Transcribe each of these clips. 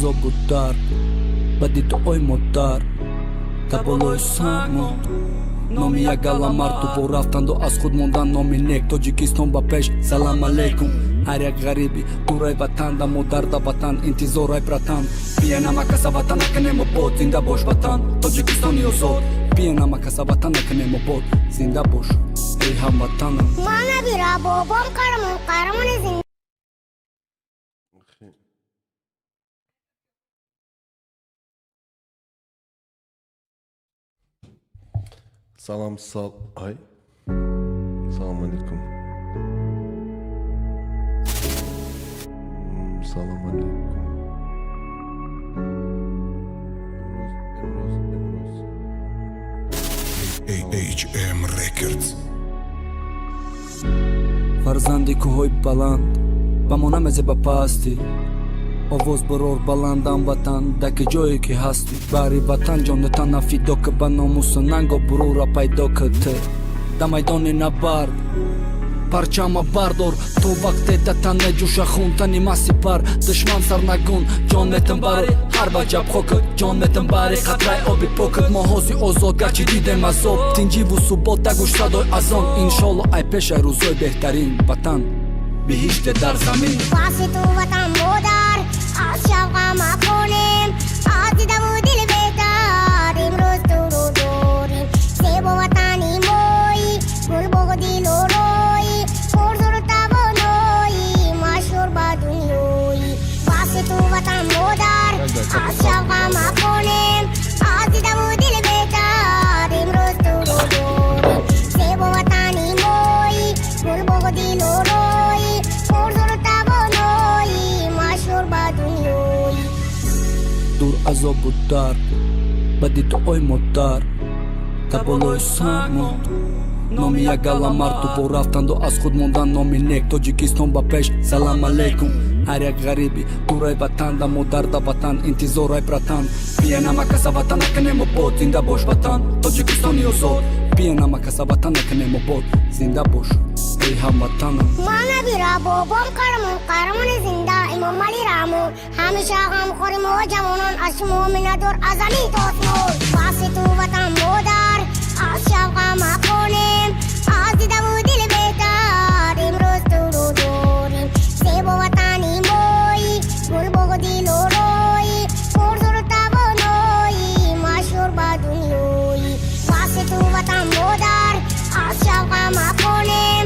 Азобу дард баъди дуои модар дар болои сангмонд номи як гала марту бо рафтанду аз худ мондан номи нек. Тоҷикистон ба пеш, салам алейкум. Ҳар як ғариби дурай ватан да модар да ватан интизорай, братан. Бия, намакаса, ватан накунем обод. Зинда бош, ватан, Тоҷикистони озод. Бия, намакаса, ватан накунем обод. Зинда бош, эй ҳамватанам. Мана бира бобом қаҳрамон, қаҳрамони зинда. Салам, сал, ай, салом алейкум. Салом алейкум. Имрӯз, имрӯз, имрӯз. AHM Records. Фарзанди кӯҳои баланд ба мо намезе ба пастӣ. Овоз барор баландам, ватан, даки ҷое ки ҳастӣ. Баҳри ватан ҷону тана фидо ки, ба номусу нанго бурура пайдо ки. Ту да майдони набард парчама бардор, то вақте да тане ҷӯша хун. Тани ма сипар, душман сарнагун. Ҷон метам бари ҳар ваҷаб хокат, ҷон метам бари қатраи оби покат. Мо ҳози озод, гарчи дидем азоб, тинҷиву субот дагӯш садои азон. Иншолло, ай пешай рӯзои беҳтарин. Ватан биҳиште дар замин. Паси ту, ватан модар, аз шавқа махонем, аз дидаву дил беҳтар имрӯз туро дорем. Зебо ватани мои, гулбоғу дилорои, пурзуру тавонои, машҳур ба дунёи. Паси ту, ватан модар, аз шавқа махонем, аз дидаву дил беҳтар имрӯз туро дорем. Зебо ватани мои, гулбоғу дилорои, пурзуру тавонои, машҳур ба дунёи. Дур азобу дард баъди дуои модар дар болои санг монд номи як гала марту бо рафтанду аз худ мондан номи нек. Тоҷикистон ба пеш, салам алейкум. Ҳар як ғариби дурай ватан да модар да ватан интизорай, братан. Бия, намакаса, ватан накунем обод. Зинда бош, ватан, Тоҷикистони озод. Бия, намакаса, ватан накунем обод. Зинда бош, эй ҳамватанам. Мана бира бобом қаҳрамон, қаҳрамони зинда, Имомалӣ Раҳмон. Ҳамеша ғамхори мо ҷавонон, аз шумо миннатдор аз замин то осмон. Паси ту, ватан модар, аз шавқа махонем, аз дидаву дил беҳтар имрӯз туро дорем. Зебо ватани мои, гулбоғу дилорои, пурзуру тавонои, машҳур ба дунёи. Паси ту, ватан модар, аз шавқа махонем,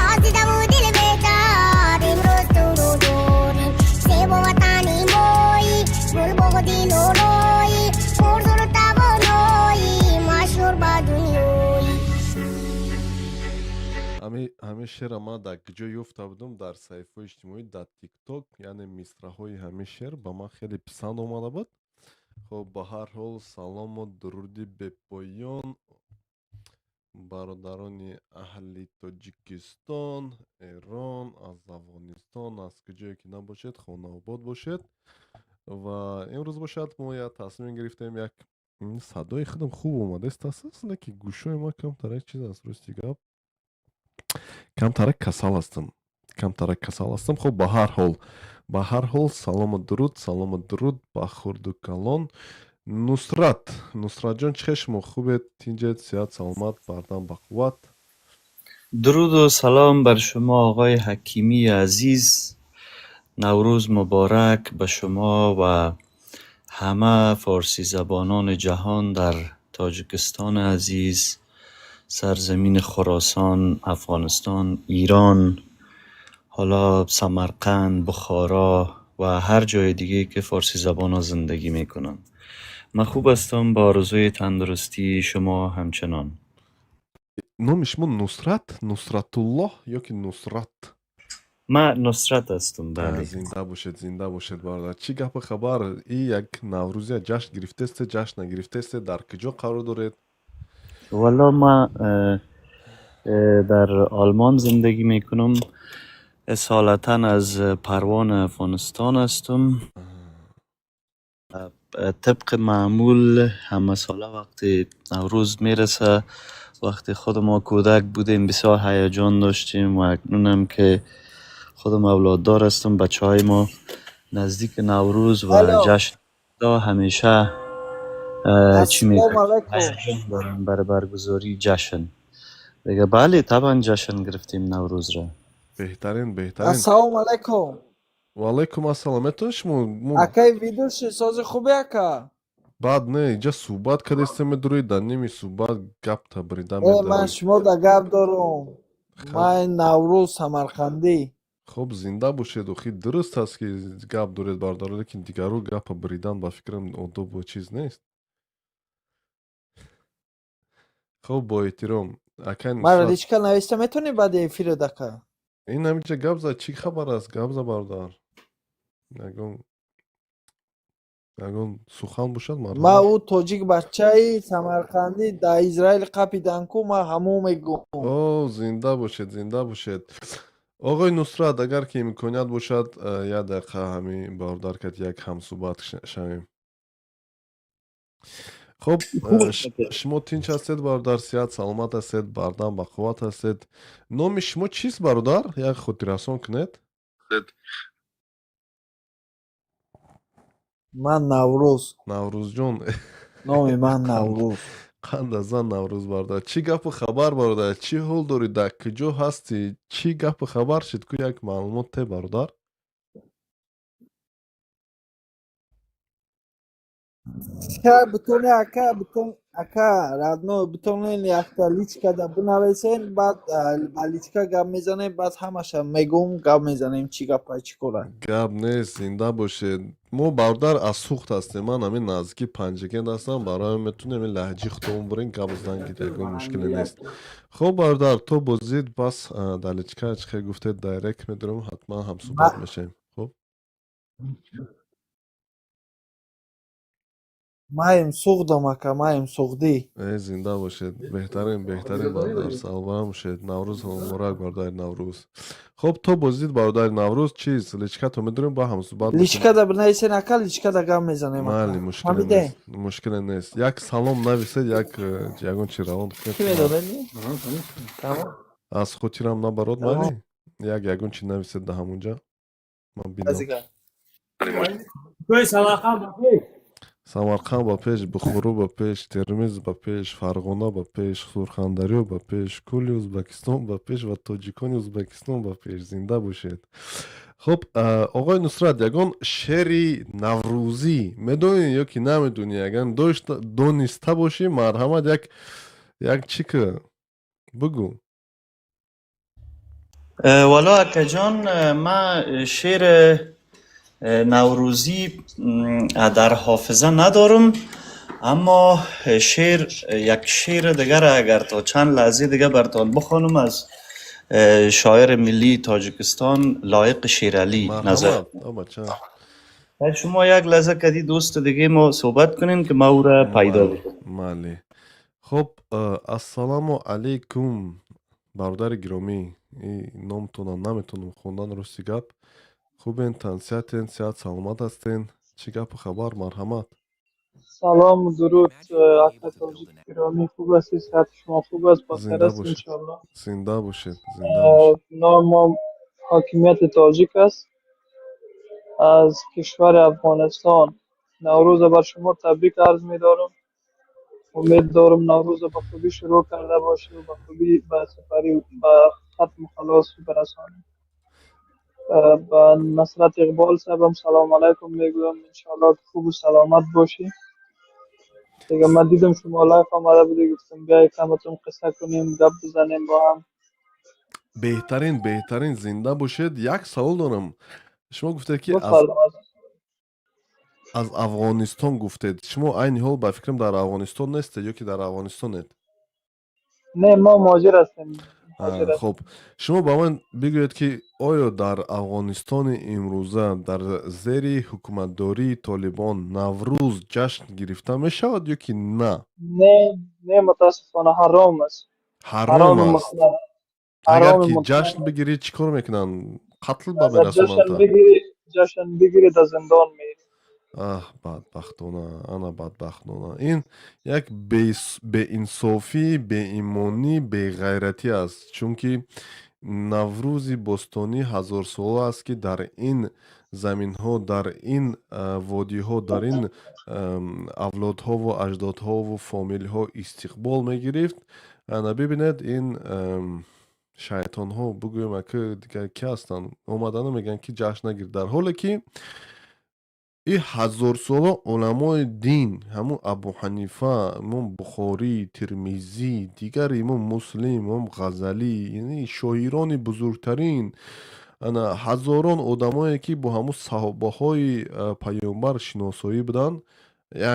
аз дидаву дил беҳтар имрӯз туро дорем. Зебо ватани мои, гулбоғу дилорои, пурзуру тавонои, машҳур ба дунёи. Ҳамин шеъра ман дар куҷо ёфта будам? Дар саҳифаҳои иҷтимоӣ, дар ТикТок, яъне мисраҳои ҳамин шеър ба ман хеле писанд омада буд. Хоб, ба ҳар ҳол, салому дуруди бепоён, бародарони аҳли Тоҷикистон, Эрон, аз Афғонистон, аз куҷое ки набошед, хонаобод бошед. Ва имрӯз бошад, мо як тасмим гирифтем. Як садои худам хуб омадааст, аст, не ки гӯшҳои ман камтарак чиз аст. Рости гап, камтарак касал ҳастам, камтарак касал ҳастам. Хоб, ба ҳар ҳол, салому дуруд, салому дуруд ба хурду калон. Нусрат, Нусратҷон, чӣ хел шумо? Хубед, тинҷед, сиҳат, саломат, бардам, бақувват? Дуруду салом бар шумо, оғои Ҳакимии азиз. Наврӯз муборак ба шумо ва ҳама форсизабонони ҷаҳон дар Тоҷикистони азиз, сарзамини Хуросон, Афғонистон, Эрон, ҳоло Самарқанд, Бухоро ва ҳар ҷои диге ки форсизабонҳо зиндагӣ мекунанд. Ман хуб ҳастам, ба орзуи тандурустии шумо ҳамчунон. Номи шумо Нусрат, Нусратуллоҳ ё ки Нусрат? Ман Нусрат ҳастам, бале. Зинда бошед, зинда бошед, бародар. Чӣ гапу хабар? И як наврӯзия ҷашн гирифтесте, ҷашн нагирифтесте? Дар куҷо қарор доред? Валло, ман дар Олмон зиндагӣ мекунам. اصالتا از پروان افغانستان هستم. طبق معمول همه ساله وقتی نوروز میرسه، وقتی خود ما کودک بودیم بسیار هیجان داشتیم و اکنونم که خودم اولاددار هستم، بچه های ما نزدیک نوروز و الو. جشن همیشه چی السلام میگن علیکم. هیجان دارن برای برگزاری جشن دیگه. بله، طبعا جشن گرفتیم نوروز را. Беҳтарин, беҳтарин. Ассалому алайкум. Ва алайкум ассалом. Метавонед шумо мо Акаи ведущий, сози хубе, ака? Баъд не, инҷа суҳбат кардестем, медурӣ, дар ними суҳбат гап табрида Э, ман медарӣ. Шумо да гап дорум. Ман Наврӯз Самарқандӣ. Хуб, зинда бошед. Охи, дуруст аст, ки гап доред, бародар, лекин дигару гапа бридан, ба фикрам, одобу чиз нест. Хуб, бо эҳтиром, акай Мара Нусрат. Личка нависта метавонӣ баъди эфират, ака? Ин ҳаминҷа гап зад, чӣ хабар аст? Гап за, бародар, ягон сухан бошад, Ман марҳамат. Ӯ тоҷик бачаи Самарқандӣ дар Израил қапидан ку, ман ҳамон мегӯм. О, зинда бошед, зинда бошед, оғои Нусрат. Агар ки имконият бошад, як дақиқа ҳамин бародар кад як ҳамсӯҳбат шавем. Хуб, шумо тинч ҳастед, бародар, сиҳат саломат ҳастед, бардам бақувват ҳастед. Номи шумо чист, бародар, як хотиррасон кунед. Ман Наврӯз. Наврӯзҷон. Номи ман Наврӯз. Қанд аз зан, Наврӯз бародар. Чӣ гапу хабар, бародар, чӣ ҳол дорӣ, дар куҷо ҳастӣ, чӣ гапу хабар шид ку, як маълумот те, бародар. Ша битоне, ака, битон, ака родной, битонен якта личкада бинависен, баъд ба личка гап мезанем, баъд ҳамаша мегӯм, гап мезанем, чӣ гапа, чӣ кора. Гап нест, зинда бошед. Мо, бародар, аз Суғд ҳастем, ман ҳамин наздики Панҷакент ҳастам, барои ҳамин метавонем ин лаҳҷаи худтон бурем, гап задан ки ягон мушкиле нест. Хуб, бародар, то бозид бас дар личка чӣ хел гуфтед, директ медорем, ҳатман ҳамсӯҳбат мешавем. Хуб. Маем Суғдам, ака, маем Суғдӣ. Э, зинда бошед, беҳтарин, беҳтарин, бародар, саломат бошед. Наврӯз муборак, бародари Наврӯз. Хуб, то бозид, бародари Наврӯз, чиз, личкато медорем, ба ҳамсӯҳбат мешавем. Личкада бинависен, ака, личкада гап мезанем, ака. Майли, мушкиле Фаҳмиде? нест, мушкиле нест. Як салом нависед, як ягон чи равон кунед. Кӣ медонед? Тамом. Аз хотирам набарод. Тамом. Майли, як ягон чи нависед да ҳамунҷа, ман бинам. Азига. Кӯи Самарқанд ба пеш! Самарқанд ба пеш, Бухоро ба пеш, Термиз ба пеш, Фарғона ба пеш, Сурхандарё ба пеш, кулли Ӯзбекистон ба пеш ва тоҷикони Ӯзбекистон ба пеш. Зинда бошед. Хуб, оғои Нусрат, ягон шеъри наврӯзӣ медонӣ ё ки намедонӣ? Агар дониста бошӣ, марҳамат, як чӣ ки бигӯ. والا اکا جان، من شعر نوروزی در حافظه ندارم، اما شعر یک شعر دیگر اگر تا چند لحظه دیگه برتان بخوانم از شاعر ملی تاجیکستان لایق شیرعلی نظر. Марҳамат, о бача. شما یک لحظه کدی دوست دیگه ما صحبت کنین که ما او را پیدا Майли. بکنم. Майли. Хуб, ассалому алайкум, бародари гиромӣ. И номтонам наметавонам хондан, рости гап. Хубен, тансиҳатен, сиҳат саломат ҳастен, чӣ гапу хабар, марҳамат. Салом, дуруд, ака тоҷик гиромӣ, хуб ҳастед, сиҳати шумо хуб аст, бохайр Зинда аст, бошед. иншоаллоҳ. Зинда бошед, зинда бошед. Номи мо Ҳокимияти Тоҷик аст аз кишвари Афғонистон. Наврӯза бар шумо табрик арз медорам. Умед дорам, Наврӯза ба хубӣ шурӯъ карда бошӣ ва ба хубӣ ба сипарӣ, ба хатму халос برسانیم. به نصرت اقبال صاحبم سلام علیکم میگویم، انشاءالله که خوب و سلامت باشی. دیگه من دیدم شما live آمده بودی، گفتم بیای کمتون قصه کنیم، گپ بزنیم با هم. Беҳтарин, беҳтарин, зинда бошед. Як савол дорам. Шумо гуфтед, ки аз بفرمایید. аз Афғонистон гуфтед. Шумо айни ҳол, ба фикрам, дар Афғонистон нестед ё ки дар Афғонистонед? نه، ما مهاجر هستیم، مهاجر هستیم. Хуб, шумо ба ман бигӯед, ки оё дар Афғонистони имрӯза дар зери ҳукуматдории Толибон Наврӯз ҷашн гирифта мешавад ё ки на? نه نه، متاسفانه حرام است. Ҳаром حرام аст. مطلق. Агар حرام ки مطلق. ҷашн бигирӣ, чӣ кор мекунанд, қатл ба اگر جشن мерасонанд? بگیری، جشن بگیری در زندان میری. Аҳ, бадбахтона, ана бадбахтона, ин як беинсофӣ, беимонӣ, беғайратӣ аст, чунки Наврӯзи бостонӣ ҳазорсола аст, ки дар ин заминҳо, дар ин водиҳо, дар ин авлодҳову аҷдодҳову фомилҳо истиқбол мегирифт. Ана бибинед, ин шайтонҳо, бигӯем, ака, дигар ки ҳастанд, омадану мегӯянд, ки ҷашн нагир, дар ҳоле ки и ҳазорсола уламои дин, ҳамун Абу Ҳанифа, имом Бухорӣ, Тирмизӣ, дигар имом Муслим, имом Ғазалӣ, яъне шоирони бузургтарин, ана ҳазорон одамое, ки бо ҳамун саҳобаҳои паёмбар шиносоӣ буданд,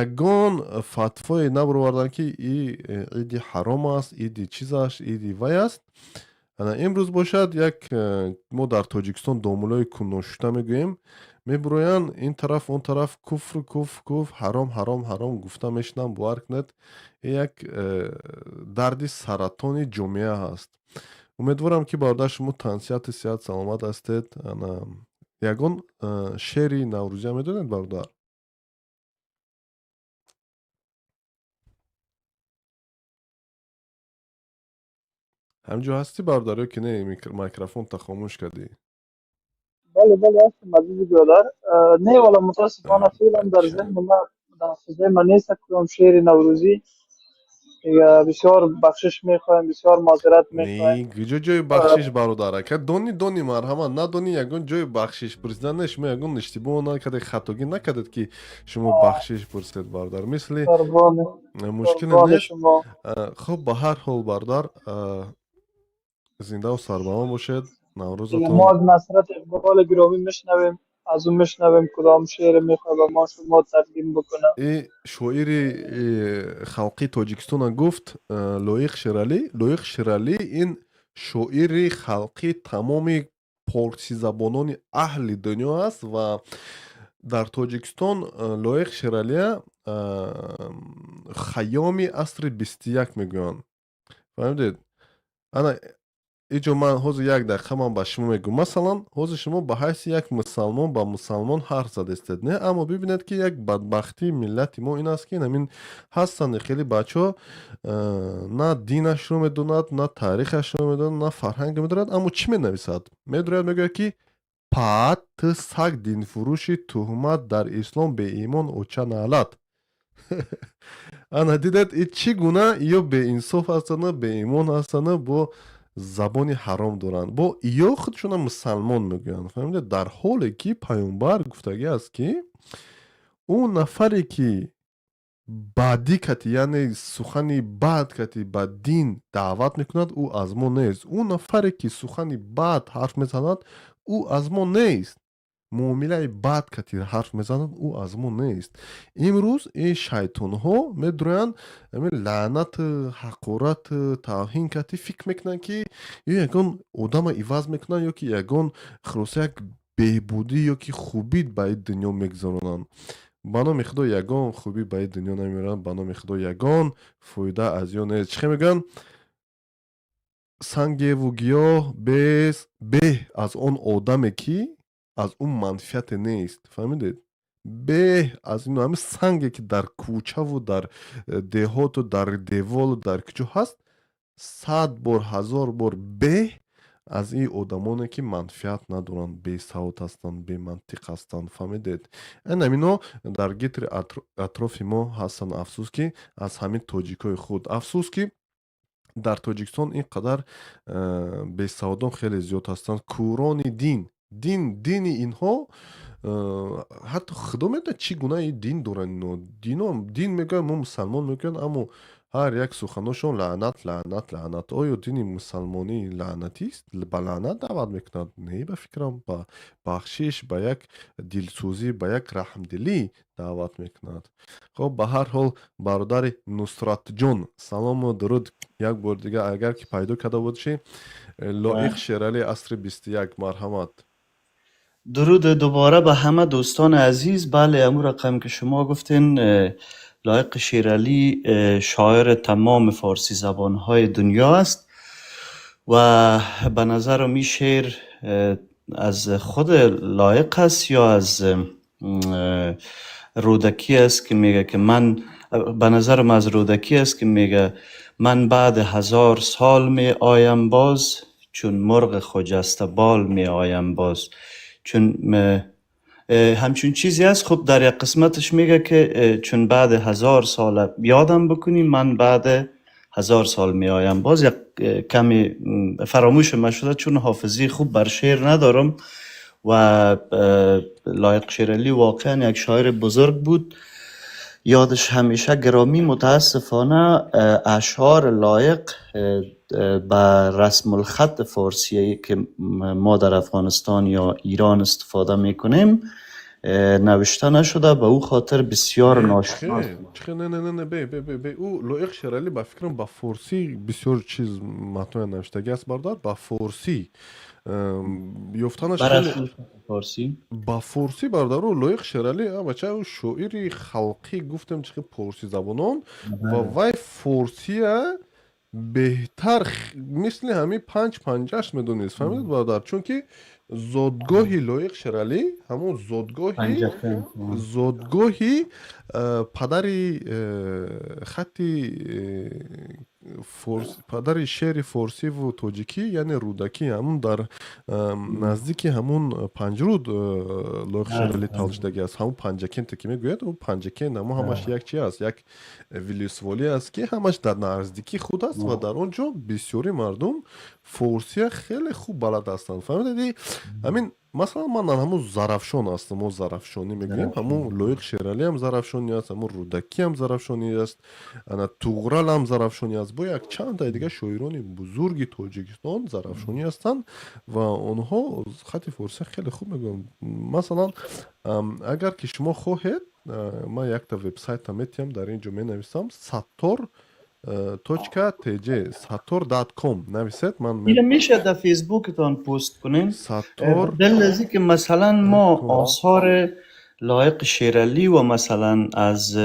ягон фатвое набароварданд, ки и иди ҳаром аст, иди чиз аст, иди вай аст. Ана имрӯз бошад, як мо дар Тоҷикистон домулои кунношута мегӯем, мебуроянд ин тараф, он тараф, куфр, куфр, куфр, ҳаром, ҳаром, ҳаром гуфта мешинанд. Бовар кунед, як дарди саратони ҷомеа ҳаст. Умедворам, ки бародар, шумо тансиҳату сиҳат, саломат ҳастед. Ана ягон шеъри наврӯзия медонед, бародар? Ҳаминҷо ҳастӣ, бародар, ё ки не, микрофонта хомӯш кардӣ? Бале, бале, ҳастам, азизи бародар. Не, валло, мутаассифона, феълан дар зеҳни ман, дар ҳофизаи ман нест кудом шеъри наврӯзӣ. Бисёр бахшиш мехоҳем, бисёр маъзарат мехоҳем. Не, куҷо ҷои бахшиш, бародар? Ака, дони, дони, марҳамат, надонӣ, ягон ҷои бахшиш пурсидан не. Шумо ягон иштибоҳ накардед, хатогӣ накардед, ки шумо бахшиш пурсед, бародар, мисли мушкиле нест. Хуб, ба ҳар ҳол, бародар, зиндаву сарбаланд бошед, наврӯзатон. Мо аз Насрат Иқболи гиромӣ мешунавем, аз ӯ мешунавем, кудом шеъре мехоҳад ба мо шумо тақдим бикунад. И шоири халқии Тоҷикистона гуфт Лоиқ Шералӣ. Лоиқ Шералӣ ин шоири халқии тамоми порсизабонони аҳли дунё аст ва дар Тоҷикистон Лоиқ Шералия Хайёми асри 21 мегӯянд, фаҳмидед? Ана иҷо ман ҳозир як дақиқа ман ба шумо мегӯм. Масалан, ҳозир шумо ба ҳайси як мусалмон ба мусалмон ҳарф задестед, не? Аммо бибинед, ки як бадбахтии миллати мо ин аст, ки ҳамин ҳастанд хеле бачаҳо, на динашро медонад, на таърихашро медонад, на фарҳангро медонад, аммо чӣ менависад? Медуряд, мегӯяд, ки паат, ту саг, динфурӯши, туҳмат дар ислом, беимон, оча наълат. Ана дидед, и чӣ гуна ё беинсоф ҳастану беимон ҳастану бо забони ҳаром доранд, бо ё худшона мусалмон мегӯянд, фаҳмида? Дар ҳоле ки паёмбар гуфтагӣ аст, ки ӯ нафаре, ки бадӣ кати, яъне сухани бад кати ба дин даъват мекунад, ӯ аз мо нест. Ӯ нафаре, ки сухани бад ҳарф мезанад, ӯ аз мо нест. Муомилаи бад кати ҳарф мезанад, ӯ аз мо нест. Имрӯз ин шайтонҳо медурӯянд, ҳамин лаънат, ҳақорат, тавҳин кати фикр мекунанд, ки ё ягон одама иваз мекунанд, ё ки ягон хулоса як беҳбудӣ ё ки хубӣ ба ин дунё мегузаронанд. Ба номи Худо, ягон хубӣ ба ин дунё намеоранд. Ба номи Худо, ягон фоида аз ё нест. Чӣ мегӯянд? Сангеву гиёҳ бес беҳ аз он одаме, ки аз ӯ манфиате нест, фаҳмидед? Беҳ аз ин ҳамин санге, ки дар кӯчаву дар деҳоту дар деволу дар куҷо ҳаст, 100 бор, 1000 бор беҳ аз ин одамоне, ки манфиат надоранд, бесавод ҳастанд, бемантиқ ҳастанд, фаҳмидед? Ин ҳамино дар гирди атрофи мо ҳастанд. Афсӯс, ки аз ҳамин тоҷикои худ, афсӯс, ки дар Тоҷикистон ин қадар бесаводон хеле зиёд ҳастанд, кӯрони дин. Дин, дини инҳо ҳатто Худо медонад, чӣ гуна дин доранд ино. Дино дин мегӯянд, мо мусалмон мегӯянд, аммо ҳар як суханошон лаънат, лаънат, лаънат. Оё дини мусалмонӣ лаънатист, ба лаънат даъват мекунад? Не, ба фикрам, ба бахшиш, ба як дилсӯзӣ, ба як раҳмдилӣ даъват мекунад. Хоб, ба ҳар ҳол, бародари Нусратҷон, салому дуруд як бор дигар, агар ки пайдо карда бошӣ, Лоиқ Шералӣ, асри 21, марҳамат. درود دوباره به همه دوستان عزیز. بله، امو رقم که شما گفتین، لایق شیرالی شاعر تمام فارسی زبانهای دنیا است و به نظرم این شعر از خود لایق است یا از رودکی است که میگه که من، به نظرم از رودکی است که میگه من بعد 1000 سال می آیم باز. چون مرغ خجسته بال می آیم باز. چون همچون چیزی هست. خب در یک قسمتش میگه که چون بعد 1000 سال یادم بکنی، من بعد 1000 سال می آیم باز. یک کمی فراموش ما شده چون حافظی خوب بر شعر ندارم و لایق شیرعلی واقعا یک شاعر بزرگ بود، یادش همیشه گرامی. متاسفانه اشعار لایق به رسم الخط فارسی که ما در افغانستان یا ایران استفاده میکنیم نوشته نشده، به او خاطر بسیار ناشناس. чихе не, не, не, не, бе, бе, бе, бе, ӯ Лоиқ Шералӣ, ба фикрам, ба форсӣ бисёр чиз матноя навиштагӣ аст, бародар, ба форсӣ ёфтанаш ба хеле رسم الخط فارسی. Ба форсӣ, бародар. Ӯ Лоиқ Шералӣ, бача, ӯ шоири халқӣ гуфтем, чихе порсизабонон, ва вай форсия беҳтар мисли ҳамин панҷ панҷаш медонист, фаҳмидед, бародар? Чунки зодгоҳи Лоиқ Шералӣ ҳамун зодгоҳи پنجاه зодгоҳи падари хатти падари шеъри форсиву тоҷикӣ, яъне Рӯдакӣ, ҳамун дар наздики ҳамун Панҷруд Лоиқ Шералӣ таваллуд шудагӣ аст. Ҳамун Панҷакенте ки мегӯяд, ӯ Панҷакент, ҳамун ҳамаш як чи аст, як вилисволӣ аст, ки ҳамаш дар наздикии худ аст ва дар он ҷо бисёри мардум форсия хеле хуб балад ҳастанд, фаҳмидед? Ҳамин масалан, ман дар ҳамун Зарафшон ҳастам, мо зарафшонӣ мегӯем, ҳамун Лоиқ Шералӣ ҳам зарафшонӣ аст, ҳамун Рӯдакӣ ҳам зарафшонӣ аст, ана Туғрал ҳам зарафшонӣ аст, бо як чандаи дигар шоирони бузурги Тоҷикистон зарафшонӣ ҳастанд ва онҳо хати форсия хеле хуб мегӯянд. Масалан, агар ки шумо хоҳед, ман якта вебсайта метиҳам, дар ин ҷо менависам саттор точка tj, sattor.com нависед, ман اینو میشه در فیسبوکتان پست کنین؟ Саттор دل از که مثلا ما com. آثار لایق شیرعلی و مثلا از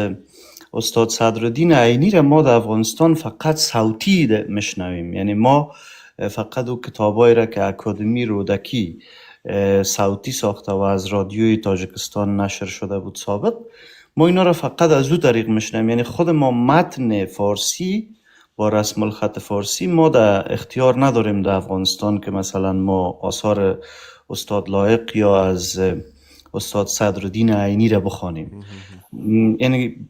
استاد صدرالدین عینی را ما در افغانستان فقط صوتی میشنویم، یعنی ما فقط او کتابایی را که اکادمی رودکی صوتی ساخته و از رادیوی تاجیکستان نشر شده بود سابق، ما اینا را فقط از او طریق میشنویم. یعنی خود ما متن فارسی با رسم الخط فارسی ما در اختیار نداریم در افغانستان که مثلا ما آثار استاد لایق یا از استاد صدرالدین عینی را بخوانیم. یعنی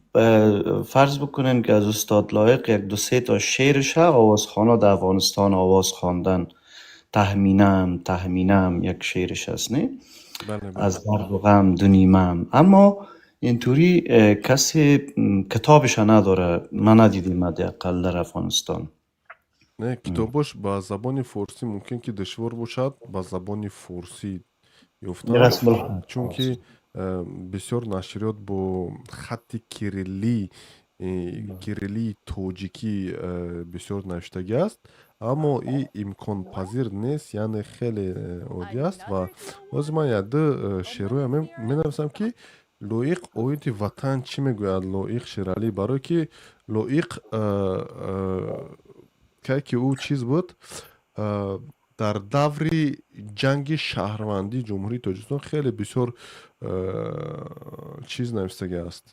فرض بکنین که از استاد لایق یک دو سه تا شعرش آوازخوانا در افغانستان آواز خواندن، تهمینم تهمینم یک شعرش هست، نه؟ بله بله. از درد و غم دو نیمم. اما اینطوری کسی کتابش نداره، من ندیدیم حداقل در افغانستان. Не, китобош ба забони форсӣ мумкин ки душвор бошад ба забони форсӣ ёфтан, رسم الخط чунки бисёр нашриёт бо хатти кириллӣ, кириллии тоҷикӣ бисёр навиштагӣ аст, аммо и имконпазир нест, яъне хеле оддӣ аст. Ва ҳозир ман якду шеърҳоя менависам, ки Лоиқ оиди ватан чӣ мегӯяд. Лоиқ Шералӣ, барое ки Лоиқ кай ки ӯ чиз буд, дар даври ҷанги шаҳрвандии Ҷумҳурии Тоҷикистон хеле бисёр чиз навистагӣ аст,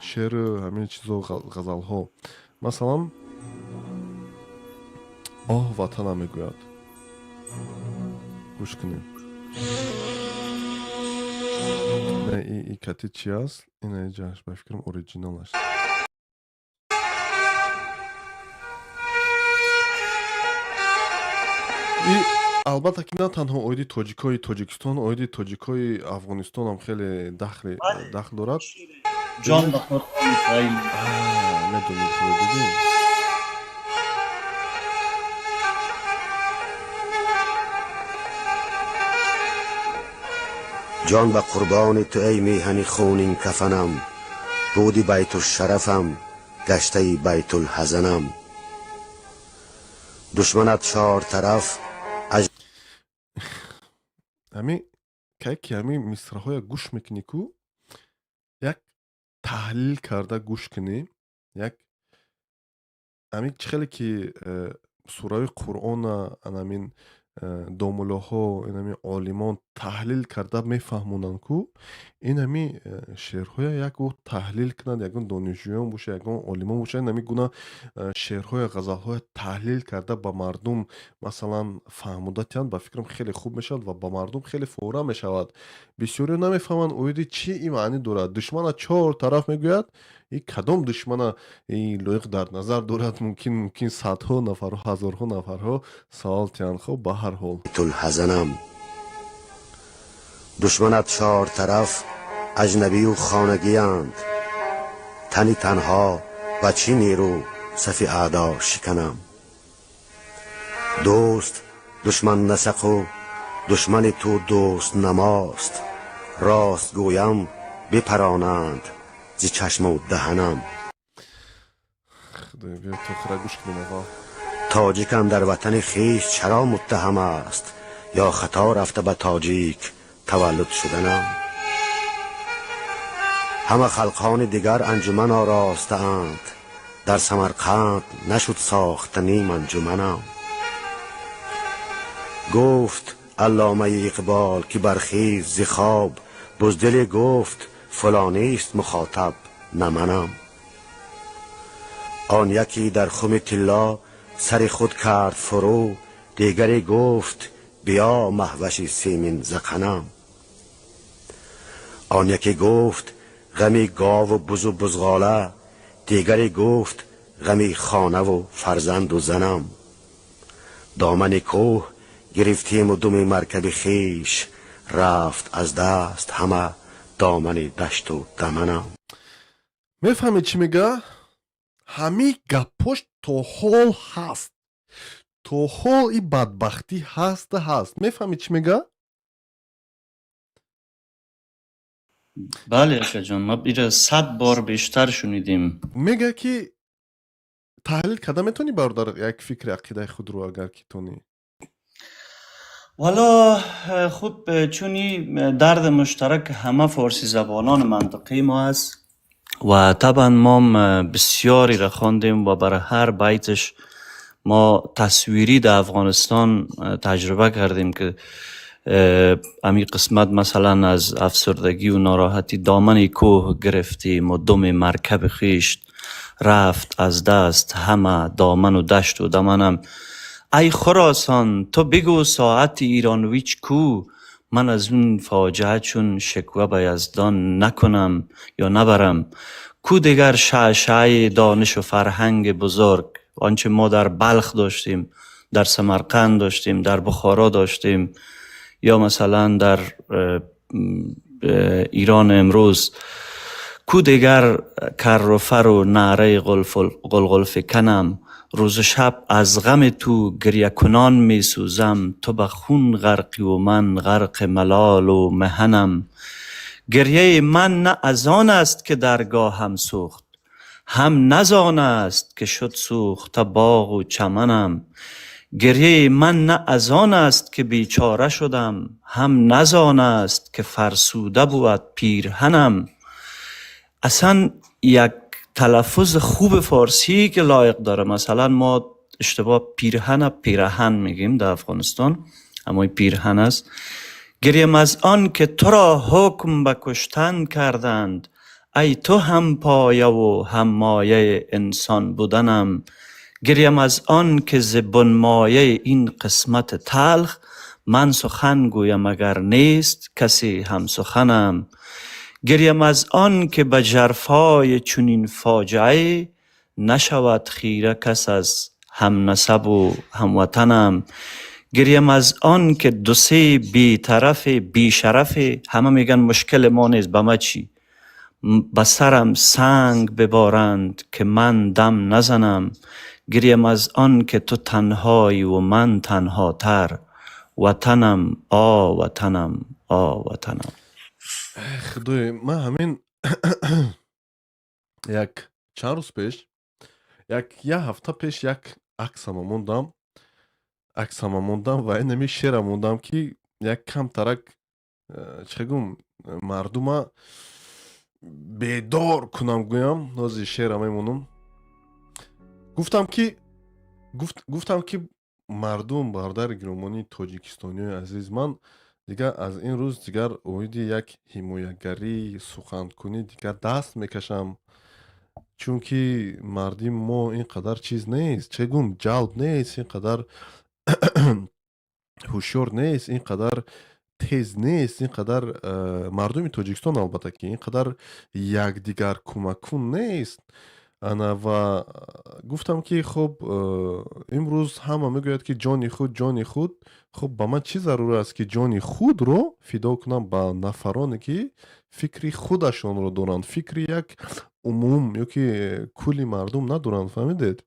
шеъру ҳамин чизо, ғазалҳо. Масалан, оҳ, ватанам мегӯяд, гӯш кунем. Не, и кати чи аст, ина иҷаш, ба фикрам, оригиналаш. И албатта ки на танҳо оиди тоҷикои Тоҷикистон, оиди тоҷикои Афғонистонам хеле дахл дорад. جان به قربان اسرائیل. Медонед, хеле дидем. Ҷон ба қурбони ту, эй меҳани хунин кафанам, буди байтушшарафам, гаштаи байтулҳазанам, душманат чор тараф Ҳамин кай ки ҳамин мисраҳоя гӯш мекунӣ ку, як таҳлил карда гӯш кунӣ, як ҳамин чӣ хеле ки сураи Қуръона анамин домуллоҳо, инамин олимон Таҳлил карда мефаҳмонанд ку ин ҳами шеърҳоя як ӯ таҳлил кунад, ягон донишҷӯён боша, ягон олимон боша, ин ҳами гуна шеърҳоя, ғазалҳоя таҳлил карда ба мардум, масалан, фаҳмода тиҳанд, ба фикрам, хеле хуб мешавад ва ба мардум хеле фора мешавад. Бисёриҳо намефаҳманд, оиди чӣ ин маънӣ дорад. Душмана чор тараф мегӯяд, и кадом душмана и лоиқ дар назар дорад? Мумкин садҳо нафарҳо, ҳазорҳо нафарҳо савол тиҳанд. Хоб, ба ҳар ҳол. Ҳазанам душманат чор тараф аҷнабию хонагианд, тани танҳо ба чӣ нерӯ сафи аъдо шиканам? Дӯст душман насақу душмани ту дӯст намост, рост гӯям, бипаронанд зи чашму даҳанам. Худоё, биё то охира гӯш кунем аввал. Тоҷикам дар ватани хеш чаро муттаҳам аст, ё хато рафта ба тоҷик таваллуд шуданам? Ҳама халқони дигар анҷуман оростаанд, дар Самарқанд нашуд сохта ним анҷуманам. Гуфт алломаи Иқбол ки бархез зи хоб, буздиле гуфт: фалонист мухотаб, на манам. Он яке дар хуми тилло сари худ кард фурӯ, дигаре гуфт: биё, маҳваши симин зақанам. Он яке гуфт: ғами гову бузу бузғола, дигаре гуфт: ғами хонаву фарзанду занам. Домани кӯҳ гирифтему думи маркаби хеш, рафт аз даст ҳама домани дашту даманам. Мефаҳмед, чӣ мега? Ҳамин гаппош то ҳол ҳаст, то ҳол и бадбахтӣ ҳаста ҳаст. Мефаҳмед, чӣ мега? Бале, акаҷон, ма ира 100 бор бештар шунидем. Мега ки таҳлил карда метавонӣ, бародар, як фикри ақидаи худро, агар ки тонӣ? والا خب، چون این درد مشترک همه فارسی زبانان منطقه ما است و طبعا ما بسیاری را خواندیم و برای هر بیتش ما تصویری در افغانستان تجربه کردیم که امی قسمت مثلا از افسردگی و ناراحتی: دامن کوه گرفتیم و دم مرکب خویش، رفت از دست همه دامن و دشت و دمنم. ای خراسان، تو بگو ساعت ایرانویچ کو، من از اون فاجعه چون شکوه به یزدان نکنم یا نبرم. کو دیگر شعشعه دانش و فرهنگ بزرگ، آنچه ما در بلخ داشتیم، در سمرقند داشتیم، در بخارا داشتیم یا مثلا در ایران امروز؟ کو دیگر کر و فر و نعره غلغل فکنم؟ روز و شب از غم تو گریه کنان می سوزم، تو به خون غرقی و من غرق ملال و محنم. گریه من نه از آن است که درگاهم سوخت، هم نه زان است که شد سوخته باغ و چمنم. گریه من نه از آن است که بیچاره شدم، هم نه زان است که فرسوده بود پیرهنم. اصلا یک تلفظ خوب فارسی که لایق داره، مثلا ما اشتباه پیرهن پیرهن میگیم در افغانستان، اما این پیرهن است. گریم از آن که تو را حکم به کشتن کردند، ای تو هم پایه و هم مایه انسان بودنم. گریم از آن که ز بن مایه این قسمت تلخ، من سخن گویم اگر نیست کسی هم سخنم. گریم از آن که به ژرفای چنین فاجعه، نشود خیره کس از هم نسب و هموطنم. گریم از آن که دو سه بی طرف بی شرف، همه میگن مشکل ما نیست، به ما چی، به سرم سنگ ببارند که من دم نزنم. گریم از آن که تو تنهایی و من تنها تر، وطنم آ وطنم آ وطنم. Худои ман, ҳамин як чанд рӯз пеш, як ҳафта пеш як аксама мондам, ва инами шера мондам, ки як камтарак, чӣ гум, мардума бедор кунам гӯям. Нози шера мемонам. Гуфтам ки мардум, бародари гиромонии тоҷикистониёи азиз, ман Дигар аз ин рӯз дигар оиди як ҳимоягарӣ, суханкунӣ дигар даст мекашам, чунки мардими мо ин қадар чиз нест, чӣ гум, ҷалб нест, ин қадар ҳушёр нест, ин қадар тез нест, ин қадар мардуми Тоҷикистон, албатта, ки ин қадар якдигар кӯмаккун нест. Ана, ва гуфтам, ки хуб, имрӯз ҳама мегӯяд, ки ҷони худ, ҷони худ. Хуб, ба ман чӣ зарур аст, ки ҷони худро фидо кунам ба нафароне, ки фикри худашонро доранд, фикри як умум ё ки кулли мардум надоранд? Фаҳмидед,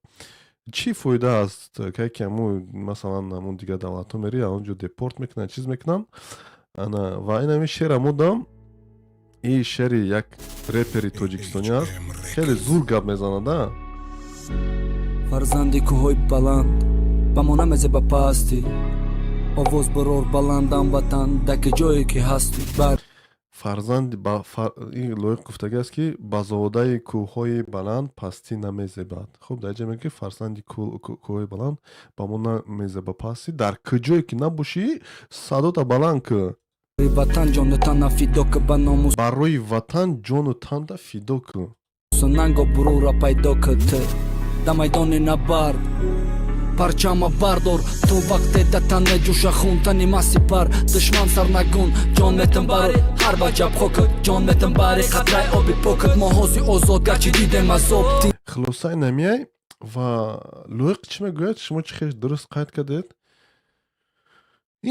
чӣ фоида аст, кай ки ҳамун, масалан, ҳамун дигар давлатҳо мерӣ, онҷо депорт мекунанд, чиз мекунанд. Ана, ва ин ҳамин шеъра модам. Ин шеъри як репери тоҷикистонӣ аст, хеле зур гап мезанада. Фарзанди кӯҳҳои баланд, ба мо намезеба пастӣ. Овоз барор баландам, ватан, даки ҷое ки ҳастӣ бар Фарзанди ин лоиқ гуфтагӣ аст, ки ба зодаи кӯҳҳои баланд пастӣ намезебад. Хуб, дар ҷа мегӯяд, ки фарзанди кӯҳҳои баланд, ба мо намезеба пастӣ. Дар куҷое ки набошӣ, садота баланд кӯ. Ватан ҷону тана фидо кӣ, ба номус Барои ватан ҷону танда фидо кӯ. Нанго бурура пайдо кӣ. Ту да майдони набард парчама бардор, то вақте да тан меҷӯша хун, тани ма сипар, душман сарнагун. Ҷон метам бари ҳар ваҷаб хокат, ҷон метам бари қатраи оби покат. Мо ҳози озод, гарчи дидем азоб. Хулосаи намияй ва лоиқ чӣ мегӯяд? Шумо чӣ хел дуруст қайд кардед: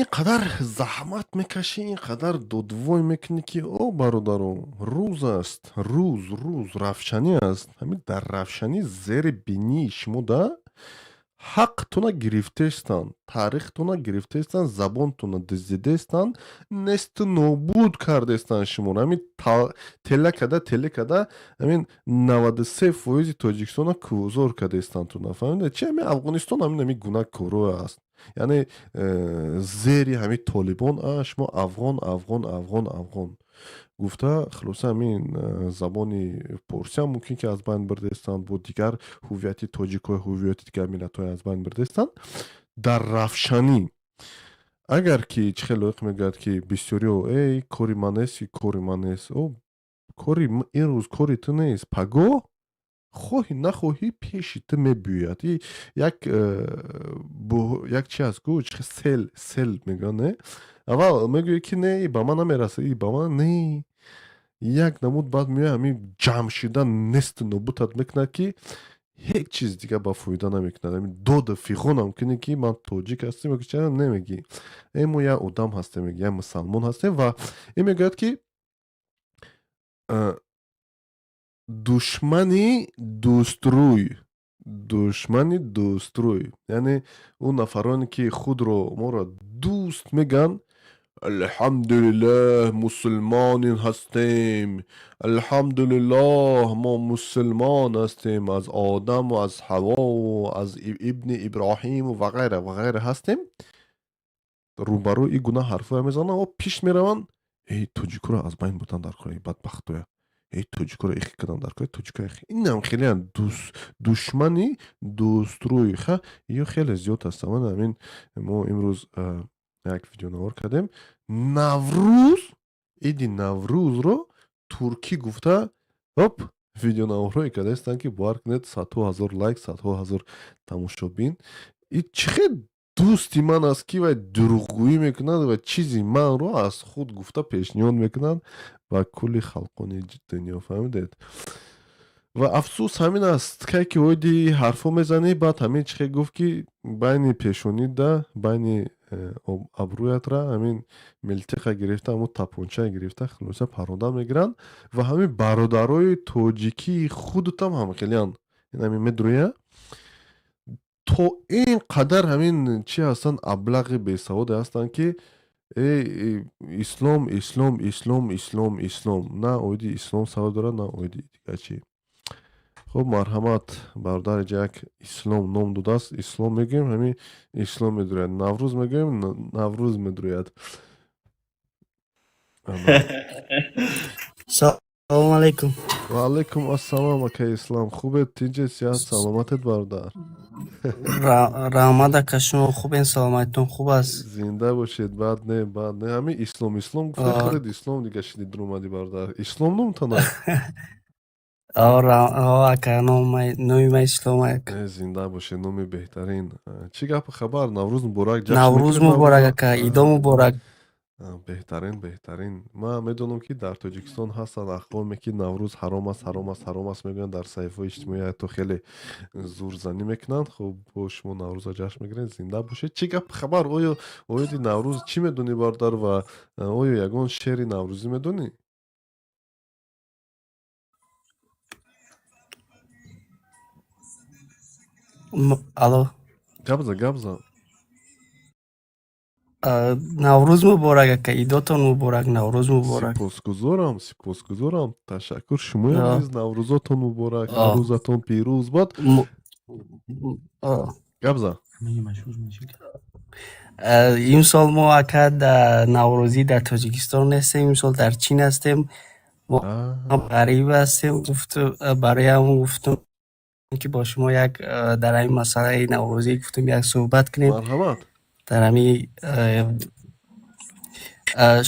ин қадар заҳмат мекашӣ, ин қадар додвой мекунӣ, ки о бародаро, рӯз аст, рӯз, рӯз равшанӣ аст. Ҳамин дар равшанӣ зери бинии шумо да ҳақтона гирифтаестанд, таърихтона гирифтаестанд, забонтона дуздидаестанд, несту нобуд кардаестанд шуморо. Ҳамин тела када, теле када, ҳамин 93% Тоҷикистона кӯзор кардаестанд. Ту нафаҳмида чи? Ҳамин Афғонистон ҳамин гуна коро аст, яъне зери ҳамин толибон шумо афғон, афғон, афғон, афғон гуфта, хулоса, ҳамин забони порсиам мумкин ки аз байн бурдаестанд, бо дигар ҳуввияти тоҷикҳо, ҳуввияти дигар миллатҳое аз байн бурдаестанд дар равшанӣ. Агар ки чӣ хел лоиқ мегӯяд, ки бисёриҳо: «Эй, кори ман нест, кори ман нест». О, кори ин рӯз кори ту нест, пагоҳ хоҳӣ нахоҳӣ пеши ту мебиёяд. Як як чи аст гу, сел, сел мегӯянд, не? Аввал мегӯяд, ки не, ба ман намерасад, ба ман не, як намуд, баъд меояд, ҳамин ҷамъ шида несту нобудат мекунад, ки ҳеҷ чиз дигар ба фоида намекунад. Ҳамин доду фиғонам кунӣ, ки ман тоҷик ҳастем ё ки чара намегӣ, э, мо як одам ҳастем, меги, як мусалмон ҳастем. Ва ин мегӯяд, ки душмани дӯстрӯй, душмани дӯстрӯй, яъне ӯ нафароне, ки худро моро дӯст мегӯянд: «Алҳамдулиллаҳ, мусулмонин ҳастем, алҳамдулиллоҳ, мо мусулмон ҳастем, аз Одаму аз Ҳавову аз ибни Иброҳиму ва ғайра ва ғайра ҳастем». Рӯбарӯ ин гуна ҳарфҳое мезананд ва пиш мераванд: «Эй, тоҷикоро аз байн бурдан дар кор, бадбахтоя, эй, тоҷикоро ихи кардан дар кор, тоҷико». Инам хеле душмани дӯстрӯй ха, ё хеле зиёд ҳастанд. Ман ҳамин мо имрӯз як видеонавор кардем, Наврӯз, иди Наврӯзро туркӣ гуфта, ҳоп, видеонаворҳое кардаистанд, ки бовар кунед, садҳо ҳазор лайк, садҳо ҳазор тамошобин. И чӣ хел дӯсти ман аст, ки вай дурӯғгӯӣ мекунад ва чизи манро аз худ гуфта пешниҳод мекунад ба кулли халқони дунё? Фаҳмидед? Ва афсӯс ҳамин аст, кай ки оиди ҳарфҳо мезанӣ, баъд ҳамин чӣ хел гуфт, ки байни пешонида, байни абрӯятра ҳамин милтиқа гирифта, ҳамун тапонча гирифта, хулоса, паронда мегиранд. Ва ҳамин бародарои тоҷикии худутам ҳамхелиянд. Ин ҳамин медурӯя, то ин қадар ҳамин чӣ ҳастанд, аблағи бесаводе ҳастанд, ки ислом, ислом, ислом, ислом, ислом, на оиди ислом савод дорад, на оиди дигар чӣ. Хуб, марҳамат, бародар, иҷа як Ислом ном додааст. Ислом мегӯем, ҳамин Ислом медурӯяд, Наврӯз мегӯем, Наврӯз медурӯяд. Салому алайкум. Ва алайкум ассалом, акай Ислом, хубед, тинҷед, сиҳат, саломатед, бародар? Раҳмат, ака, шумо хубен, саломатитон хуб аст? Зинда бошед, бад не, бад не. Ҳамин Ислом, Ислом гуфта, худат Ислом дига шиди дуромадӣ, бародар. Ислом номтона? Ака, номи ман Ислом, ака. Зинда бошед, номи беҳтарин. Чӣ гапу хабар? Наврӯз муборак, ҷашн Наврӯз мекунед муборак, Наврӯзро? ака, идо муборак. Беҳтарин, беҳтарин. Ман медонам, ки дар Тоҷикистон ҳастанд ақвоме, ки Наврӯз ҳаром аст, ҳаром аст, ҳаром аст мегӯянд, дар саҳифаҳои иҷтимоӣ ҳатто хеле зурзанӣ мекунанд. Хуб, бо шумо Наврӯзро ҷашн мегиред, зинда бошед. Чӣ гап хабар? Оё оиди Наврӯз чӣ медонӣ, бародар, ва оё ягон шеъри наврӯзӣ медонӣ? Алло. Гап зан, гап зан. Наврӯз муборак, ака, идотон муборак, Наврӯз муборак. Сипосгузорам, сипосгузорам, ташаккур. Шумоям низ Наврӯзотон муборак, Наврӯзатон пирӯз бод. Гап зан. Имсол мо, ака, дар Наврӯзӣ дар Тоҷикистон нестем, имсол дар Чин ҳастем. Мо ғариб ҳастем, барои ҳамон гуфтум, ки бо шумо як дар ҳамин масъалаи Наврӯзӣ гуфтум як суҳбат кунем. Марҳамат. Дар ҳамин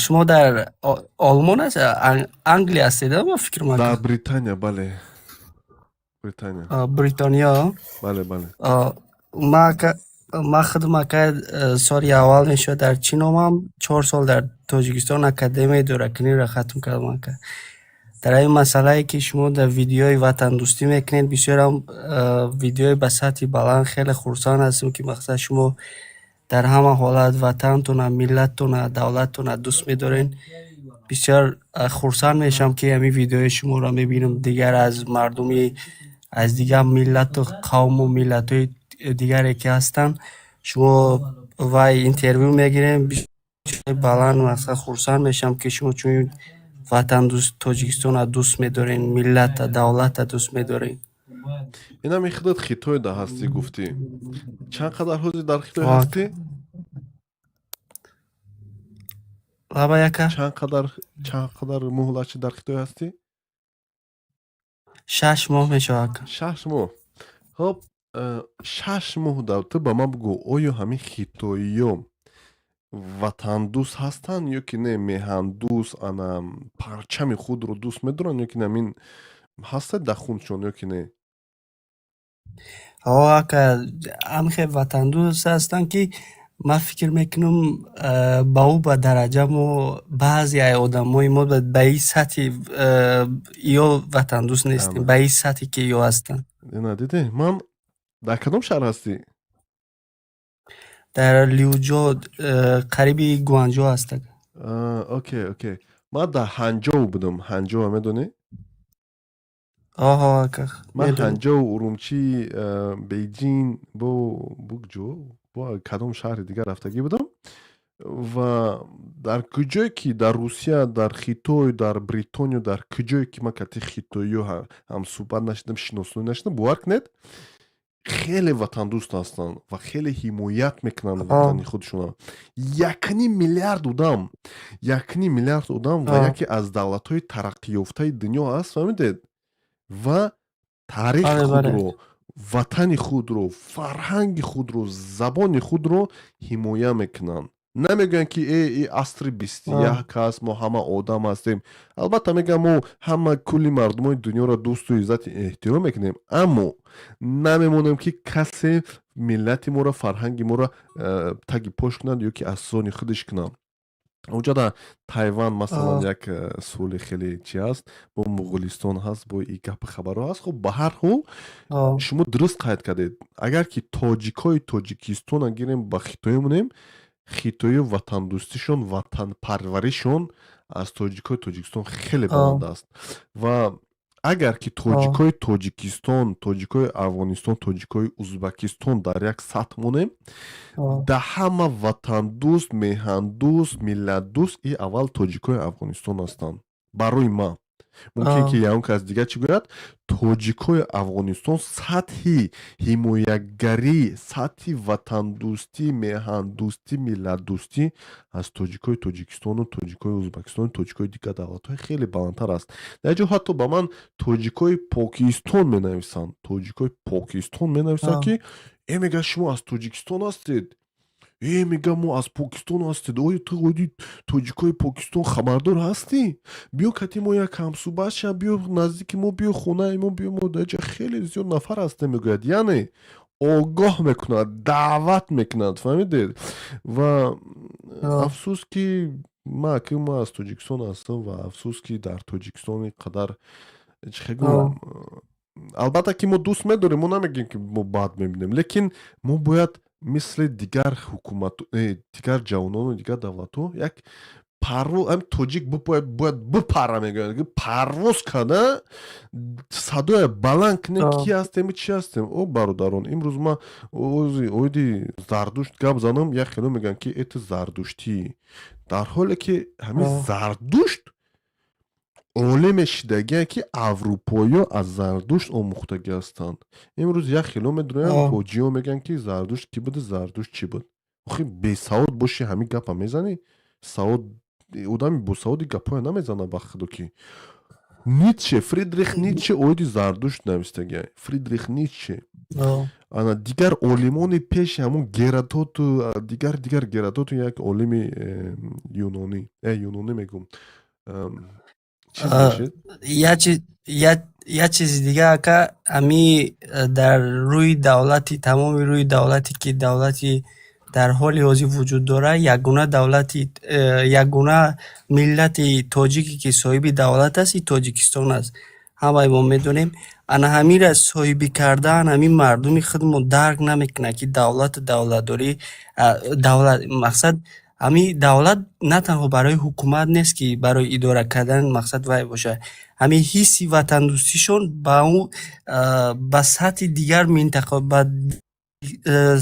шумо дар Олмон аст, Англия ҳастед, ма фикр Дар мекунам? Британия, бале. Британия. Бритониё? Бале, бале. Ма худам, ака, соли аввал мешавад дар Чин омам, 4 сол дар Тоҷикистон академияи дуракуниро хатм кардам, ака. Дар ҳамин масъалае, ки шумо дар видеои ватандӯстӣ мекунед, бисёрам видеои ба сатҳи баланд, хеле хурсанд ҳастем, ки мақсад шумо дар ҳама ҳолат ватантона, миллаттона, давлаттона дӯст медоред. Бисёр хурсанд мешавам, ки ҳамин видеои шуморо мебинам. Дигар аз мардуми аз дигар миллату қавму миллатҳои дигаре ки ҳастанд, шумо вай интервю мегирем, бисёр баланд, мақсад хурсанд мешавам, ки шумо чунин ватандӯст, Тоҷикистонро дӯст медоред, миллата, давлатро дӯст медоред. Инами худат Хитойда ҳастӣ, гуфтӣ. Чанд қадар ҳозир дар Хитой ҳастӣ? Лаба, яка. Чанд қадар муҳлат чи дар Хитой ҳастӣ? 6 моҳ мешавад, ака. 6 моҳ. Хоб, 6 моҳ да ту ба ман бигӯ, оё ҳамин хитоиё ватандӯст ҳастанд ё ки не, меҳандӯст, ана парчами худро дӯст медоранд ё ки не, ҳамин ҳастад дар хуншон ё ки не? Ҳо, ака, ҳамхел ватандӯст ҳастанд, ки ман фикр мекунам, ба ӯ ба дараҷа мо баъзе одамои мо ба ин сатҳи ё ватандӯст нестем, ба ин сатҳе ки ё ҳастанд. Ина дидӣ, ман дар кадом шаҳр ҳастӣ? Дар Лиуҷо, қариби Гуанҷо аст, ака. Окей, ман дар Ҳанҷоу будам. Ҳанҷоа медонӣ? Оҳо, ака. Ман Медонам. Ҳанҷоу, Урумчи, Бейҷин, бо куҷо, бо кадом шаҳри дигар рафтагӣ будам ва дар куҷое ки дар Русия, дар Хитой, дар Бритониё, дар куҷое ки ман кати хитоиё ҳамсӯҳбат нашидам, шиносоӣ нашидам, бовар кунед, хеле ватандӯст ҳастанд ва хеле ҳимоят мекунанд ватани худшона. 1,5 миллиард одам, 1,5 миллиард одам ва яке аз давлатҳои тараққиёфтаи дунё аст, фаҳмидед, ва таърихи худро, ватани худро, фарҳанги худро, забони худро ҳимоя мекунанд. Намегӯянд, ки э асри 21 аст, мо ҳама одам ҳастем. Албатта, мегӯям, мо ҳама кулли мардумои дунёро дӯсту иззати эҳтиром мекунем, аммо намемонем, ки касе миллати моро, фарҳанги моро таги пош кунад ё ки аз сони худаш кунад. Онҷо дар Тайван, масалан, як суоли хеле чи аст, бо Муғулистон ҳаст, бо и гапи хабарҳо ҳаст. Хуб, ба ҳар ҳол, шумо дуруст қайд кардед. Агар ки тоҷикҳои Тоҷикистона гирем, ба хитоӣ монем, хитоиё ватандӯстишон, ватанпарваришон аз тоҷикҳои Тоҷикистон хеле баланд аст. Ва агар ки тоҷикҳои Тоҷикистон, тоҷикҳои Афғонистон, тоҷикҳои Узбакистон дар як сатҳ монем, да ҳама ватандӯст, меҳандӯст, миллатдӯст и аввал тоҷикҳои Афғонистон ҳастанд. Барои ман, мумкин ки ягон кас дигар чӣ гӯяд, тоҷикҳои Афғонистон сатҳи ҳимоягарӣ, сатҳи ватандӯстӣ, меҳандӯстӣ, миллатдӯстӣ аз тоҷикҳои Тоҷикистону тоҷикҳои Узбакистону тоҷикҳои дигар давлатҳои хеле баландтар аст. Дар ҷо ҳатто ба ман тоҷикҳои Покистон менависанд, тоҷикҳои Покистон менависанд, ки Э, мега, шумо аз Тоҷикистон ҳастед? Э, мега, мо аз Покистон ҳастед. Оё ту оиди тоҷикои Покистон хабардор ҳастӣ? Биё, кати мо як ҳамсӯҳбат ша, биё наздики мо, биё хонаи мо, биё, мо дар ҷа хеле зиёд нафар ҳастем, мегӯяд. Яъне огоҳ мекунад, даъват мекунад, фаҳмидед? Ва афсӯс, ки ма ки ма аз Тоҷикистон ҳастам ва афсӯс, ки дар Тоҷикистон ин қадар чӣ гӯям. Албатта, ки мо дӯст медорем, мо намегӯем, ки мо бад мебинем, лекин мо бояд мисли дигар ҳукумат, дигар ҷавонону дигар давлатҳо як парво ҳам тоҷик бояд бипара, мегӯянд, парвоз карда, садоя баланд кунем, ки ҳастем, чӣ ҳастем. О бародарон, имрӯз ма оиди Зардушт гап занам, як хело мегӯянд, ки это зардуштӣ, дар ҳоле ки ҳамин Зардушт олеме шидагие, ки аврупоиё аз Зардушт омӯхтагӣ ҳастанд. Имрӯз як хело медроянд, ҳоҷиё мегӯянд, ки Зардушт кӣ буду, Зардушт чӣ буд. Охи, бесавод бошӣ, ҳамин гапа мезанӣ? Савод, одами босаводи гапҳоя намезана. Ба худо, ки Ницше, Фридрих Ницше оиди Зардушт навистагия, Фридрих Ницше. Ана дигар олимони пеши ҳамун Геродоту дигар Геродоту, як олими юнонӣ, юнонӣ мегӯм, Як чизи дига, ака, ами дар рӯи давлати, тамоми рӯи давлате, ки давлати дар ҳоли ҳозир вуҷуд дорад, ягона давлати, ягона миллати тоҷике, ки соҳиби давлат аст, ин Тоҷикистон аст. Ҳамаи мо медонем. Ана ҳамира соҳибӣ кардан, ҳамин мардуми худмо дарк намекунад, ки давлату давлатдорӣ, давлат мақсад, ҳамин давлат на танҳо барои ҳукумат нест, ки барои идора кардан мақсад вай бошад. Ҳамин ҳисси ватандӯстишон ба ӯ ба сатҳи дигар минтақа, ба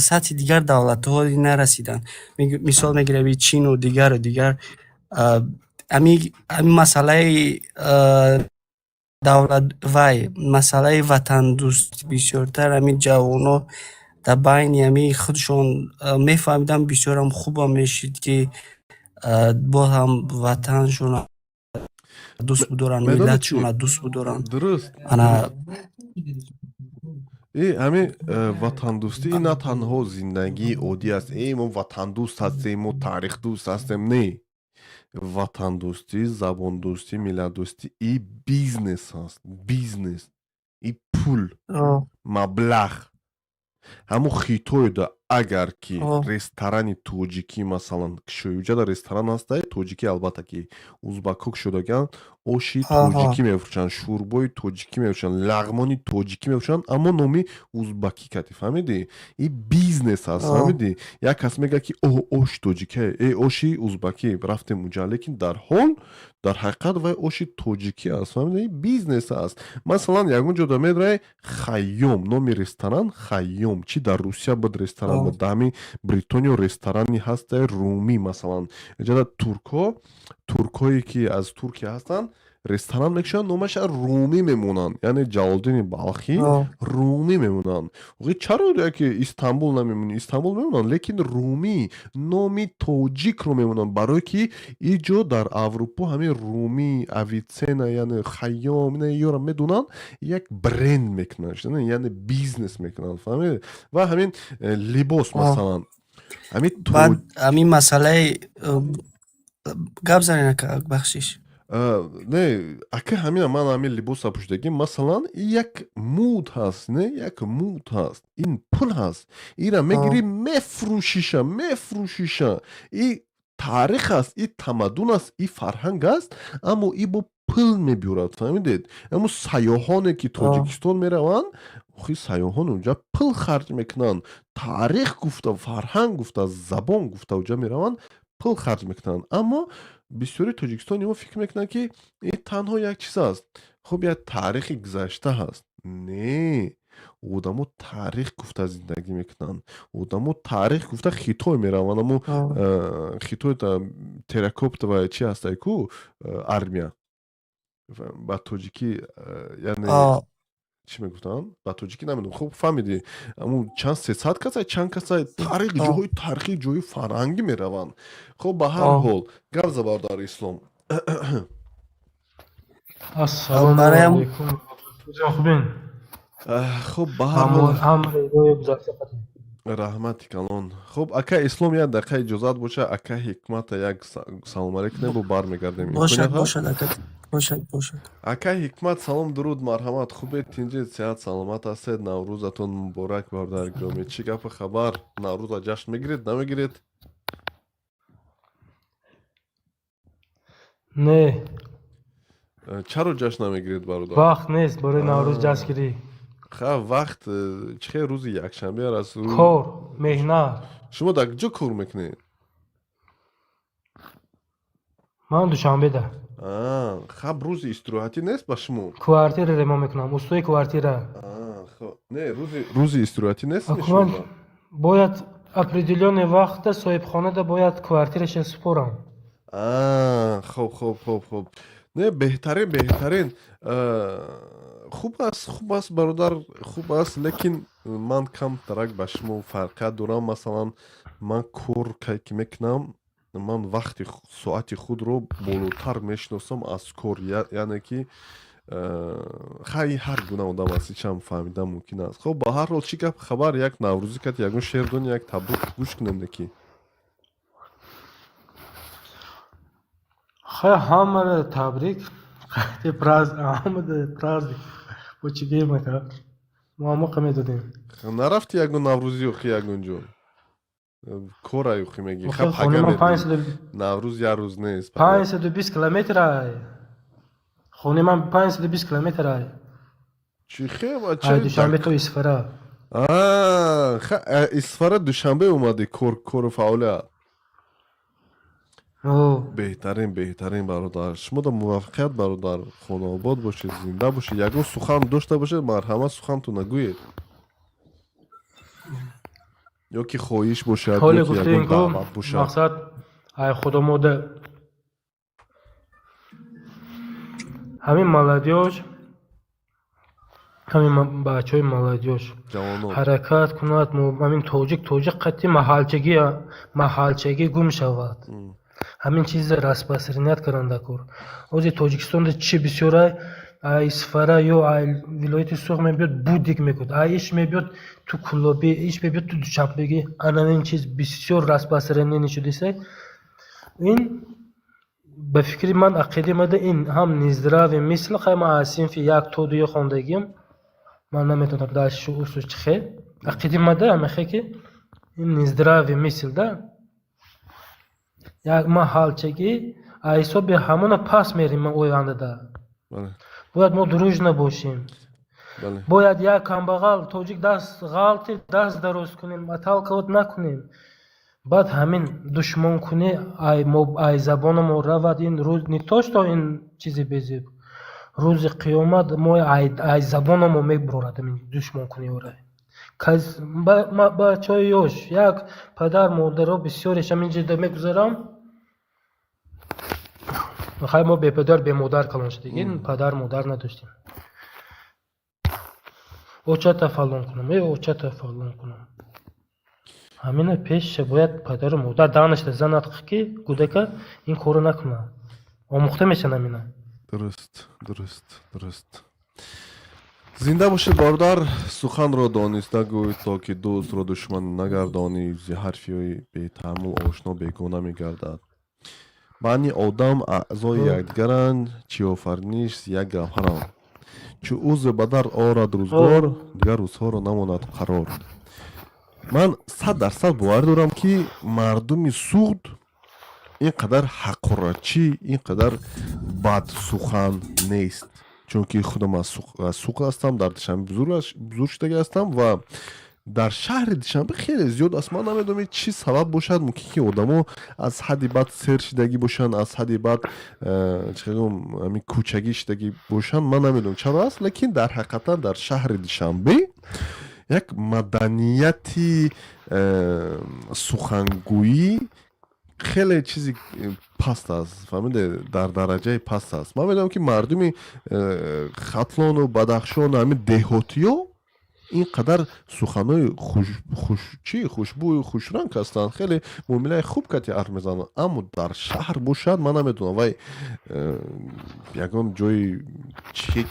сатҳи дигар давлатҳо нарасиданд. Мисол мегирем, Чину дигару дигар. Ҳамин масъалаи давлат, вай масъалаи ватандӯстӣ, бисёртар ҳамин ҷавоно дар байни ҳамин худшон мефаҳмиданд, бисёрам хубам мешид, ки боз ҳам ватаншона дӯст бидоранд, миллатшона дӯст бидоранд. Дуруст. Ана. Э, ҳамин ватандӯстӣ на танҳо зиндагии оддӣ аст. Э, мо ватандӯст ҳастем, мо тарихдӯст ҳастем. Не, ватандӯстӣ, забондӯстӣ, миллатдӯстӣ и бизнес аст, бизнес и пул, маблағ. Ҳамун Хитойда агар ки ресторани тоҷикӣ, масалан, кушоюҷада ресторан ҳастай тоҷикӣ, албатта, ки узбакҳо кушодагианд, оши тоҷикӣ мефурӯшанд, шӯрбои тоҷикӣ мефурӯшанд, лағмони тоҷикӣ мефурӯшанд, аммо номи узбакӣ кати, фаҳмидӣ? И бизнес аст, фаҳмидӣ? Як кас мегӯяд, ки о, оши тоҷикӣ, э, оши узбакӣ, рафтем уҷа, лекин дар ҳол, дар ҳақиқат вай оши тоҷикӣ аст, фаҳмидӣ? Бизнес аст. Масалан, ягон ҷода медраи, Хайём номи ресторан, Хайём, чӣ дар Русия буд ресторан буд, дар ҳамин Бритониё ресторани ҳастай, Румӣ, масалан. Иҷода туркҳо, туркҳое ки аз Туркия ҳастанд, ресторан мекушанд, номаша Румӣ мемонанд, яъне Ҷалолиддини Балхӣ, Румӣ мемонанд. Охи, чаро яке Истанбул намемонӣ? Истанбул мемонанд, лекин Румӣ, номи тоҷикро мемонанд, барое ки иҷо дар Аврупо ҳамин Румӣ, Авицена, яъне Хайём, ёро медонанд, як бренд мекунанд, яъне бизнес мекунанд, фаҳмидед? Ва ҳамин либос, масалан, ҳамин. Баъд ҳамин масъалаи гап занед, ака, бахшиш. Не, ака, ҳамина ман ҳамин либоса пӯшидагӣ, масалан, як муд ҳаст, не, як муд ҳаст, ин пул ҳаст, ира мегирӣ, мефурӯшиша, мефурӯшиша. И таърих аст, и тамаддун аст, и фарҳанг аст, аммо и бо пул мебиёрад, фаҳмидед? Аммо сайёҳоне ки Тоҷикистон мераванд, охи, сайёҳон унҷа пул харҷ мекунанд, таърих гуфта, фарҳанг гуфта, забон гуфта унҷа мераванд, пул харҷ мекунанд. Аммо бисёри тоҷикистони мо фикр мекунанд, ки ин танҳо як чиз аст, хуб, як таърихи гузашта ҳаст. Не, одамо таърих гуфта зиндагӣ мекунанд, одамо таърих гуфта Хитой мераванд. Амо Хитой терракота ва чи ҳастай ку, армия ба тоҷикӣ, яъне чӣ мегуфтанд ба тоҷикӣ, намедонам. Хуб, фаҳмидӣ, аму чанд 300 каса, чанд каса таърих, ҷоҳои таърихӣ, ҷои фарҳангӣ мераванд. Хуб, ба ҳар ҳол, гап за, бародар Ислом. Ассалому алайкум, хубин? Хуб, ба ҳар ҳол. Раҳмати калон. Хуб, ака Ислом, як дақиқа иҷозат боша, ака Ҳикмата як салом алейк кунем, бо бармегардем. Бошад. Имконият ҳаст? Бошад, ака, бошад, бошад. Ака Ҳикмат, салом, дуруд, марҳамат. Хубед, тинҷед, сеҳат саломат ҳастед? Наврӯзатон муборак, бародари гиромӣ. Чӣ гапу хабар? Наврӯза ҷашн мегиред, намегиред? Не. Чаро ҷашн намегиред, бародар? Вақт нест барои Наврӯз ҷашнгирӣ. Ха, вақт чӣ хел, рӯзи якшанбе аст? Кор, меҳнат. Шумо дар куҷо кор мекунед? Ман Душанбеда. Хаб, рӯзи истироҳатӣ нест ба шумо? Квартира ремонт мекунам, устои квартира. Хоб, не, рӯзи истироҳатӣ нест? Акман бояд определённый вақта соҳибхонада бояд квартираша супорам. Хоб, хоб, хоб, хоб, не, беҳтарин, беҳтарин. Хуб аст, хуб аст, бародар, хуб аст, лекин ман камтарак ба шумо фарқият дорам. Масалан, ман кор кай ки мекунам, ман вақти соати худро болотар мешиносам аз кор, яъне ки хай, ҳар гуна одам аст, ичам фаҳмидан мумкин аст. Хоб, ба ҳар ҳол, чӣ гап хабар? Як наврӯзӣ кард, ягон шеър дони, як табрук гӯш кунем неки. Хай, ҳамаро табрик, қайди ҳамада праздник. Бо чӣ гӯем, ака? Мо ҳамоқа медодем. Нарафти ягон наврӯзӣ охи, ягон ҷо кора охи мегӣ? Охи, хонаи ман Наврӯз як рӯз нест. 520 километр ай. Хонаи ман 520 километр ай. Чӣ хел? Ай Душанбе то Исфара. Исфара, Душанбе омадӣ кор, кору фаъолият? Беҳтарин, беҳтарин, бародар. Шумо да муваффақият, бародар, хонаобод бошед, зинда бошед. Ягон сухан дошта бошед, марҳамат, сухантона гӯед, ё ки хоҳиш бошад, ҳоле ё ки ягон гуфтем ку даъват бошад. Мақсад ай худомода ҳамин молодёж, ҳамин бачаҳои молодёж ҷавонон ҳаракат кунад, ҳамин тоҷик тоҷик қатъи маҳалчагӣ, маҳалчагӣ гум шавад. Ҳамин чиза распространять кардан дар кор. Ҳозир Тоҷикистонда чӣ бисёрай, ай Исфара ё ай вилояти Суғд мебиёд, будик мекунад, ай иш мебиёд ту Кулобӣ, иш мебиёд ту Душанбегӣ. Ана ин чиз бисёр распространение шудисай. Ин ба фикри ман, ақидаи мада, ин ҳам нездравый мисл. Хай, ман аз синфи як то дуё хондагиам, ман наметавонам дальше усуш чӣ хел. Ақидаи мада ҳамехе ки ин нездравый мисл да, як маҳалчагӣ аз ҳисоби ҳамона пас мерем ояндада. Бояд мо дружно бошем. Бояд як камбағал тоҷик даст ғалти даст дароз кунем, отталкивать накунем. Баъд ҳамин душмонкунӣ ай мо, ай забонамо равад. Ин рӯз не то что ин чизи безеб, рӯзи қиёмат мо ай забонамо мебурорад ҳамин душмонкуниҳоро. Бачаҳои ёш, як падар модаро бисёреш ҳамин ҷида мегузарам. Хай, мо бепадар бемодар калон шудагӣ, падар модар надоштем. Очата фалон кунам, э очата фалон кунам. Ҳамина пешша бояд падару модар данашта занад, ки кӯдака ин корро накунад. Омӯхта мешаванд ҳамина. Дуруст, дуруст, дуруст. Зинда бошед, бародар. Суханро дониста гӯй, то ки дӯстро душман нагардонӣ. Зи ҳарфи бетаъаммул ошно бегона мегардад. Бани одам аъзои якдигаранд, чӣ офариниш зи як гавҳаранд. Чу узв ба дард орад рӯзгор, дигар рӯзҳоро намонад қарор. Ман 100% боварӣ дорам, ки мардуми Суғд ин қадар ҳақоратчӣ, ин қадар бадсухан нест, чунки худам аз Суғд ҳастам, дар Душанбе бузург шудагӣ ҳастам ва дар шаҳри Душанбе хеле зиёд аст. Ман намедонам, чӣ сабаб бошад. Мумкин ки одамо аз ҳадди бад сер шидагӣ бошанд, аз ҳадди бад чӣ гӯям, ҳамин кӯчагӣ шидагӣ бошанд. Ман намедонам, чаро аст, лекин дар ҳақиқатан дар шаҳри Душанбе як маданияти сухангӯӣ хеле чизи паст аст, фаҳмиде, дар дараҷаи паст аст. Ман медонам, ки мардуми Хатлону Бадахшону ҳамин деҳотиё Ин қадар суханҳои чӣ хушбӯю хушранг ҳастанд, хеле муомилаи хуб кати ҳарф мезананд, аммо дар шаҳр бошад, ман намедонам, вай ягон ҷои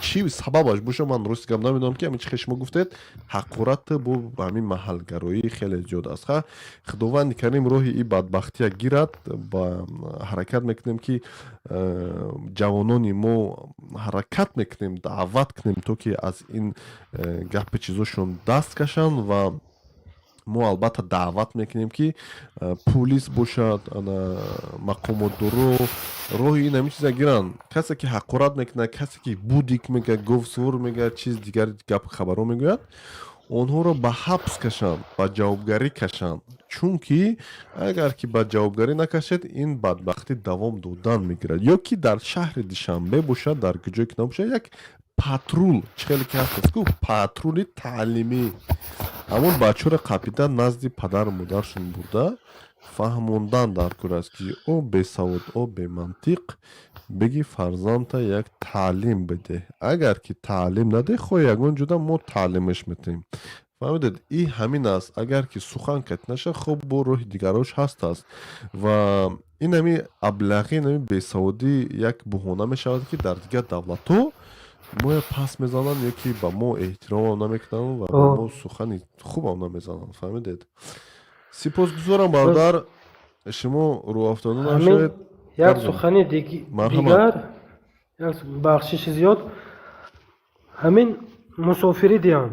чӣ сабабаш бошад, ман рости гап намедонам, ки ҳамин чи шумо гуфтед, ҳақорат бо ҳамин маҳалгароӣ хеле зиёд аст. Ха, Худованди Карим роҳи ин бадбахтия гирад. Ба ҳаракат мекунем, ки ҷавонони мо ҳаракат мекунем, даъват кунем, то ки аз ин гапи чизошон даст кашанд. Ва мо албатта даъват мекунем, ки пулис бошад, мақомотдоро роҳи ин ҳамин чиза гиранд. Касе ки ҳақорат мекунад, касе ки бык мегӯяд, говсувор мегӯяд, чиз дигар гап хабарҳо мегӯяд, онҳоро ба ҳабс кашанд, ба ҷавобгарӣ кашанд, чунки агар ки ба ҷавобгарӣ накашед, ин бадбахтӣ давом додан мегирад. Ё ки дар шаҳри Душанбе бошад, дар куҷое ки набошад, як патрул чӣ хеле ки ҳаст ку, патрули таълимӣ, ҳамон бачаҳоро қапида назди падару модаршон бурда фаҳмондан дар кор аст, ки о бесавод, о бемантиқ, биги фарзандта як таълим бидеҳ. Агар ки таълим надеҳ, хоҳ ягон ҷуда мо таълимаш метиҳем. Фаҳмидед, и ҳамин аст. Агар ки сухан кати наша, хуб, бо роҳи дигарош ҳаст аст. Ва ин ҳами аблаҳӣ, ин ҳами бесаводӣ як буҳона мешавад, ки дар дигар давлатҳо моя пас мезананд ё ки ба мо эҳтиромам намекунанд ва ба мо сухани хубам намезананд. Фаҳмидед? Сипосгузорам, бародар, шумо рӯҳафтода нашавед. Як сухани дигар, як бахшиши зиёд, ҳамин мусофирӣ диҳам.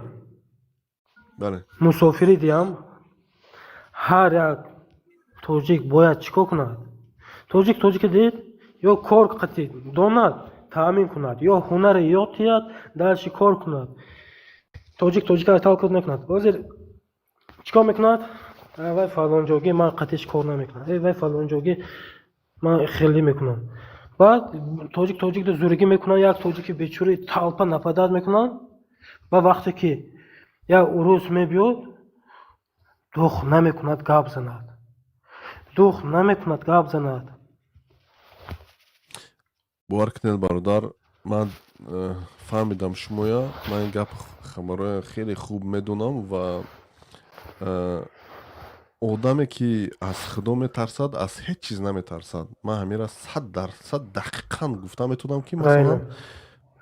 Бале. Мусофирӣ диҳам, ҳар як тоҷик бояд чӣ кор кунад? Тоҷик тоҷика дид, ё кор қатӣ донад, таъмин кунад, ё ҳунаре ёд диҳад, дальше кор кунад. Тоҷик тоҷика талкот накунад. Ҳозир чӣ кор мекунад? Вай фалонҷогӣ, ман қатиш кор намекунам, э вай фалонҷогӣ, ман хеле мекунам. Баъд тоҷик тоҷикро зӯригӣ мекунанд, як тоҷики бечури толпа нападать мекунанд. Ба вақте ки як урус мебиёд, дух намекунад гап занад, дух намекунад гап занад. Бовар кунед, бародар, ман фаҳмидам шумоя. Ман ин гап хабароя хеле хуб медонам. Ва одаме ки аз Худо метарсад, аз ҳеҷ чиз наметарсад. Ман ҳамира 100% дақиқан гуфта метавонам, ки масалан,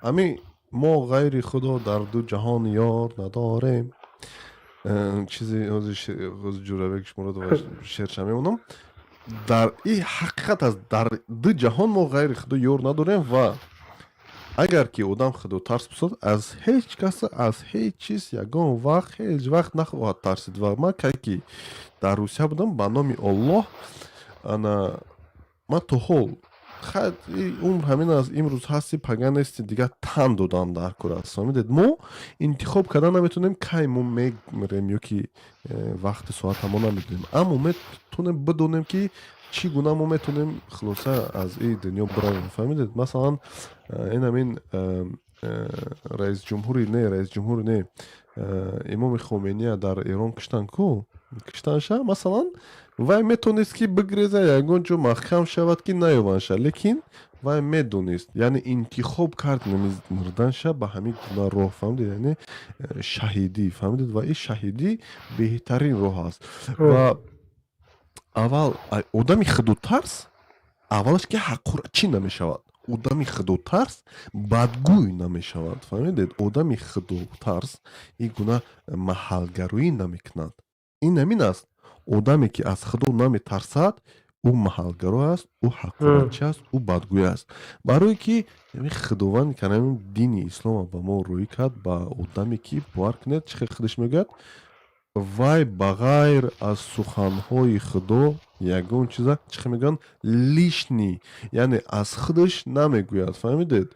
ҳамин мо ғайри Худо дар ду ҷаҳон ёр надорем. Чизи ҳозир Ҷӯрабек Шмуродова шеърша мемонам. Дар и ҳақиқат аст, дар ду ҷаҳон мо ғайри Худо ёр надорем. Ва агар ки одам худотарс бошад, аз ҳеҷ кас, аз ҳеҷ чиз ягон вақт, ҳеҷ вақт нахоҳад тарсид. Ва ман кай ки дар Русия будам, ба номи Оллоҳ, ана ман то ҳол умр ҳамин аст, имрӯз ҳасти, пага нести, дигар тан додан дар кор аст. Фаҳмидед, мо интихоб кардан наметавонем, кай мо мемирем ё ки вақти соата мо намедонем, аммо метавонем бидонем, ки чӣ гуна мо метавонем хулоса аз ин дунё биравем. Фаҳмидед, масалан, ин ҳамин раисҷумҳури, не, раисҷумҳур не, имоми Хомения дар Эрон куштанд ку, куштанша, масалан, вай метавонист, ки бигреза, ягон ҷо маҳкам шавад, ки наёванша, лекин вай медонист, яъне интихоб кард мурданша ба ҳамин гуна роҳ. Фаҳмидед, яъне шаҳидӣ. Фаҳмидед, ва ин шаҳидӣ беҳтарин роҳ аст. Ва аввал одами худотарс аввалаш ки ҳақорат намешавад, одами худотарс бадгӯй намешавад. Фаҳмидед, одами худотарс ин гуна маҳалгароӣ намекунад. Ин ҳамин аст: одаме ки аз Худо наметарсад, ӯ маҳалгаро аст, ӯ ҳақоратчӣ аст, ӯ бадгӯй аст. Барое ки Худованд канами дини ислома ба мо рӯӣ кард, ба одаме ки, бовар кунед, чӣ хел худаш мегӯяд, вай ба ғайр аз суханҳои Худо ягон чиза, чӣ хел мегӯянд, лишний, яъне аз худаш намегӯяд. Фаҳмидед,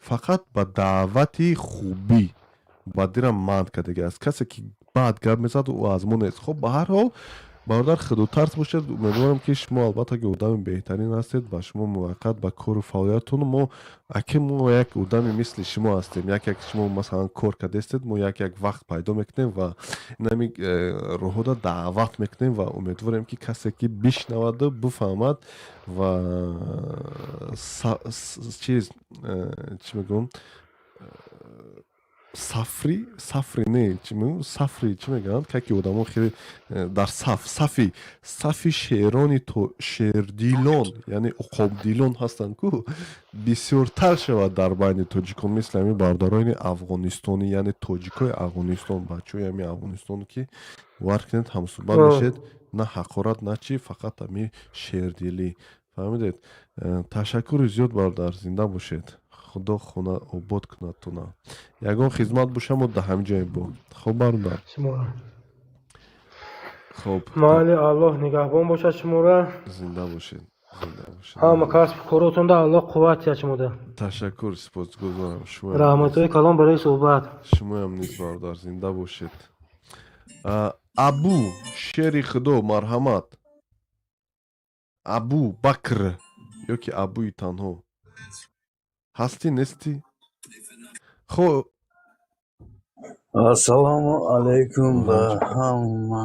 фақат ба даъвати хубӣ, бадира манъ кардагӣ аст. Касе ки бад гап мезад, ӯ аз мо нест. Хоб, ба ҳар ҳол, бародар, худотарс бошед. Умедворам, ки шумо албатта ки одами беҳтарин ҳастед. Ба шумо муваффақият ба кору фаъолиятатон. Мо аки мо як одами мисли шумо ҳастем, як як шумо масалан кор кардастед, мо як як вақт пайдо мекунем ва инами роҳҳода даъват мекунем. Ва умедворем, ки касе ки бишнаваду бифаҳмад ва чиз, чӣ мегӯям. Сафри, сафри не, чӣ мегӯям, сафри чӣ мегӯянд, как ки одамо хеле дар саф, сафи шерони то шердилон, яъне уқобдилон ҳастанд ку, бисёртар шавад дар байни тоҷикон, мисли ҳамин бародарони афғонистонӣ, яъне тоҷикои Афғонистон, бачаҳои ҳамин Афғонистон, ки бовар кунед, ҳамсӯҳбат мешед, на ҳақорат, на чӣ, фақат ҳамин шердилӣ, фаҳмидед? Ташаккури зиёд, бародар, зинда бошед, Худо хона обод кунад туна. Ягон хизмат боша, мо да ҳамин ҷое бо. Хоб, бародар. Шуморо. Хоб. Майли, Аллоҳ нигаҳбон бошад шуморо. Зинда бошед, зинда бошед. Ҳама касбу коротонда Аллоҳ қувват диҳад шумода. Ташаккур, сипосгузорам. Шумоям низ. Раҳматҳои калон барои суҳбат. Шумоям низ, бародар, зинда бошед. Абу шери Худо, марҳамат. Абу Бакр ё ки Абуи танҳо ҳастӣ, нестӣ? Хо. Ассалому алайкум ба ҳама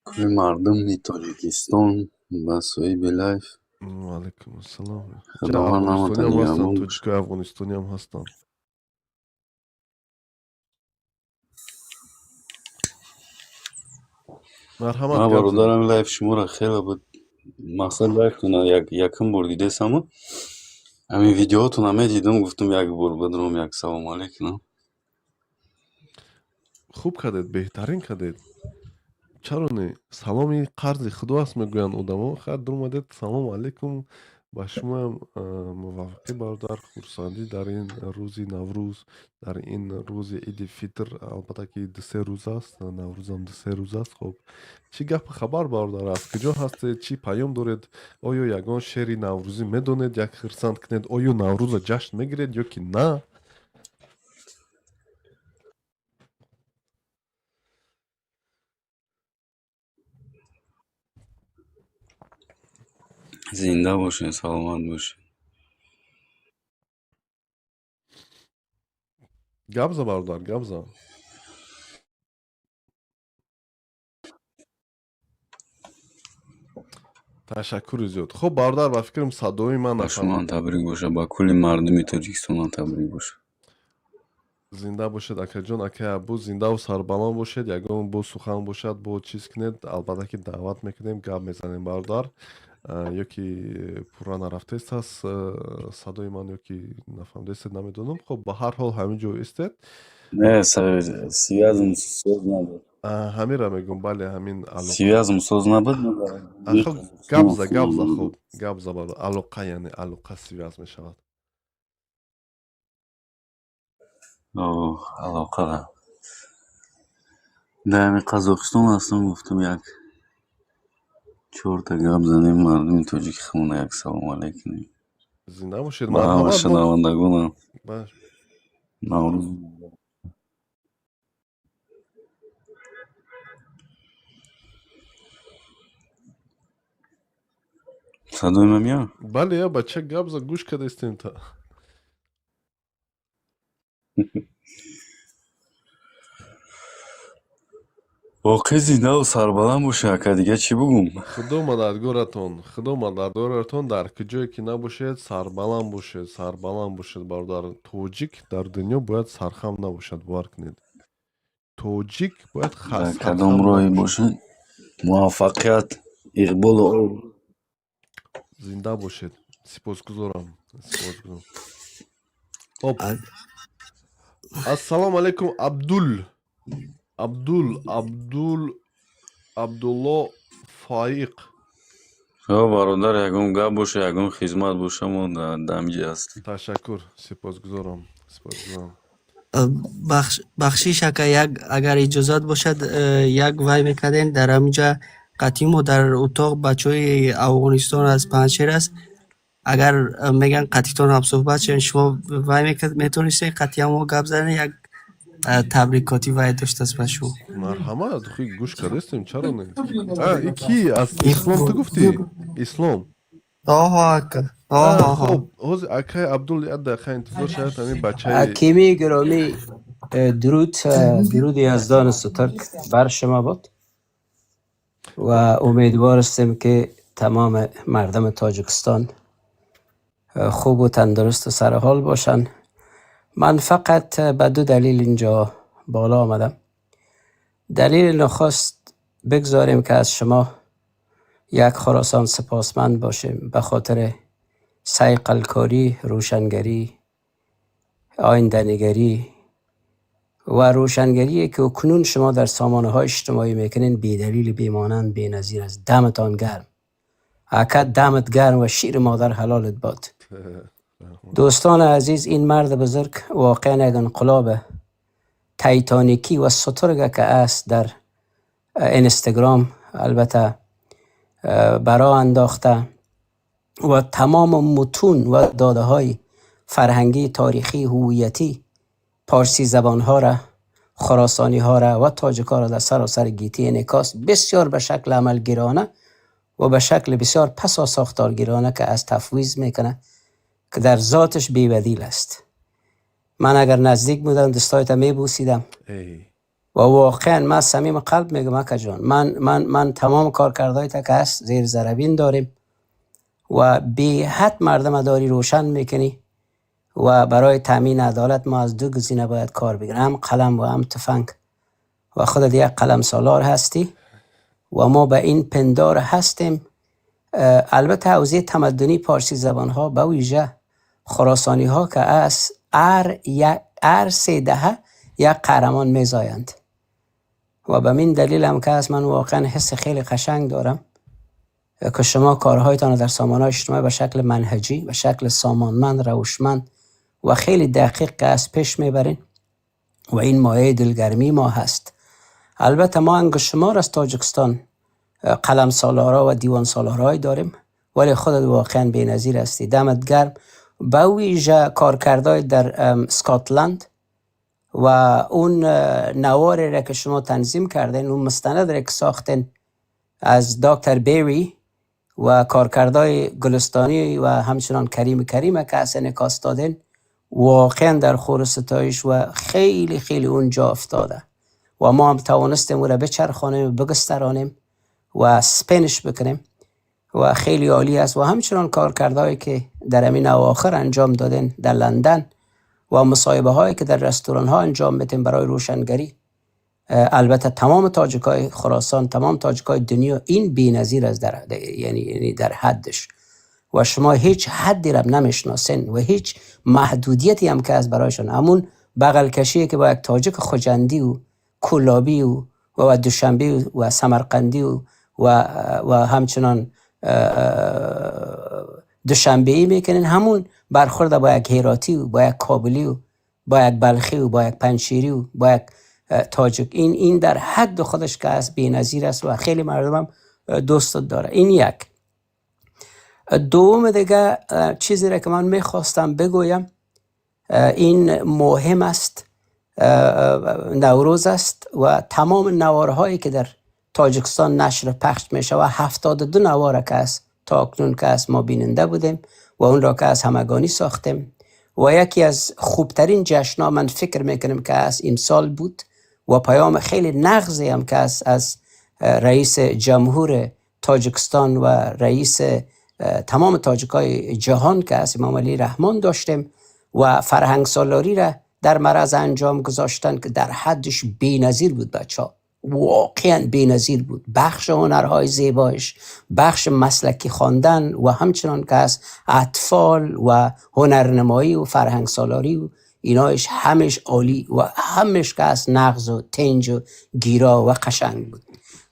кулли мардуми Тоҷикистон, ба соҳиби лайф. Ваалайкум ассалом. Худованд ҳаматон Афғонистониам ҳастанд. нигаҳбон бошад. Тоҷикои афғонистониам ҳастанд. Марҳамат, Ман, гап зан. бародарам, лайф шуморо хеле буд, мақсад лайфтона якум бор дидесаму ҳамин видеоотона медидам, гуфтам, як бор бидром, як салому алейкум. Хуб кардед, беҳтарин кардед. Чаро не? Саломи қарзи Худо аст, мегӯянд одамо. Хайр, дуромадед, салому алейкум. Ба шумоям муваффақӣ, бародар, хурсандӣ дар ин рӯзи Наврӯз, дар ин рӯзи Иди Фитр. Албатта ки 2-се рӯз аст, Наврӯзам 2-се рӯз аст. Хоб, чӣ гапу хабар, бародар, аз куҷо ҳастед, чӣ паём доред? Оё ягон шеъри наврӯзӣ медонед, як хирсанд кунед? Оё Наврӯза ҷашн мегиред ё ки на? Зинда бошед, саломат бошед. Гап за, бародар, гап за. Ташаккури зиёд. Хуб, бародар, ба фикрам, садои ман Ба шумоам нафаҳмид. табрик бошад, ба кулли мардуми Тоҷикистонам табрик бошад. Зинда бошед, акаҷон, акаи Абу, зиндаву сарбаланд бошед. Ягон бо сухан бошад, бо чиз кунед, албатта ки даъват мекунем, гап мезанем, бародар. Ё ки пурра нарафтест аст садои ман, ё ки нафаҳмидастед, намедонам. Хуб, ба ҳар ҳол ҳамин ҷо истед. Не, связм соз набуд. Ҳаминра мегӯм, бале, ҳамин алоқа. Связм соз набуд. Хоб, гап за, гап за, хуб, гап за, бародар. Алоқа, яъне алоқа связь мешавад. Алоқа. Дар ҳамин Қазоқистон ҳастам, гуфтам, як чорта гап занем, мардуми тоҷики худмона як салому алейкум. Зинда бошед, Ба ҳама марҳамат, мо шунавандагонам. Баш. Наврӯз. Садои ман меояд? Бале, я бача, гап за, гӯш кардастем та. Боқӣ зиндаву сарбаланд боша, ака, дига чӣ бугум? Худо мададгоратон, Худо мададгоратон, дар куҷое ки набошед, сарбаланд бошед, сарбаланд бошед, бародар. Тоҷик дар дунё бояд сархам набошад, бовар кунед. Тоҷик бояд Дар кадом сархам роҳе набошад. бошад, муваффақият, иқболу Зинда бошед. Сипосгузорам. Сипосгузорам. Хоб. Ассалому алайкум, Абдул. Абдул, Абдул, Абдулло Фоиқ. Ё бародар, ягон гап боша, ягон хизмат боша, мо дар ҳамиҷа ҳастем. Ташаккур, сипосгузорам. Сипосгузорам. Бахшиш, ака, як агар иҷозат бошад, як вай мекардем дар ҳаминҷа, қатъи мо дар утоқ бачаҳои Афғонистон аз Панҷшер аст. Агар меган қатъитон ҳамсӯҳбат шавем, шумо вай метавонистед қатъи мо гап занед, як табрикотӣ вай доштааст ба шумо. Марҳамат, хуй, гӯш кардастем, чаро не? А, и ки аз Ислом ту гуфтӣ? Ислом. Оҳо, ака. Оҳо, оҳо. Хоб, ҳозир акаи Абдул як дақиқа интизор шавед, ҳамин бачаи Акими гиромӣ, дуруд, дуруди Яздон سترگ بر شما باد و امیدوار هستیم که تمام مردم تاجیکستان خوب و تندرست و سرحال باشند. من فقط به دو دلیل اینجا بالا آمدم. دلیل نخست، بگذاریم که از شما یک خراسان سپاسمند باشیم به خاطر صیقلکاری، روشنگری، آینده‌نگری و روشنگری که اکنون شما در سامانه های اجتماعی میکنین، بی دلیل، بی مانند، بی نظیر است. دمتان گرم اکد، دمت گرم و شیر مادر حلالت باد. دوستان عزیز، این مرد بزرگ واقعا یک انقلاب تایتانیکی و سترگ که است در اینستاگرام البته برا انداخته و تمام متون و داده های فرهنگی، تاریخی، هویتی پارسی زبان ها را، خراسانی ها را و تاجک ها را در سراسر گیتی انعکاس بسیار به شکل عملگرانه و به شکل بسیار پسا ساختارگیرانه که از تفویض میکنه که در ذاتش بی‌بدیل است. من اگر نزدیک بودم دستایت میبوسیدم. ای. و واقعا من صمیم قلب میگم اکا جان، من تمام کارکردهای که هست زیر ذره‌بین داریم و بی حد مردم داری روشن میکنی و برای تامین عدالت ما از دو گزینه باید کار بگیریم، هم قلم و هم تفنگ، و خودت یک قلم سالار هستی و ما به این پندار هستیم. البته حوزه تمدنی پارسی زبان ها، به ویژه خراسانی ها که از هر 3 دهه یک قهرمان میزایند و به این دلیل هم که از من واقعا حس خیلی قشنگ دارم که شما کارهایتان در سامان اجتماعی به شکل منهجی، به شکل سامانمند، روشمند و خیلی دقیق که از پیش میبرین و این مایه دلگرمی ما هست. البته ما انگشت شمار از تاجکستان قلم سالارا و دیوان سالارای داریم، ولی خودت واقعا بی‌نظیر هستی. دمت گرم. به ویژه کارکردهای در اسکاتلند و اون نواری را که شما تنظیم کردین، اون مستند را که ساختین از دکتر بیری و کارکردهای گلستانی و همچنان کریم کریم که از انعکاس دادین، واقعا در خور ستایش و خیلی خیلی اونجا افتاده و ما هم توانستیم او را بچرخانیم و بگسترانیم و spin ش بکنیم و خیلی عالی است. و همچنان کارکردهایی که در همین اواخر انجام دادین در لندن و مصاحبه هایی که در رستوران ها انجام میتیم برای روشنگری، البته تمام تاجک های خراسان، تمام تاجک های دنیا، این بی‌نظیر است در یعنی در حدش و شما هیچ حدی را نمیشناسین و هیچ محدودیتی هم که از برایشان همون بغل کشی که با یک تاجک خجندی و کولابی و دوشنبه و سمرقندی و همچنان دوشنبه ای میکنین، همون برخورد با یک هراتی و با یک کابلی و با یک بلخی و با یک پنجشیری و با یک تاجک، این در حد خودش که از بی‌نظیر است و خیلی مردم هم دوست داره. این یک. دوم دیگه چیزی را که من میخواستم بگویم، این مهم است. نوروز است و تمام نوارهایی که در تاجکستان نشر پخش می شود، 72 نوار که است تا اکنون که است ما بیننده بودیم و اون را که از همگانی ساختیم و یکی از خوبترین جشنها من فکر میکنم که از امسال بود و پیام خیلی نغزی هم که از رئیس جمهور تاجکستان و رئیس تمام تاجکای جهان که از امام علی رحمان داشتیم و فرهنگ سالاری را در معرض انجام گذاشتن که در حدش بی‌نظیر بود. بچه ها، واقعا بی‌نظیر بود. بخش هنرهای زیبایش، بخش مسلکی خواندن و همچنان که از اطفال و هنرنمایی و فرهنگ سالاری و اینایش همش عالی و همش که از نغز و تنج و گیرا و قشنگ بود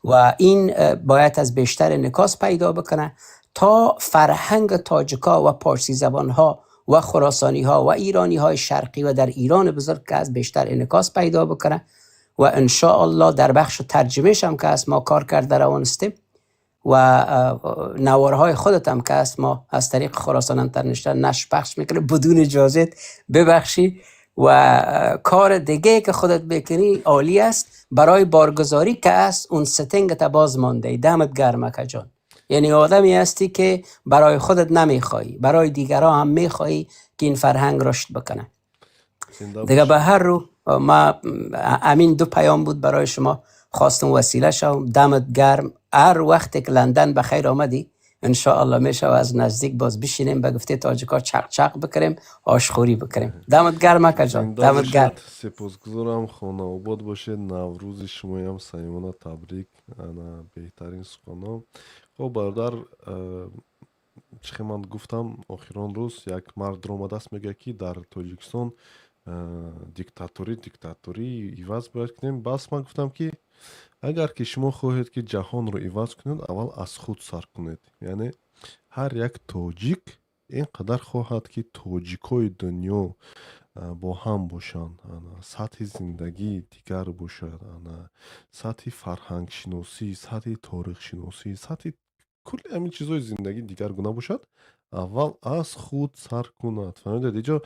و این باید از بیشتر انعکاس پیدا بکنه تا فرهنگ تاجکا و پارسی زبان ها و خراسانی ها و ایرانی های شرقی و در ایران بزرگ که از بیشتر انعکاس پیدا بکنه و الله در بخش ترجمهش هم که از ما کار کرده روانستیم و نوارهای خودت هم که است ما از طریق خراسان اینترنشنال نشر پخش میکنه بدون اجازه، ببخشی. و کار دیگه که خودت بکنی عالی است. برای بارگذاری که است اون setting تا باز مانده. دمت گرم اکا جان. یعنی آدمی هستی که برای خودت نمیخوای، برای دیگران هم میخوای که این فرهنگ رشد بکنه. زنده دیگه باشی. به هر رو ما امین دو پیام بود برای شما، خواستم وسیله شوم. دمت گرم. هر وقت که لندن به خیر آمدی. انشاءالله میشه و از نزدیک باز بشینیم، به گفته تاجیکا چق چق بکنیم، آشخوری بکنیم. دمت گرم اکا جان. Зинда دمت گرم. бошед, сипосгузорам, хонаобод бошед. Наврӯзи шумоям самимона табрик. Ана, беҳтарин суханҳо. Хоб, бародар, чӣ хел ман гуфтам, охирон рӯз як мард омадааст, мегӯяд, ки дар Тоҷикистон диктаторӣ иваз бояд кунем. Бас ман гуфтам, ки агар ки шумо хоҳед, ки ҷаҳонро иваз кунед, аввал аз худ сар кунед. Яъне ҳар як тоҷик ин қадар хоҳад, ки тоҷикҳои дунё бо ҳам бошанд, сатҳи зиндагӣ дигар бошад, ана, сатҳи фарҳангшиносӣ, сатҳи торихшиносӣ, сатҳи кулли ҳамин чизҳои зиндагӣ дигаргуна бошад, аввал аз худ сар кунад. Фаҳмидед? Иҷо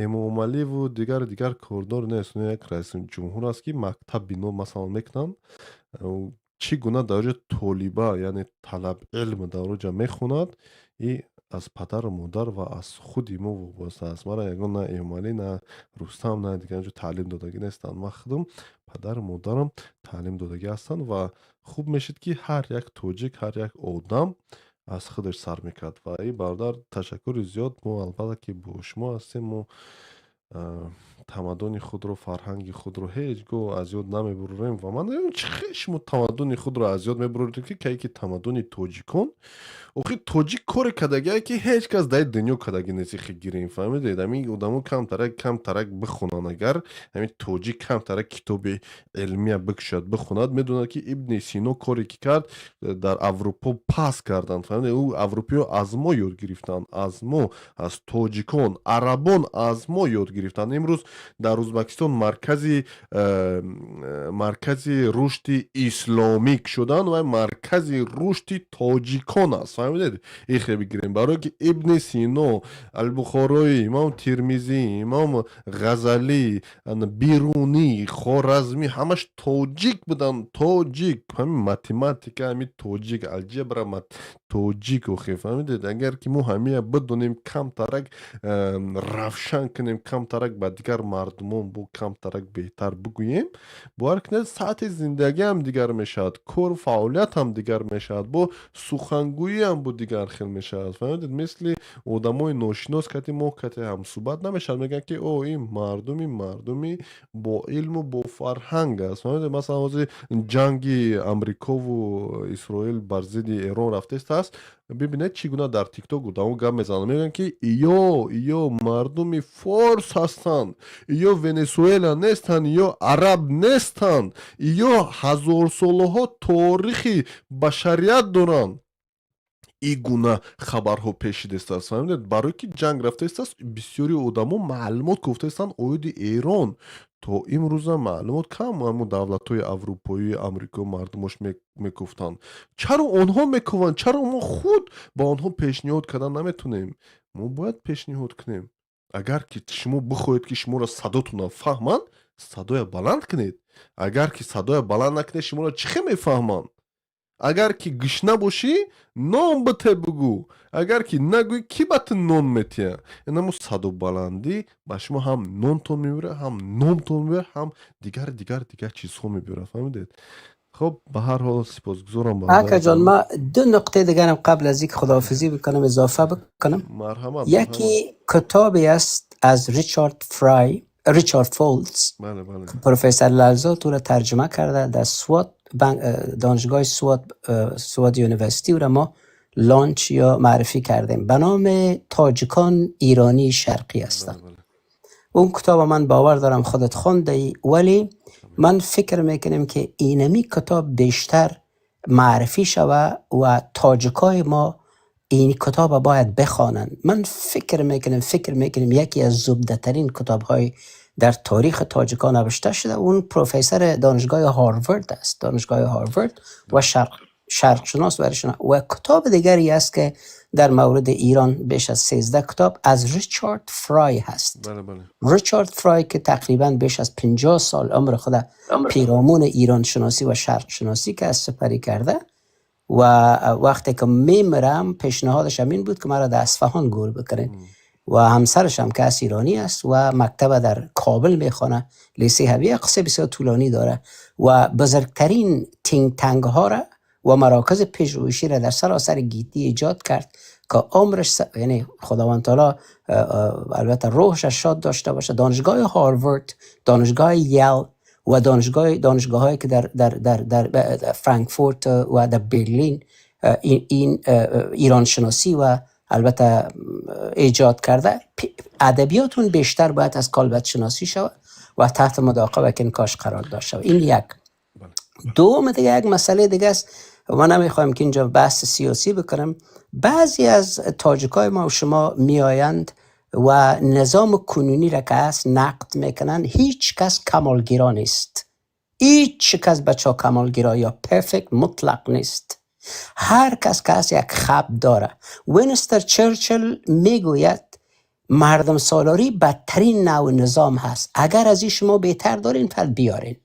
Эмомаливу дигару дигар кордор нест. Як раиси ҷумҳур аст, ки мактаб бино, масалан, мекунанд. Чӣ гуна дар оҷа толиба, яъне талаб илм дар оҷа мехонад, и аз падару модар ва аз худи мо вобаста аст. Мара ягон на Эмомалӣ, на Рустам, на дигар ҷо таълим додагӣ нестанд. Ман худам, падару модарам таълим додагӣ ҳастанд ва хуб мешид, ки ҳар як тоҷик, ҳар як одам аз худаш сар мекард. Ва и бародар, ташаккури зиёд. Мо албатта ки бо шумо ҳастем. Мо тамаддуни худро, фарҳанги худро ҳеҷ гоҳ аз ёд намебурем. Ва ман намедонам, чӣ хел шумо тамаддуни худро аз ёд мебуред, ки кае ки тамаддуни тоҷикон, охи, тоҷик коре кардагие, ки ҳеҷ кас дар дунё кардагӣ нест. Ихе гирем, фаҳмидед? Ҳамин одамо камтарак камтарак бихонанд, агар ҳамин тоҷик камтарак китоби илмия бикушад, бихонад, медонад, ки Ибни Сино коре ки кард, дар Аврупо пас карданд. Фаҳмидед? Ӯ аврупиё аз мо ёд гирифтанд, аз мо, аз тоҷикон. Арабон аз мо ёд гирифтанд. Имрӯз дар Ӯзбекистон маркази рушди исломӣ шудан ва маркази рушди тоҷикон аст. Фаҳмидед? Ихе бигирем, барое ки Ибни Сино, Албухороӣ, Имом Тирмизӣ, Имом Ғазалӣ, Берунӣ, Хоразмӣ ҳамаш тоҷик буданд. Тоҷик, ҳамин математика, ҳамин тоҷик, алҷебра тоҷик. Охе, фаҳмидед? Агар ки мо ҳамия бидонем, камтарак равшан кунем, камтарак ба дигар мардумон бо камтарак беҳтар бигӯем, бовар кунед, сатҳи зиндагиам дигар мешавад, кору фаъолиятам дигар мешавад, бо сухангӯиам бо дигар хел мешавад. Фаҳмидед? Мисли одамои ношинос кати мо кати ҳамсӯҳбат намешавад. Мегӯянд, ки о, ин мардуми бо илму бо фарҳанг аст. Фаҳмидед? Масалан, ҳозир ҷанги Амрикову Исроил бар зидди Эрон рафтааст. Бибинед, чӣ гуна дар ТикТок одамо гап мезананд. Мегӯянд, ки иё мардуми форс ҳастанд, иё Венесуэла нестанд, иё араб нестанд, иё ҳазорсолаҳо торихи башарият доранд. Ин гуна хабарҳо пешидастааст. Фаҳмидед? Барое ки ҷанг рафтаистааст, бисёри одамо маълумот гуфтаистанд оиди Эрон. То имрӯза маълумот кам ҳамун давлатҳои аврупоӣ, Амрико мардумош мекуфтанд. Чаро онҳо мекуванд? Чаро мо худ ба онҳо пешниҳод кардан наметонем? Мо бояд пешниҳод кунем. Агар ки шумо бихоҳед, ки шуморо садотонро фаҳманд, садоя баланд кунед. Агар ки садоя баланд накунед, шуморо чӣ хел мефаҳманд? Агар ки гушна бошӣ, нон бите бугӯ. Агар ки нагӯӣ, кӣ ба ту нон метиҳад? Инамо садобаландӣ ба шумо ҳам нонтон мебирад, ҳам номтон мебирад, ҳам дигар, дигар, дигар чизҳо мебирад. Фаҳмидед? Хоб, ба ҳар ҳол, сипосгузорам. اکا جان، ما دو نقطه دیگرم قبل از اینکه خداحافظی بکنم اضافه بکنم. марҳамат. یکی کتابی است از ریچارد فرای، ریچارد فولدز. бале бале که پروفسور لحظات او را ترجمه کرده در سوات دانشگاه سوات، سوات University او را ما launch یا معرفی کردیم. به نام تاجکان ایرانی شرقی هستند. بله بله اون کتاب من باور دارم خودت خونده ای، ولی من فکر میکنم که اینمی کتاب بیشتر معرفی شوه و تاجکای ما این کتاب باید بخوانند. من فکر میکنم یکی از زبده ترین کتاب های در تاریخ تاجکان نوشته شده. اون پروفسور دانشگاه هاروارد است، دانشگاه هاروارد و شرق شناس و کتاب دیگری است که در مورد ایران بیش از 13 کتاب از ریچارد فرای هست. بله بله ریچارد فرای که تقریبا بیش از 50 سال عمر خود پیرامون ایران شناسی و شرق شناسی که از سپری کرده و وقتی که میمرم پیشنهادش همین بود که مرا در اصفهان گور بکنین. و همسرش هم که از ایرانی است و مکتب در کابل میخوانه، لیسه هویه، قصه بسیار طولانی داره و بزرگترین think tank ها را و مراکز پژوهشی را در سراسر گیتی ایجاد کرد که عمرش یعنی خداوند تعالی البته روحش شاد داشته باشه. دانشگاه هاروارد، دانشگاه یل و دانشگاه هایی که در فرانکفورت و در برلین این ایران شناسی و البته ایجاد کرده. ادبیاتون بیشتر باید از کالبد شناسی شود و تحت مداقه و کنکاش قرار داشته شود. این یک. دوم دیگه یک مسئله دیگه است، ما نمیخوایم که اینجا بحث سیاسی بکنم. بعضی از تاجیکای ما و شما میآیند و نظام کنونی را که هست نقد میکنن. هیچ کس کمالگرا نیست، هیچ کس بچه ها کمالگرا یا perfect مطلق نیست. هر کس که هست یک خب داره. وینستر چرچل میگوید مردم سالاری بدترین نوع نظام هست، اگر از این شما بهتر دارین فقط بیارین.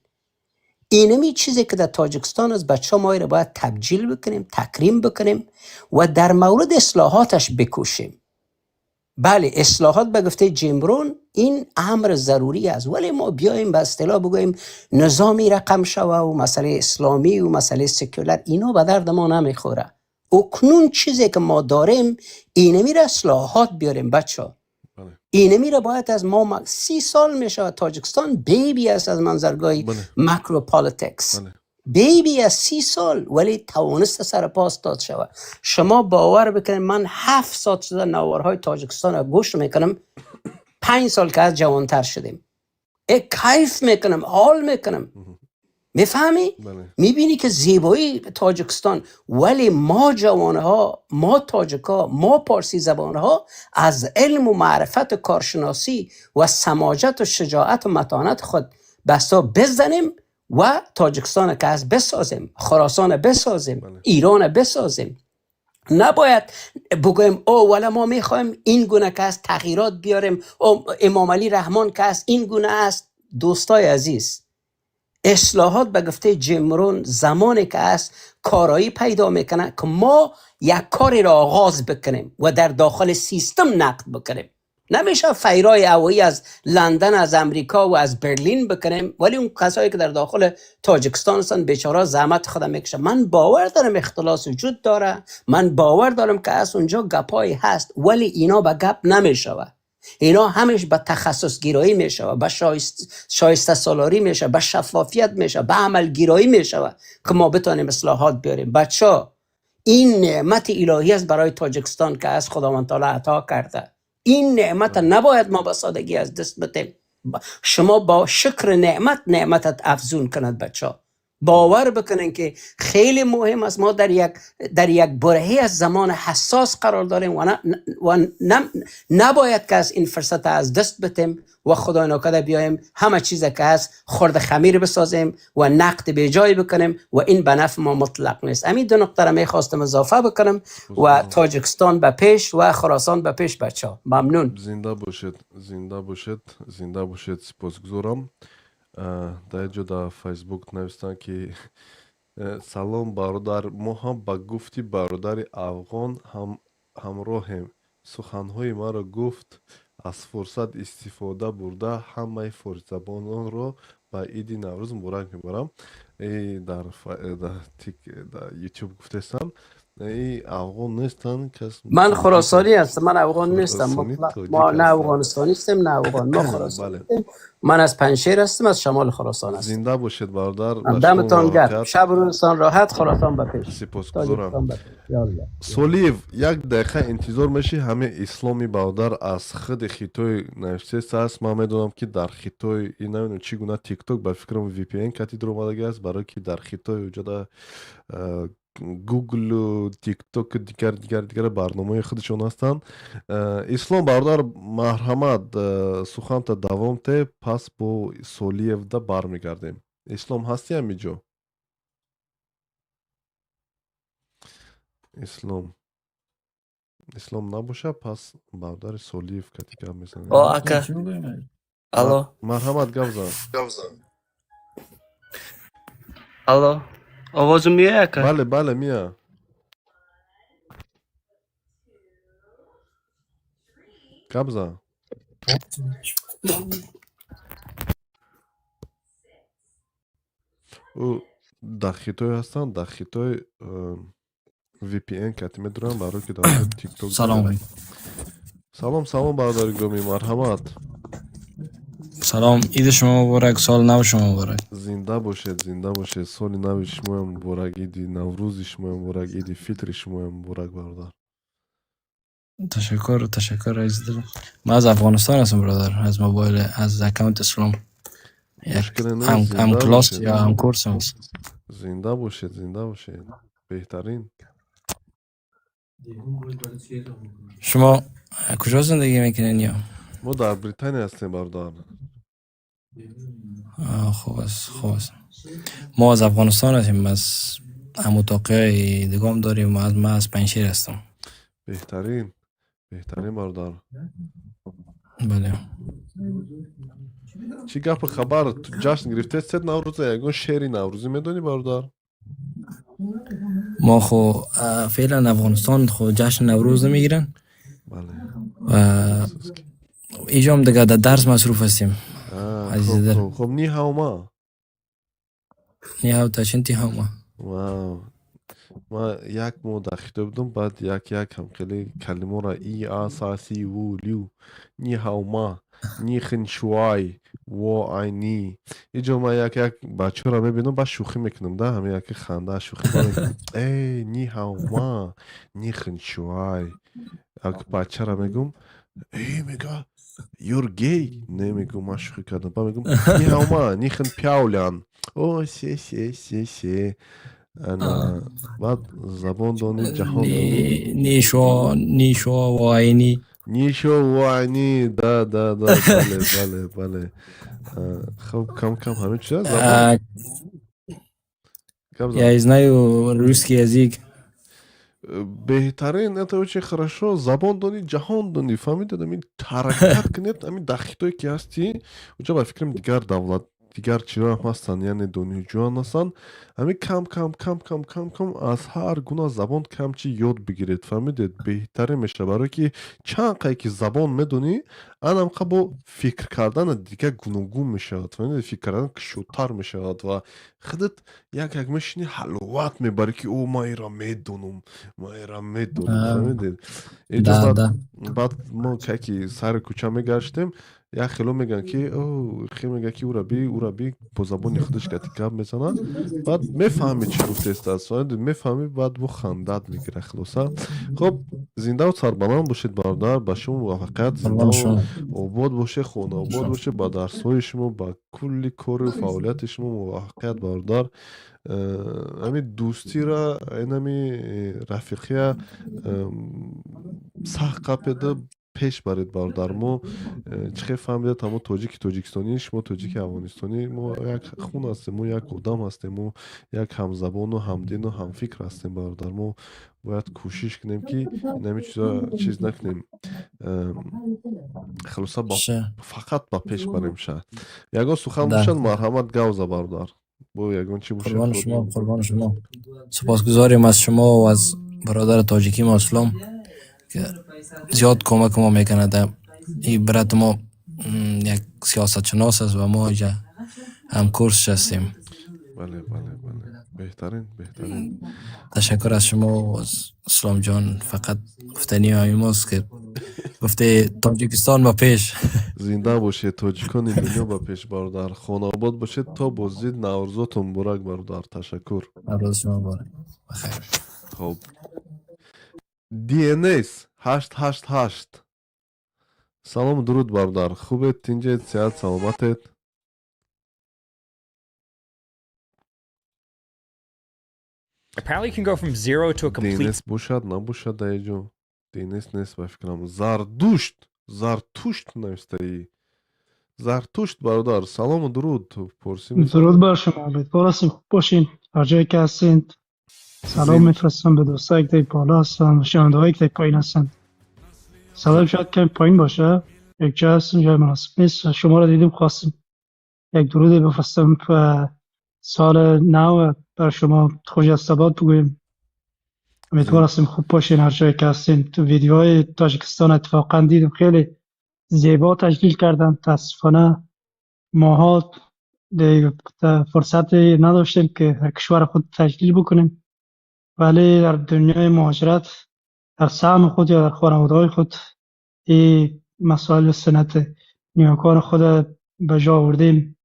اینمی چیزی که در تاجیکستان از بچه ما رو باید تبجیل بکنیم، تکریم بکنیم و در مورد اصلاحاتش بکوشیم. بله، اصلاحات به گفته جیمرون این امر ضروری است، ولی ما بیایم به اصطلاح بگوییم نظامی رقم شوه و مسئله اسلامی و مسئله سکولر، اینا به درد ما نمیخوره. اکنون چیزی که ما داریم اینمی را اصلاحات بیاریم بچه. اینمی را باید از ما 30 سال میشه تاجیکستان baby است از منظرگاه macro politics، baby از 30 سال، ولی توانست سر پا استاد شود. شما باور بکنید من 7 ساعت شده نوارهای تاجیکستان را گوش میکنم، 5 سال که از جوانتر شدیم، ای کیف میکنم، حال میکنم، میفهمی؟ میبینی که زیبایی تاجیکستان. ولی ما جوانها، ما تاجیکا، ما پارسی زبانها از علم و معرفت و کارشناسی و سماجت و شجاعت و متانت خود بسا بزنیم و تاجیکستان که از بسازیم، خراسان بسازیم، ایران بسازیم. نباید بگویم او ولی ما میخوایم این گونه که از تغییرات بیاریم، او امام علی رحمان که از این گونه است. دوستای عزیز، اصلاحات به گفته جیمرون زمانی که است کارایی پیدا میکنه که ما یک کاری را آغاز بکنیم و در داخل سیستم نقد بکنیم. نمیشه فیرای هوایی از لندن، از امریکا و از برلین بکنیم، ولی اون کسایی که در داخل تاجیکستان هستن بیچاره زحمت خودم میکشه. من باور دارم اختلاس وجود داره، من باور دارم که از اونجا گپایی هست، ولی اینا به گپ نمیشوه. اینا همش به تخصص گیرایی میشه، به شایسته سالاری میشه، به شفافیت میشه، به عمل گیرایی میشه که ما بتانیم اصلاحات بیاریم. بچه این نعمت الهی است برای تاجیکستان که از خداوند تعالی عطا کرده. این نعمت نباید ما به سادگی از دست بدیم. شما با شکر نعمت، نعمتت افزون کند. بچه باور بکنن که خیلی مهم است. ما در یک برهه از زمان حساس قرار داریم و نباید که از این فرصت از دست بدیم و خدای ناکرده بیایم همه چیز که هست خرد خمیر بسازیم و نقد به جای بکنیم و این به نفع ما مطلق نیست. همین دو نقطه را میخواستم اضافه بکنم و تاجکستان به پیش و خراسان به پیش. بچه ها ممنون. زинда бошед, зинда бошед, зинда бошед, сипосгузорам. Дар ҷо дар Фейсбук навистанд, ки салом бародар, мо ҳам ба гуфти бародари афғон ҳамроҳем. Суханҳои маро гуфт, аз фурсат истифода бурда ҳамаи форсизабононро ба иди Наврӯз муборак мебарам. Дар Ютуб гуфтестанд, ای افغان نیستن کس. من خراسانی هستم، من افغان نیستم. ما نه افغانستانی هستیم نه افغان، ما خراسانی هستیم. من از پنجشیر هستم، از شمال خراسان هستم. زنده باشید برادر. دمتان گرم، شب روزتان راحت، خراسان به پیش. سپاسگزارم. Солиев, як дақиқа интизор мешӣ. Ҳамин исломи бародар аз худи Хитой навиштест аст. Ман медонам, ки дар Хитой намедонам чӣ гуна Тикток, ба фикрам, VPN кати дуромадаги аст, барое ки дар Хитой уҷода Гуглу Тиктоку дигар дигар дигар барномаи худашон ҳастанд. Ислом бародар, марҳамат, суханта давом те, пас бо Солиевда бармегардем. Ислом, ҳастӣ ҳамиҷо? Ислом, Ислом набоша, пас бародари Солиев кати гап мезанем. О, ака. Алло. Марҳамат, гап зан. Алло. Овозум меояд, ака? Бале, бале, меяд. Гап зан. Ӯ Дар Хитой ҳастанд, дар Хитой VPN кати медуранд, барое ки дар онҷо ТикТок. Салом. Салом, салом, бародари гиромӣ, марҳамат. Салом, иди шумо муборак, соли нав шумо муборак. Зинда бошед, зинда бошед. Соли нави шумоям муборак, иди Наврӯзи шумоям муборак, иди Фитри шумоям муборак, бародар. Ташаккур, ташаккур, азиз дилам. Ман аз Афғонистон ҳастам, бародар, аз мобайл, аз аккаунт Ислом. Як Мушкиле нест, ҳам зинда ҳамкласс бошед. ё ҳамкурсам аст. Зинда бошед, зинда бошед, беҳтарин. Шумо куҷо зиндагӣ мекунед ё? Мо дар Британия ҳастем, бародар. Хуб аст, хуб аст. Мо аз Афғонистон ҳастем, аз ҳамутоқиҳои дигом дорем, аз ман аз Панҷшер ҳастам. Беҳтарин, беҳтарин, бародар. Бале. Чӣ гапу хабар? Ту ҷашн гирифтед Наврӯза? Ягон шеъри наврӯзӣ медонӣ, бародар? Мо хо феълан Афғонистон хо ҷашн Наврӯз намегиранд. Бале. Ва иҷом дига дар дарс масруф ҳастем. Азиз Хуб. дил. Хуб, хуб, 你好吗? 你好 тачинти 好吗. Вау, ман як моҳ дар Хитой будам, баъд як як ҳамхеле калимаро: 一二三四五六, 你好吗, 你很帅, 我爱你. Иҷо ман як як бачаҳоро мебинам, баъд шӯхӣ мекунам да, ҳами яке ханда шӯхӣ мекунам: э, 你好吗, 你很帅. Як бачаро мегум, э, мега: "You're gay?" Не, мегум, ман шӯхӣ кардам. Баъд мегум: 你好吗, 你很漂亮. О, 谢谢, 谢谢. Ана баъд забон дони, ҷаҳон дони. 你说你说我爱你. 你说我爱你, да, да, да, бале, бале, бале. Хуб, кам кам ҳамин чиз забон. Гап зан. Я знаю русский язык. Беҳтарин, это очень хорошо. Забон дони, ҷаҳон дони, фаҳмидед? Ами ҳаракат кунед. Ами дар Хитое ки ҳастӣ, уҷа ба фикрам дигар давлат, дигар чиҳоам ҳастанд, яъне донишҷӯён ҳастанд. Ҳамин кам кам, кам кам, кам кам аз ҳар гуна забон кам чи ёд бигиред, фаҳмидед? Беҳтарин мешавад, барое ки чанд қае ки забон медонӣ, анамқа бо фикр кардана дигар гуногун мешавад, фаҳмидед? Фикр кардан кушодтар мешавад ва худат як як мешинӣ, ҳаловат мебарӣ, ки о, ман инро медонам, ман инро медонам, фаҳмидед? Иҷо Да, баъд да. Баъд мо ки сари кӯча мегаштем, як хело мегӯянд, ки хел мегӯяд, ки ура би, ура би, бо забони худаш кати гап мезанад. Баъд мефаҳмӣ, чӣ гуфтестааст, мефаҳмӣ, баъд бо хандат мегирад. Хулоса, хуб, зиндаву сарбаланд бошед, бародар, ба шумо муваффақият, Қурбони зиндаву шумо. обод бошед, хонаобод бошед, ба дарсҳои шумо, ба кулли кору фаъолияти шумо муваффақият, бародар. Ҳамин дӯстира, инами рафиқия сахт қапеда пеш баред, бародар. Мо чӣ хел фаҳмидед, ҳамо тоҷики тоҷикистонӣ, шумо тоҷики афғонистонӣ, мо як хун ҳастем, мо як одам ҳастем, мо як ҳамзабону ҳамдину ҳамфикр ҳастем, бародар. Мо бояд кӯшиш кунем, ки инами чизо чиз накунем. Хулоса, фақат ба пеш барем ша. Ягон сухан бошад, марҳамат, гавза, бародар, бо ягон чӣ бошад. Қурбони шумо, қурбони шумо. Сипосгузорем аз шумо ва аз бародари тоҷикӣ мо Ислом, ки зиёд кӯмак мо мекунад. И брат мо як сиёсатшинос аст ва мо инҷа ҳамкурсш ҳастем. Бале, бале, бале, беҳтарин, беҳтарин. Ташаккур аз шумо ва аз Исломҷон. Фақат гуфтании ҳамин мост, ки гуфте Тоҷикистон ба пеш. Зинда бошед, тоҷикони дунё ба пеш, бародар, хонаобод бошед. То боздид, Наврӯзотон муборак, бародар, ташаккур. Наврӯзи шумо муборак, бахайр. Хоб, DNS 888, салому дуруд, бародар, хубед, тинҷед, сеҳат саломатед? Apparently, you can go from zero to a complete DNS бошад, набошад, дар ҷо DNS нест, ба фикрам. Зардушт, Зартушт навистаи. Зартушт, бародар, салому дуруд, форсӣ. Дуруд бар шумо, умедвор ҳастем хуб бошин, ҳар ҷое ки ҳастед. Салом мефиристам ба дӯстое ки дар боло ҳастанд ва шунавандаҳое ки дар поён ҳастанд. Салом шояд каме поён боша, як ҷо ҳастем, ҷои муносиб нест. Шуморо дидем, хостем як дуруде бифристам ва соли нав бар шумо хуш-истабод бигӯем. Умедвор ҳастем хуб бошин, ҳар ҷое ки ҳастед. Ту видеоҳои Тоҷикистон иттифоқан дидем, хеле зебо таҷлил карданд. Мутаассифона моҳо دیگه فرصت نداشتیم که در کشور خود تجلیل بکنیم، ولی در دنیای مهاجرت در سهم خود یا در خانواده‌های خود این مسائل سنت نیاکان خود به جا آوردیم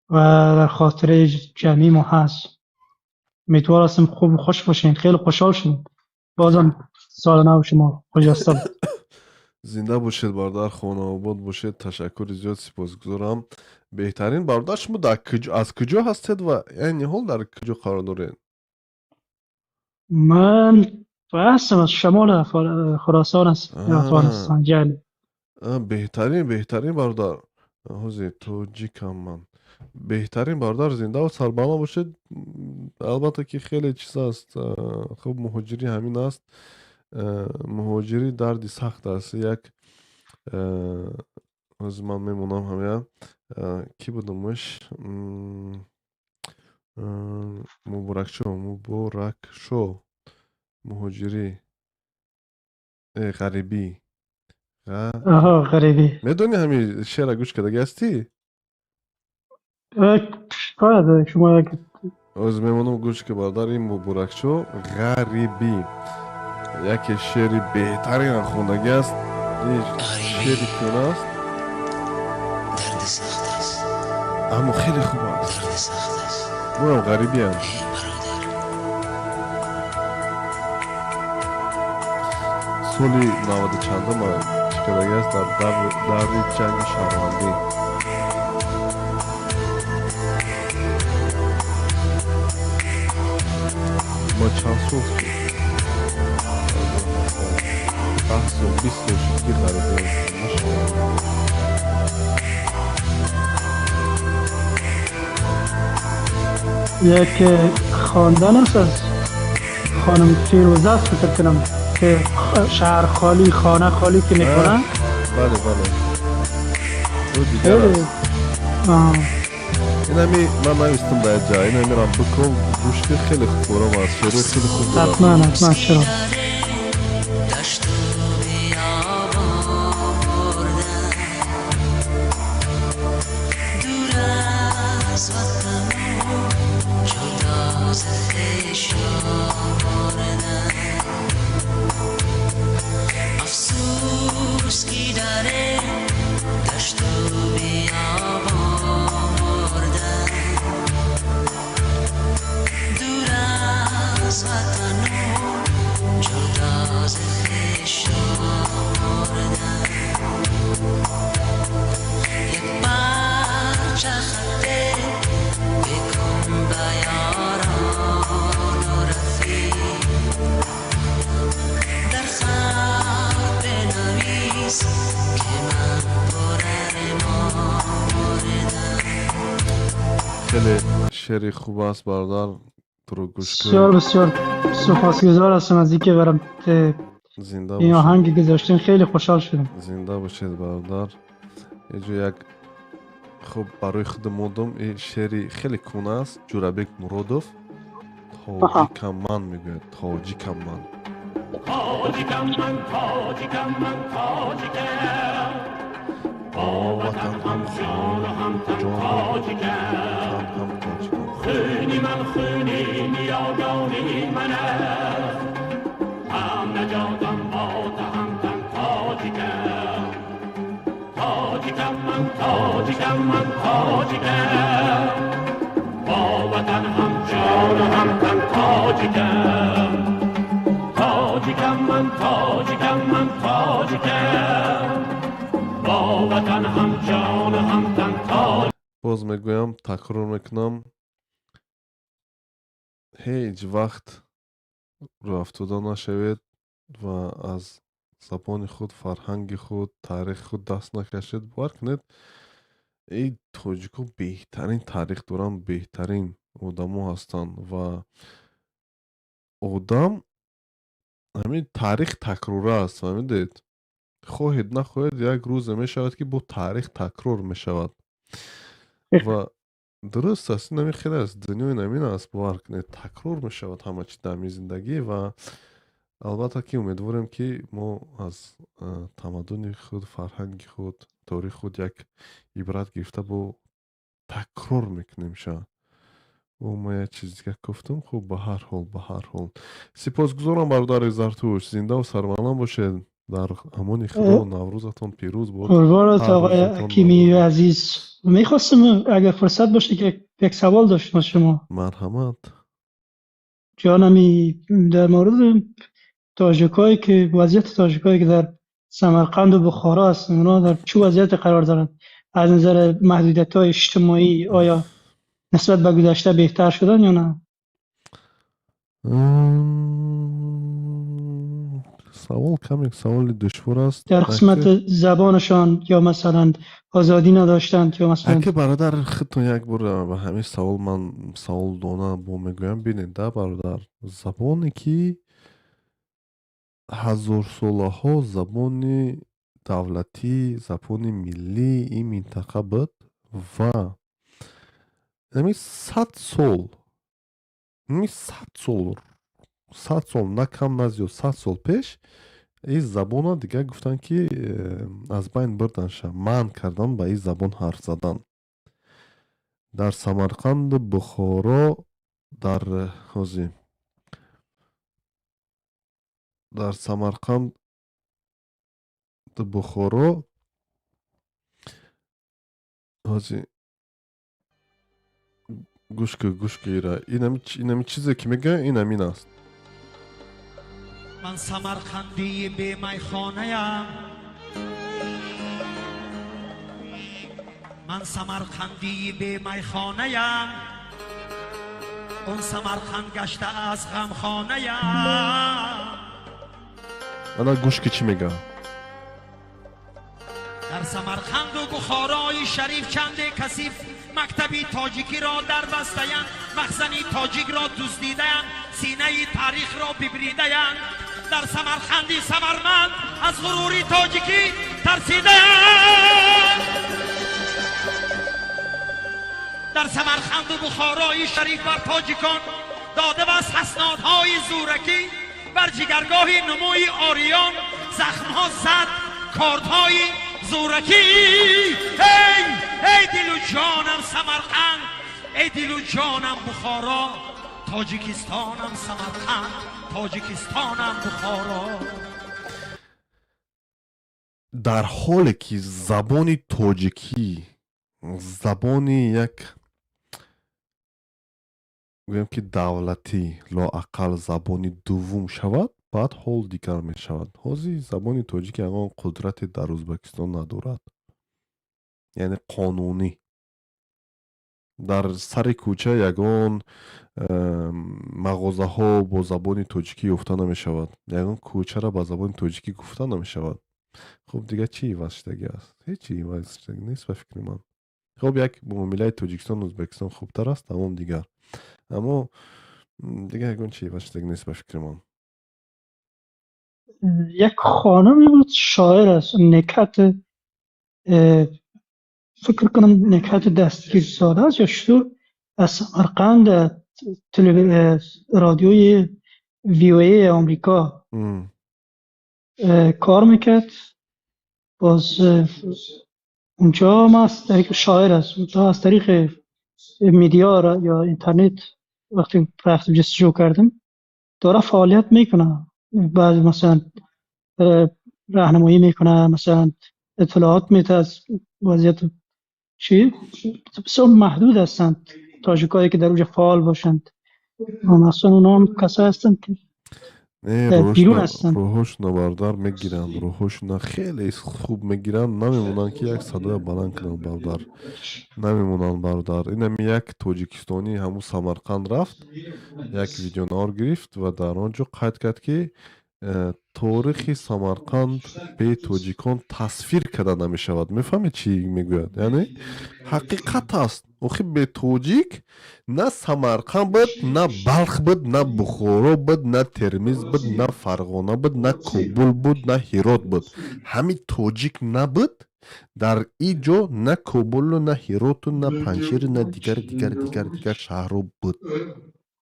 و در خاطره جمعی ما هست. امیدوار هستم خوب و خوش باشین. خیلی خوشحال شدم. بازم سال نو شما خجسته باد. Зинда бошед, бародар, хонаобод бошед. Ташаккури зиёд, сипосгузорам. Беҳтарин, бародар. Шумо дар куҷо, аз куҷо ҳастед ва айни ҳол дар куҷо қарор доред? من هستم از شمال خراسان است، افغانستان جلی. Беҳтарин, беҳтарин, бародар. Ҳозир тоҷикам ман. Беҳтарин, бародар, зиндаву сарбаланд бошед. Албатта ки хеле чиз аст. Хуб, муҳоҷирӣ ҳамин аст. Муҳоҷирӣ дарди сахт аст. Як ҳозир ман мемонам ҳамя. Кӣ будумш? Муборакшо, Муборакшо. Муҳоҷирӣ. Ғарибӣ. آها، غریبی. Медонӣ, ҳамин шеъра гӯш кардагӣ ҳастӣ? شاید شما یک Ҳозир мемонам, гӯш ки, бародар, ин Муборакшо «Ғарибӣ» яке шеъри беҳтарин хондагӣ аст. Ин шеъри кӯна аст, درد سخت است. Аммо хеле хуб аст. درد سخت است. Моям ғарибиам. ای برادر. Соли наваду чандум чӣ кардагӣ аст, дар даври ҷанги шаҳрвандӣ. Ма чанд сол шуд, 10 сол, 20 сол шуд, ки ғарибӣ ҳастам. Машоалло. یک خواندن است از خانم فیروزه است فکر کنم که شهر خالی، خانه خالی که میکنن. Бале, ӯ дигар خیلی аст. آه. Инами ман навистам дар ҷа, ина мерам бикун, гӯш ки, хеле хуб аст, шеърҳои хеле хуб дорад. حتما، حتما، چرا. دشت و بیابان بردن دور از وطن و جدا ز خویش آوردن. افسوس که در دشت و بیابان بردن دور از وطن و جدا ز خویش آوردن. یک پارچه خط بکن به یاران و رفیق، در خط بنویس که من پر ارمان بردم. Хеле шеъри хуб аст, бародар, туро гӯш بسیار кун. بسیار سپاسگزار هستم از اینکه برام Зинда این бошед. آهنگ گذاشتین. خیلی خوشحال شدم. Зинда бошед, бародар. Инҷо як хуб барои худ мондум. Ин шеъри хеле кӯна аст, Ҷӯрабек Муродов, «Тоҷикам ман» мегӯяд. Тоҷикам ман. тоҷикам ман, тоҷикам ман, тоҷикам. Бо ватан ҳам ҷону ҳам тан ҷону тоҷикам. тан ҳам тоҷикам. Хуни ман хуни ниёгони ман аст, ҳам наҷотам бо ҳам тан тоҷикам. Тоҷикам ман, тоҷикам ман, тоҷикам. Бо ватан ҳам ҷону ҳам тан тоҷикам. Тоҷикам ман, тоҷикам ман, тоҷикам. Бо ватан ҳам ҷону ҳам тан тоҷикам. Боз мегӯям, такрор мекунам, ҳеҷ вақт рӯафтода нашавед ва аз забони худ, фарҳанги худ, таърихи худ даст накашед. Бовар кунед, эй, тоҷико беҳтарин таърих доранд, беҳтарин одамо ҳастанд ва одам ҳамин таърих такрора аст, фаҳмидед? Хоҳед нахоҳед, як рӯзе мешавад, ки бо таърих такрор мешавад ва дуруст аст. Ин ҳамин хел аст, дунёи намин аст. Бовар кунед, такрор мешавад ҳама чи дар ҳамин зиндагӣ. Ва албатта ки умедворем, ки мо аз тамаддуни худ, фарҳанги худ, таърихи худ як ибрат гирифта бо Такрор мекунем ша. О, ма як чиз дига гуфтам. Хуб, ба ҳар ҳол, ба ҳар ҳол. Сипосгузорам, бародари Зартуш, зиндаву сарбаланд бошед. Дар амони Худо, Наврӯзатон пирӯз бод. قربانت ҳар آقای рӯзатон حکیمی Наврӯз. عزیز. میخواستم اگر فرصت باشه که یک سوال داشتم از شما. Марҳамат. جانمی، در مورد تاجیکایی که وضعیت تاجیکایی که در سمرقند و بخارا هستن، اونا در چه وضعیت قرار دارند از نظر محدودیت های اجتماعی؟ آیا نسبت به گذشته بهتر شدن یا نه؟ Савол каме саволи душвор аст. در قسمت Аке زبانشان یا مثلا آزادی نداشتند یا مثلا аке бародар, худтон як бор ба ҳамин савол ман савол дона бо мегӯям. Бинед да, бародар, забоне ки ҳазорсолаҳо забони давлатӣ, забони миллии ин минтақа буд ва ҳамин 100 сол, ҳамин 100 сол, 100 сол, на кам, на зиёд, 100 сол пеш ин забона дигар гуфтанд ки аз байн бурданша, манъ кардан ба ин забон ҳарф задан дар Самарқанду Бухоро, дар ҳози дар Самарқанду Бухоро. Ҳози гӯш кун, гӯш кун ира, инами чизе ки мегӯям, ин ҳамин аст. Ман самарқандии бемайхонаям, ман самарқандии бемайхонаям, он Самарқанд гашта аз ғамхонаям. Ана гӯш ки чӣ мегӯям. Дар Самарқанду Бухорои шариф чанде касиф мактаби тоҷикиро дарбастаянд, махзани тоҷикро дуздидаянд, синаи таърихро бибридаянд. Дар Самарқанди самарманд аз ғурури тоҷикӣ тарсидаянд. Дар Самарқанду Бухорои шариф бар тоҷикон дода бас ҳаснодҳои зӯракӣ, бар ҷигаргоҳи нумӯи ориён захмҳо зад кордҳои зӯракӣ. Эй, эй дилу ҷонам Самарқанд, эй дилу ҷонам Бухоро, Тоҷикистонам Самарқанд, Тоҷикистонам Бухоро. Дар ҳоле ки забони тоҷикӣ забони як гӯем ки давлатӣ, лоақал забони дуввум шавад, баъд ҳол дигар мешавад. Ҳозир забони тоҷик ягон қудрате дар Ӯзбекистон надорад, яъне қонунӣ дар сари кӯча ягон мағозаҳо бо забони тоҷикӣ ёфта намешавад, ягон кӯчара ба забони тоҷикӣ гуфта намешавад. Хуб, дигар чӣ иваз шудагӣ аст? Ҳеҷ чи иваз шудагӣ нест ба фикри ман. Хуб, як муомилаи Тоҷикистон Ӯзбекистон хубтар аст, тамом, дигар. Аммо дигар ягон чи иваз шудагӣ нест ба фикри ман. یک خانمی بود، شاعر است، نکهت، فکر کنم نکهت دستگیر ساده است یا شطور، از سمرقند رادیوی VOA آمریکا کار میکرد. باز اونجا ما از طریق، شاعر است، اونجا از طریق media یا اینترنت وقتی رفتم جستجو کردم، داره فعالیت میکنه. بعض مثلا راهنمایی میکنه، مثلا اطلاعات میده از وضعیت چی. بسیار محدود هستند تاجیکایی که در اونجا فعال باشند و مثلا اونا هم کسایی هستند که Не, در بیرون هستند. Роҳошона, бародар, мегиранд, роҳошона хеле хуб мегиранд, намемонанд ки як садоя баланд кунанд, бародар, намемонанд, бародар. Инами як тоҷикистонӣ ҳамун Самарқанд рафт, як видеонавор гирифт ва дар он ҷо қайд кард, ки торихи Самарқанд бе тоҷикон тасвир карда намешавад. Мефаҳмед, чӣ мегӯяд? Яъне ҳақиқат аст. Охи бе тоҷик на Самарқанд буд, на Балх буд, на Бухоро буд, на Термиз буд, на Фарғона буд, на Кобул буд, на Ҳирот буд. Ҳамин тоҷик набуд, дар ин ҷо на Кобулу, на Ҳироту, на Панҷшеру, на дигар, дигар, дигар, дигар шаҳрҳо буд.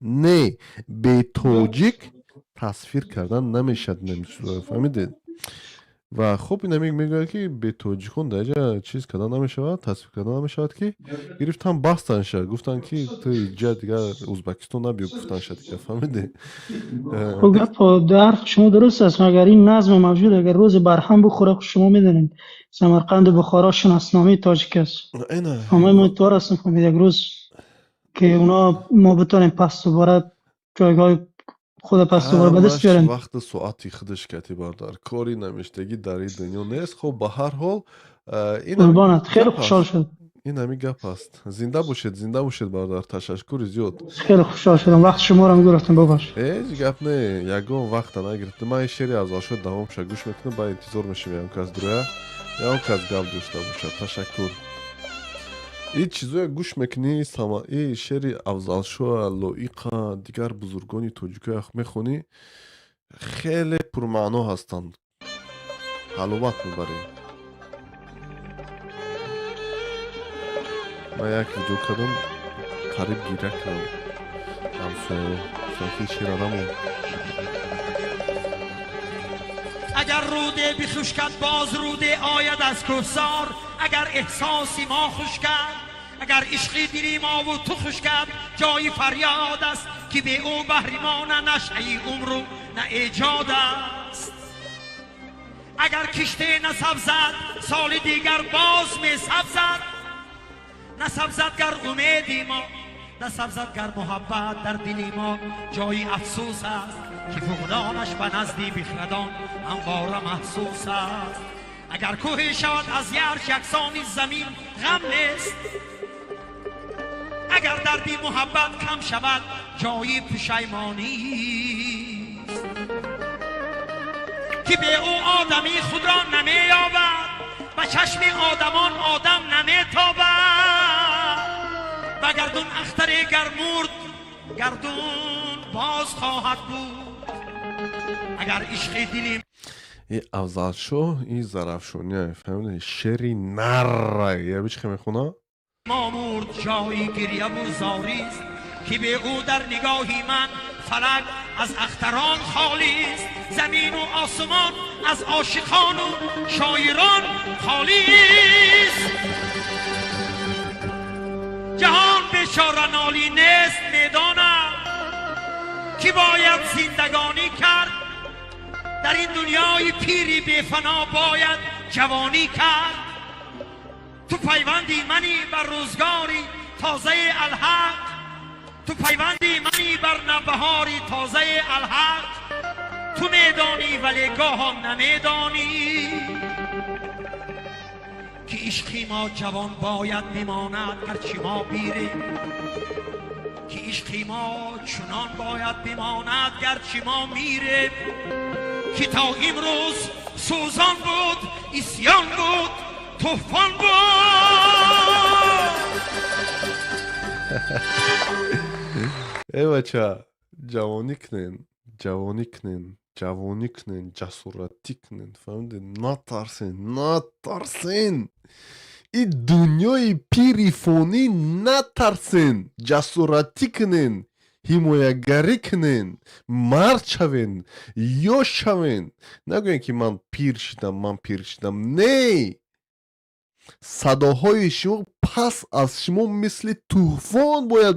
Не, бе тоҷик тасвир кардан намешавад, фаҳмидед? Ва хуб, инами мегӯяд, ки бетоҷикон дар инҷа чиз карда намешавад, тасвиб карда намешавад, ки гирифтан бастанша, гуфтанд, ки ту инҷа дигар Узбекистон набиё, гуфтанша дигар, фаҳмидӣ? Хуб, гап дар ҳарф шумо дуруст аст, магар ин назм мавҷуд агар рӯзе барҳам бихӯра, шумо медонед, Самарқанду Бухоро шиносномаи тоҷик аст. Ина. Ҳамаи мо умедвор ҳастем, ки як рӯз ки اونا ما بتانیم پس دوباره جایگاه خود پس دوباره به دست ҳамаш بیاریم. вақту соати худаш кати, бародар, кори намиштагӣ дар ин дунё нест. Хуб, ба ҳар ҳол, ин ҳами قربانت, خیلی гап خوشحال аст. شد. Ин ҳами гап аст. Зинда бошед, зинда бошед, бародар, ташаккури зиёд. خیلی خوشحال شدم, وقت شما رو گرفتم, ببخش. Ҳеҷ гап не, ягон вақта нагирифтем. Ман ин шеъри Афзалшоҳ давомша гӯш мекунам, баъд интизор мешавем, ягон кас дуроя, ягон кас гап дошта бошад. Ташаккур. Ин чизое гӯш мекунӣ, и шеъри Афзалшоҳа, Лоиқа, дигар бузургони тоҷикоя мехонӣ, хеле пурмаъно ҳастанд, ҳаловат мебарӣ. Ман як видео кардам, қариб гиря кардам, ҳамсояё гуфтам, ки шеъра намон. Агар руде бихушкад, боз руде ояд аз кӯҳсор. Агар эҳсоси мо хушкад, агар ишқи дили мову ту хушкад, ҷои фарёд аст, ки бе ӯ баҳри мо на нашъаи умру на эҷод аст. Агар киште насабзад, соли дигар боз месабзад. Насабзад гар умеди мо, насабзад гар муҳаббат дар дили мо, ҷои афсӯс аст, ки фуғдонаш ба назди бихрадон ҳамвора маҳсус аст. Агар кӯҳе шавад аз ярш яксони замин, ғам нест. Агар дарди муҳаббат кам шавад, ҷои пушаймонист, ки бе ӯ одамӣ худро намеёбад, ба чашми одамон одам наметобад. Ба гардун ахтаре гар мурд, гардун боз хоҳад буд. Агар ишқи дили И Афзалшоҳ, и зарафшония, фаҳмидӣ, шеъри нарра яби чӣ мехона. Мо мурд, ҷои гирьяву зорист, ки бе ӯ дар нигоҳи ман фалак аз ахтарон холист, замину осмон аз ошиқону шоирон холист. Ҷаҳон бечора нолӣ нест, медонам, ки бояд зиндагонӣ кард. Дар ин дунёи пири бефано бояд ҷавонӣ кард. Ту пайванди манӣ бар рӯзгори тозаи алҳақ, ту пайванди манӣ бар навбаҳори тозаи алҳақ. Ту медонӣ, вале гоҳо намедонӣ, ки ишқи мо ҷавон бояд бимонад, гарчи мо пирем, ки ишқи мо чунон бояд бимонад, гарчи мо мирем, ки то имрӯз сӯзон буд, исьён буд, тӯфон буд. Э бача, ҷавонӣ кунен, ҷавонӣ кунен, ҷавонӣ кунен, ҷасоратӣ кунен, фаҳмидед? Натарсен, натарсен, ин дунёи пири фонӣ натарсен, ҷасоратӣ кунен, ҳимоягарӣ кунен, мард шавен, ёш шавен. Нагӯен, ки ман пир шидам, ман пир шидам. Не, садоҳои шумо пас аз шумо мисли тӯфон бояд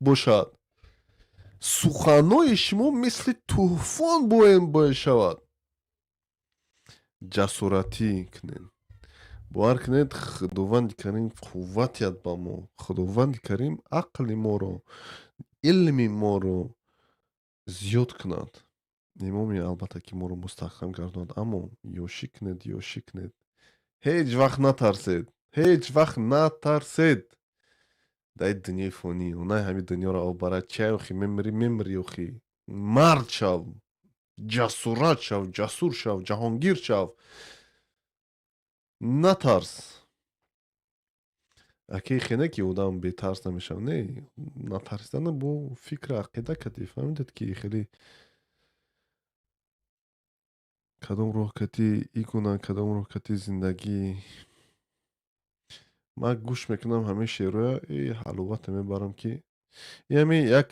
бошад, суханҳои шумо мисли тӯфон бояд шавад. Ҷасоратӣ кунед. Бовар кунед, Худованди Карим қувват диҳад ба мо, Худованди Карим ақли моро, илми моро зиёд кунад, имоми албатта, ки моро мустаҳкам гардонад. Аммо ёшӣ кунед, ёшӣ кунед, ҳеҷ вақт натарсед, ҳеҷ вақт натарсед дар ин дунёи фонӣ. Онай ҳамин дунёро об барад чай, охи мемирӣ, мемирӣ, охи. Мард шав, ҷасурат шав, ҷасур шав, ҷаҳонгир шав, натарс. Акаи хене, ки одам бетарс намешавад, не, натарсидана бо фикру ақида кардӣ, фаҳмидед, ки хеле кадом роҳ кати игуна, кадом роҳ кати зиндагӣ. Ман гӯш мекунам ҳамаи шеърҳоя, и ҳаловате мебарам, ки ями як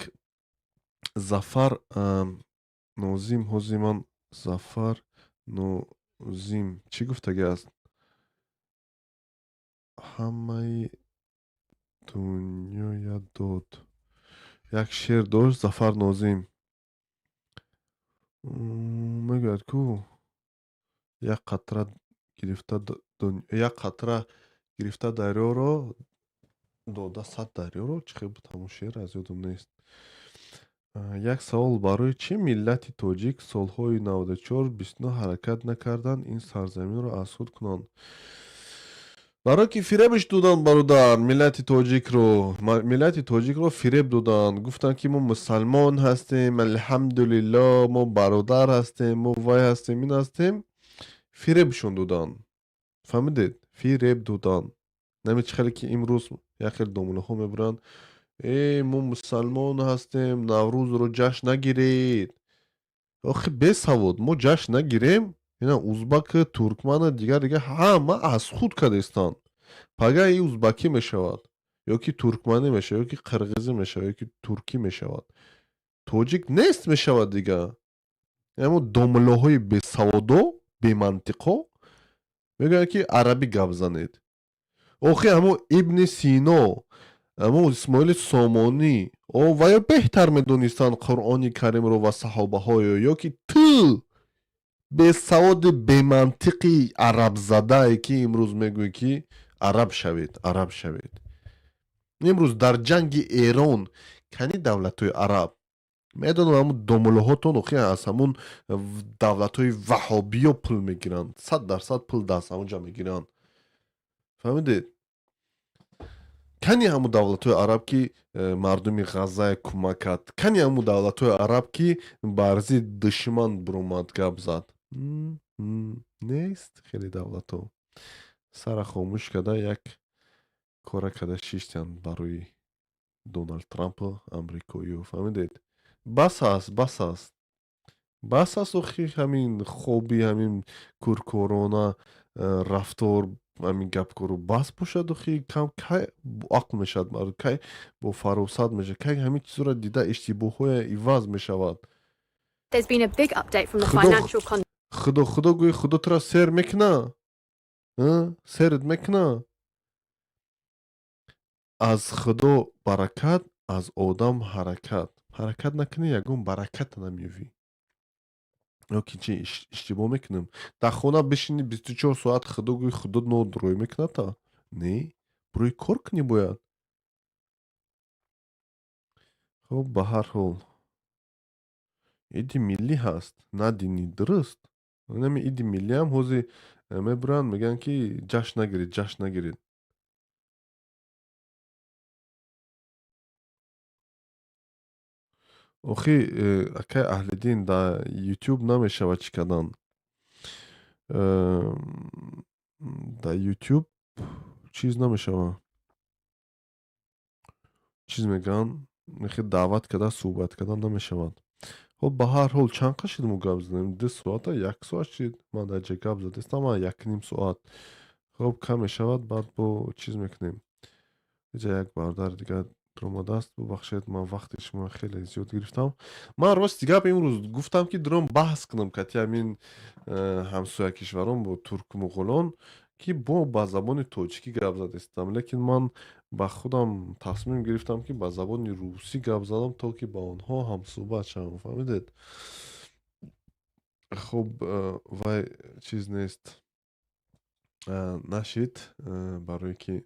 Зафар Нозим. Ҳозир ман Зафар. Нозим чӣ гуфтагӣ аст? Ҳамаи дунёя дод. Як шеър дошт Зафар Нозим. Мегӯяд ку як қатра гирифта як қатра гирифта дарёро дода сад дарёро, чӣ хел буд ҳамон шеър, аз ёдам нест. Як савол: барои чӣ миллати тоҷик солҳои 94-29 ҳаракат накарданд ин сарзаминро аз худ кунанд? Барое ки фиребш доданд, бародар, миллати тоҷикро. Миллати тоҷикро фиреб доданд, гуфтанд ки мо мусалмон ҳастем, алҳамдулилло, мо бародар ҳастем, мо вай ҳастем, ин ҳастем. Фиребшон доданд, фаҳмидед? Фиреб доданд. Нами чӣ хеле ки имрӯз як хел домулаҳо мебуранд: э, мо мусалмон ҳастем, Наврӯзро ҷашн нагиред. Охи бесавод, мо ҷашн нагирем, ина узбаку туркману дигар дигар ҳама аз худ кардестанд. Пага и узбакӣ мешавад, ё ки туркманӣ мешавад, ё ки қирғизӣ мешавад, ё ки туркӣ мешавад, тоҷик нест мешавад дига. Амо домулоҳои бесаводо, бемантиқо мегӯянд ки арабӣ гап занед. Охи ҳамо Ибни Сино, ҳамо Исмоили Сомонӣ о ваё беҳтар медонистанд Қуръони Каримро ва саҳобаҳоё, ё ки ту бесаводи бемантиқи арабзадае ки имрӯз мегӯӣ ки араб шавед, араб шавед. Имрӯз дар ҷанги Эрон кани давлатҳои араб? Медонам, ҳамун домулоҳотон охи аз ҳамун давлатҳои ваҳобиё пул мегиранд, 100% пул аз ҳамунҷа мегиранд, фаҳмидед? Кани ҳамун давлатҳои араб ки мардуми Ғаззая кӯмак кард? Кани ҳамун давлатҳои араб ки бар зидди душман буромад, гап зад? Нест. Хеле давлатҳо сара хомӯш карда, як кора карда шиштанд барои Доналд Трампу амрикоиё, фаҳмидед? Бас аст, бас аст, бас аст. Охи ҳамин хоби, ҳамин кӯркорона рафтор, ҳамин гапкору бас бошад. Охи кам кай ақл мешавад мардум, кай бо фаросат мешавад, кай ҳамин чизро дида иштибоҳҳоя иваз мешавад? There's been a big update from the Худо financial Худо, Худо гӯи, Худо тура сер мекуна, серт мекуна. Аз Худо баракат, аз одам ҳаракат. Ҳаракат накунӣ, ягон бараката намеёвӣ. Ё ки чи, иштибоҳ мекунем? Дар хона бишинӣ 24 соат, Худо гӯи, Худо нодурӯй мекуната? Не, барои кор кунӣ бояд. Хуб, ба ҳар ҳол, иди миллӣ ҳаст, на динӣ, дуруст? Нами иди миллиам ҳозир мебуранд, мегӯянд ки ҷашн нагиред, ҷашн нагиред. Охи акай Аҳлиддин, дар Ютуб намешавад чӣ кардан. Дар Ютуб чиз намешавад, чиз мегӯянд, мехе даъват карда суҳбат кардан намешавад. Хуб, ба ҳар ҳол, чанд қад шуд мо гап задем? 2 соата, як соат шид. Ман дар ҷа гап задестам якним соат. Хуб, кам мешавад, баъд бо чиз мекунем. Иҷа як бародари дигар омадааст. Бубахшед, ман вақти шумо хеле зиёд гирифтам. Ман рости гап имрӯз гуфтам ки дуром баҳс кунам кати ҳамин ҳамсоя кишварон бо туркмуғулон, ки бо ба забони тоҷикӣ гап задестам, лекин ман ба худам тасмим гирифтам ки ба забони русӣ гап задам, то ки ба онҳо ҳамсӯҳбат шавам, фаҳмидед? Хуб, вай чиз нест, нашид, барое ки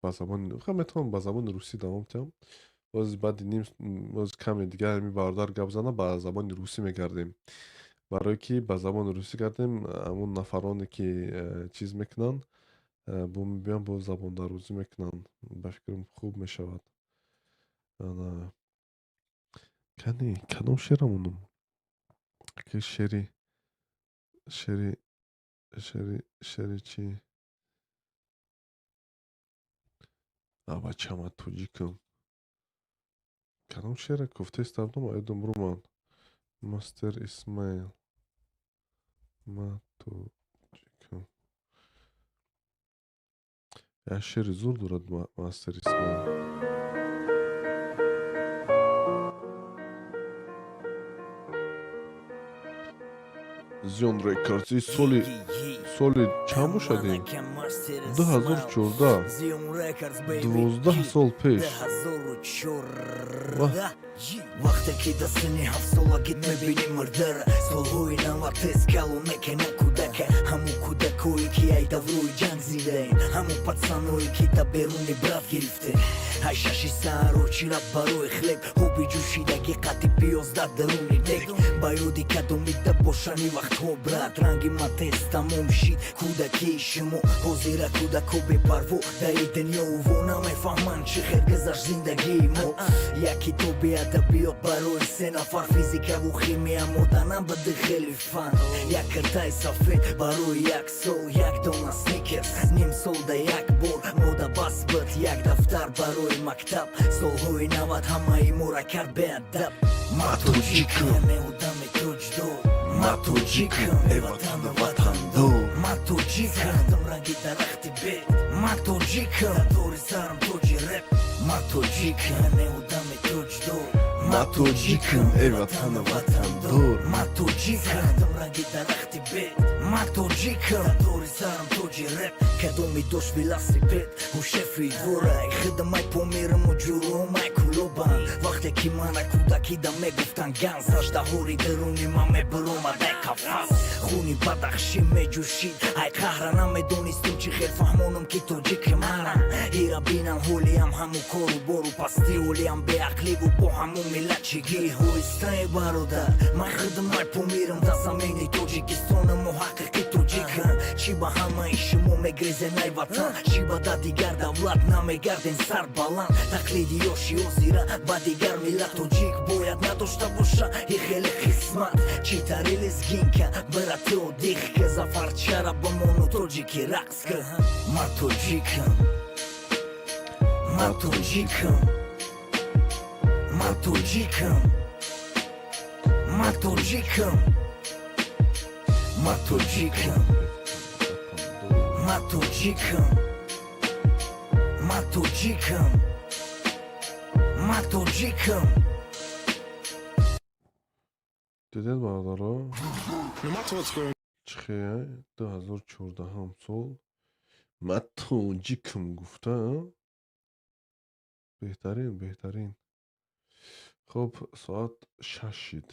ба забони метавонам ба забони русӣ давом диҳам. Боз баъди ним, боз каме дигар ҳамин бародар гап зана, ба забони русӣ мегардем, барое ки ба забони русӣ гардем, ҳамон нафароне ки чиз мекунанд, бо мебиён, бо забондарӯзӣ мекунанд, ба фикрам, хуб мешавад. Кани, кадом шеъра монум? Ки шеъри шеъри чӣ? Абачама тоҷикам. Кадом шеъра гуфтаистам, ёдам румад. Мастер Исмаил. Ма тоҷикам. Як шеъри зур дорад Мастер Исмаил. Zion Records. И соли чанд бошад ин? 2014, 12 сол пеш. Вақте ки дар синни ҳафтсолагит мебинӣ мурдара, солҳои 90 тез калон мекена кӯдака. Ҳамун кӯдакое ки ай даврои ҷанг зиндаем, ҳамун пацаное ки да беруни брат гирифте. Ай шаши саҳаро чират барои хлеб, оби ҷӯшидаги қати пиёз дар даруни дег. Ба ёди кадомида бошани вақтҳо, брат, ранги ма тез тамом шид кӯдакии шумо. Ҳозира кӯдако бепарво дар и дунё во намефаҳманд чӣ хел гузашт зиндагии мо. Як китоби адабиёт барои се нафар, физикаву химия моданам бади хеле фан. Як киртаи сафед барои як сол, як дона сникерс ним сол да як бор мода бас буд, як дафтар барои мактаб. Солҳои 90 ҳамаи мора кард беадаб. Ма тоҷикам, не одами тоҷдор. Ма тоҷикам, э ватана ватандор. Ма тоҷикам, ранги дарахти бед. Ма тоҷикам, дори сарам тоҷи реп. Ма тоҷикам, не одами тоҷдор. Ма тоҷикам, э ватана ватандор. Ма тоҷикам, ранги дарахти бед. Ма тоҷикам, дори сарам тоҷи реп. Кадоми дошт велосипед ӯ шефи дворай, хидмай помирму ҷурумай кулобан. Вақте ки мана кӯдакида мегуфтан ган, саждаҳори даруни ман мебиромад ай қафас. Хуни бадахшӣ меҷӯшид ай қаҳра, намедонистум чӣ хел фаҳмонам ки тоҷики мана. Ира бинам ҳолиам ҳаму кору бору пастӣ, ҳолиам беақливу бо ҳаму миллатчигӣ. Ҳоистае бародар, ман хидмай помирам дар замини Тоҷикистонаму ҳақиқи тоҷикам. Чӣ ба ҳамаи шумо мегрезен ай ватан, чӣ ба да дигар давлат намегарден сар баланд. Тақлиди ёши озира ба дигар миллат, тоҷик бояд надошта боша и хеле қисмат. Чӣ тари лезгинка бирати одихка, зафарчара бимону тоҷики рақс ка. Ма тоҷикам, ма тоҷикам, ма тоҷикам, ма тоҷикам, ма тоҷикам, ма тоҷикам, ма тоҷикам, ма тоҷикам. Дидед, бародаро, чӣ хе 2014 сол ма тоҷикам гуфта. Беҳтарин, беҳтарин. Хуб, соат 6 шид,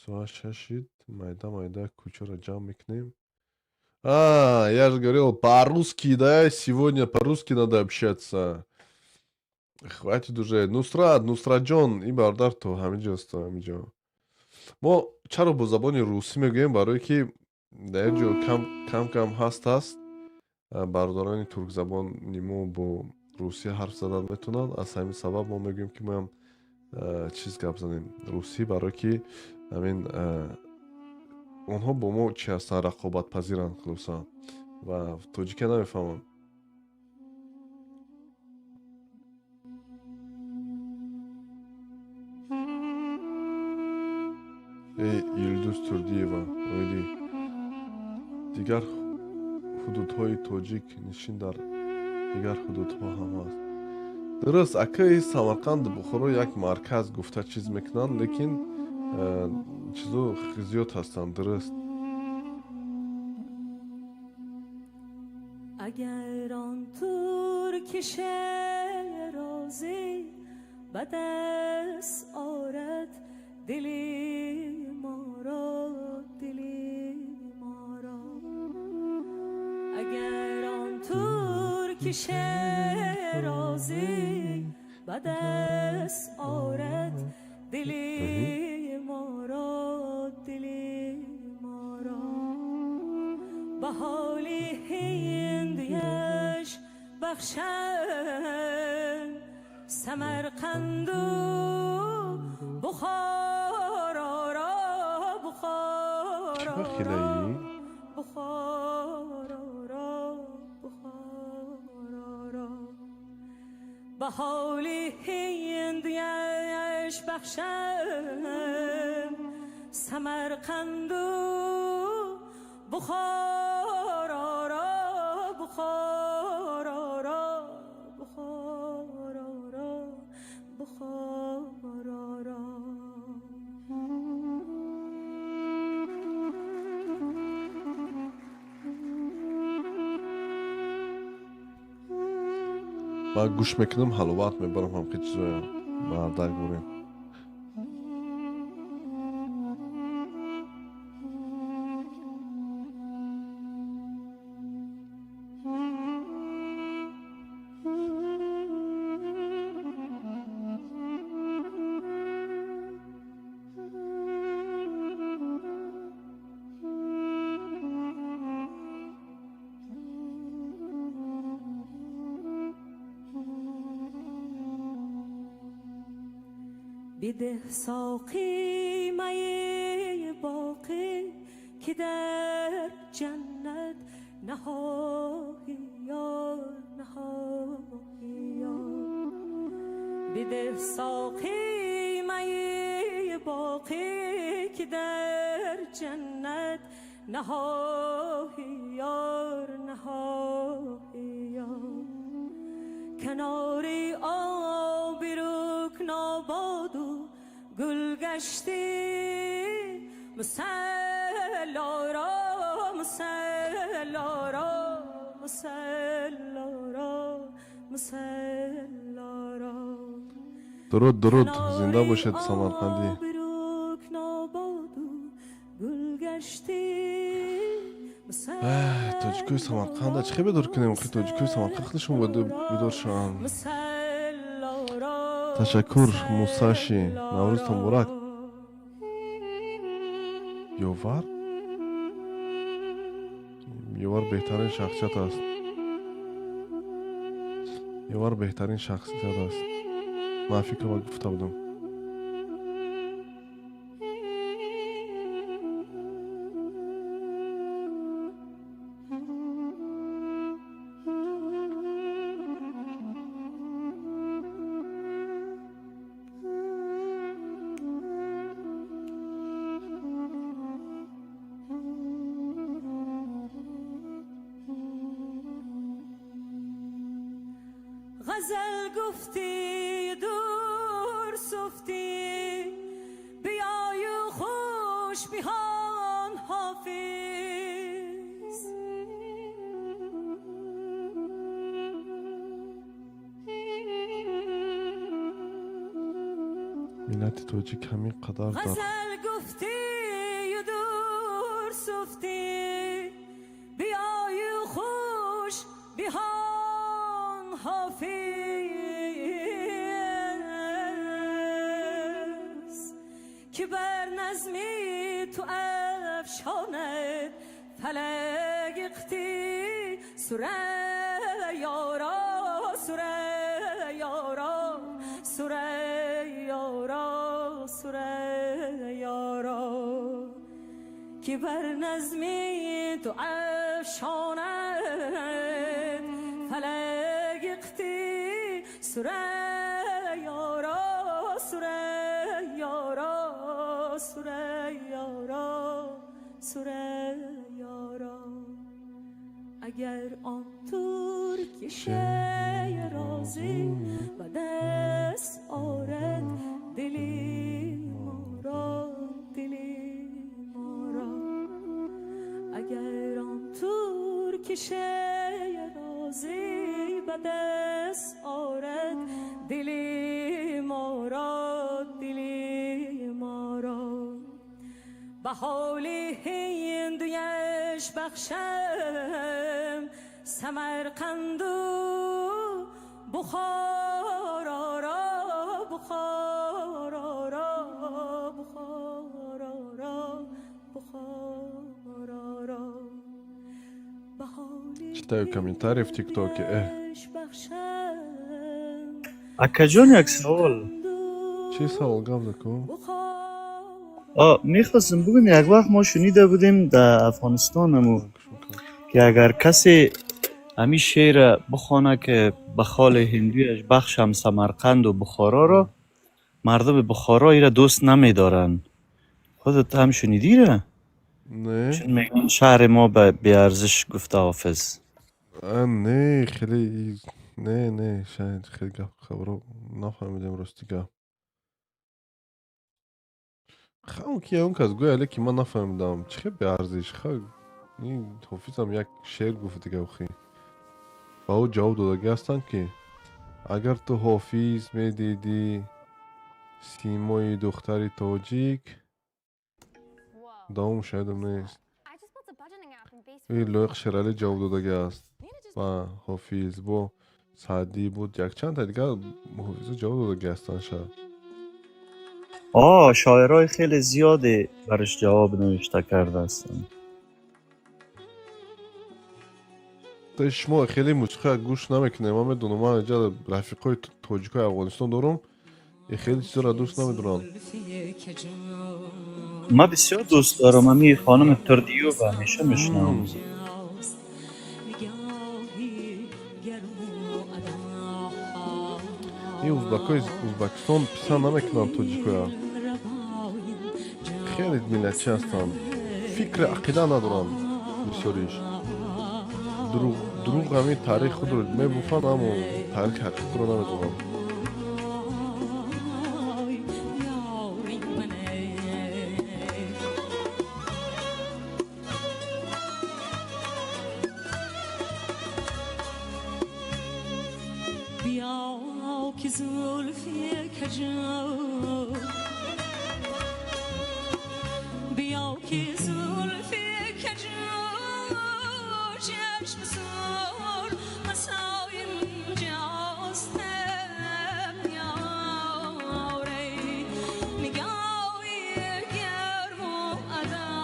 соат 6 шид. Майда майда кӯчаро ҷамъ мекунем. А, я же говорил, по-русски, да, сегодня по-русски надо общаться. Хватит уже. Нусрат, Нусратҷон, ин бародар то ҳамиҷост, то ҳамиҷо. Мо чаро бо забони русӣ мегӯем? Барое ки дар як ҷо кам кам кам ҳаст аст. Бародарони туркзабони мо бо русӣ ҳарф задан метавонанд. Аз ҳамин сабаб мо мегӯем ки моям чиз гап занем русӣ, барое ки ҳамин онҳо бо мо чӣ ҳастанд, рақобатпазиранд, хулоса, ва тоҷика намефаҳманд. Эй, Юлдуз Турдиева, оиди дигар ҳудудҳои тоҷик нишин дар дигар ҳудудҳо ҳам ҳаст. Дуруст, акаи, Самарқанду Бухоро як марказ гуфта чиз мекунанд, лекин чизо зиёд ҳастанд, дуруст. Агар он турки шерозӣ ба даст орад дили моро, дили моро. Агар он турки шерозӣ ба даст орад дили моро, дили моро. Ба ҳоли ҳиндияш бахшанд Самарқанду Бухороро, Бухороро, Бухороро, Бухороро. Ба ҳоли ҳиндияш бахшанд Самарқанду Бухороро, Бухороро, Бухороро, Бухороро. Ман гӯш мекунам, ҳаловат мебарам ҳамхел чизоя. Мардак бурем. بده ساقی می باقی که در جنت نهایی یار نهایی یار بده ساقی می باقی که در جنت نهایی یار نهایی یار کنار آب رکن آباد و گل گشتی مسلا را مسلا را مسلا را مسلا را. Дуруд, дуруд, зинда бошед, Самарқандӣ. آب رکن آباد و گل گشتی. Тоҷикои Самарқанда чӣ хел бедор кунем? Охи тоҷикои Самарқанд худашон бояд бедор шаванд. مسلا را. Ташаккур, Мусаши, Наврӯзтон муборак. Ёвар, Ёвар беҳтарин шахсият аст. Ёвар беҳтарин шахсият аст. Ман фикр гуфта будам. غزل گفتی دور سفتی بیای و خوش بیهان حافظ. Миллати тоҷик ҳамин қадар дар غزل گفتی و دور سفتی بیای و خوش بیهان حافظ که بر نظمی تو افشاند فلک اقتی سره یارا سره یارا سره یارا سره یارا که بر نظمی تو افشاند فلک اقتی سره یارا سره یارا سره یارا سره یارا اگر آن ترک شیرازی به دست آرد دلی ما را دلی ما را اگر آن ترک شیرازی به دست آرد دلی ما را دلی ما را به حال هندویش بخشم سمرقند و بخارا را بخارا را بخارا را بخارا را به حال Читаю комментарии в ТикТоке. هندویش بخشم Акаҷон, як савол. Чӣ савол, гап заку? Мехостам бигӯм, як вақт мо шунида будем дар Афғонистон аму ки агар касе ҳамин шеъра бихона ки ба холи ҳиндуяш бахшам Самарқанду Бухороро, мардуми Бухоро ира дӯст намедоранд. Худат ҳам шунидира? Не. Чун мегӯянд шаҳри мо ба беарзиш гуфта Ҳофиз. Не, хеле не, шояд хеле гап хабаро нафаҳмидем, рости гап. Ха, ки он кас гӯя, лекин ман нафаҳмидам. Чӣ хел беарзиш? Ха, ин Ҳофизам як шеър гуфт дига охи. Ба ӯ ҷавоб додагӣ ҳастанд ки Агар ту Ҳофиз медидӣ симои духтари тоҷик, давом шоядам нест. Ин Лоиқ Шералӣ ҷавоб додагӣ аст ба Ҳофиз, бо Саъдӣ буд, якчанд та дигар ҳофизо ҷавоб додагӣ ҳастанд шояд. آه، شاعرای خیلی زیادی برش جواب نوشته کرده هستن. Шумо хеле мусиқия гӯш намекунед, ман медонам, ман инҷа рафиқҳои тоҷикои Афғонистон дорам, и хеле чизоро дӯст намедоранд. من بسیار دوست دارم امی خانم تردیو و همیشه میشنوم. Ин узбакои Узбакистон писанд намекунанд тоҷикоя. Хеле миллатчӣ ҳастанд, фикри ақида надоранд бисёриш. Дурӯғ ҳамин таърихи худро мебуфанд, аммо таърихи ҳақиқиро намедонанд. بیا که زلفی کجا، بیا که زلفی کجا، چشم سر مسای اینجاست، یاره نگاهی گرم و ادا،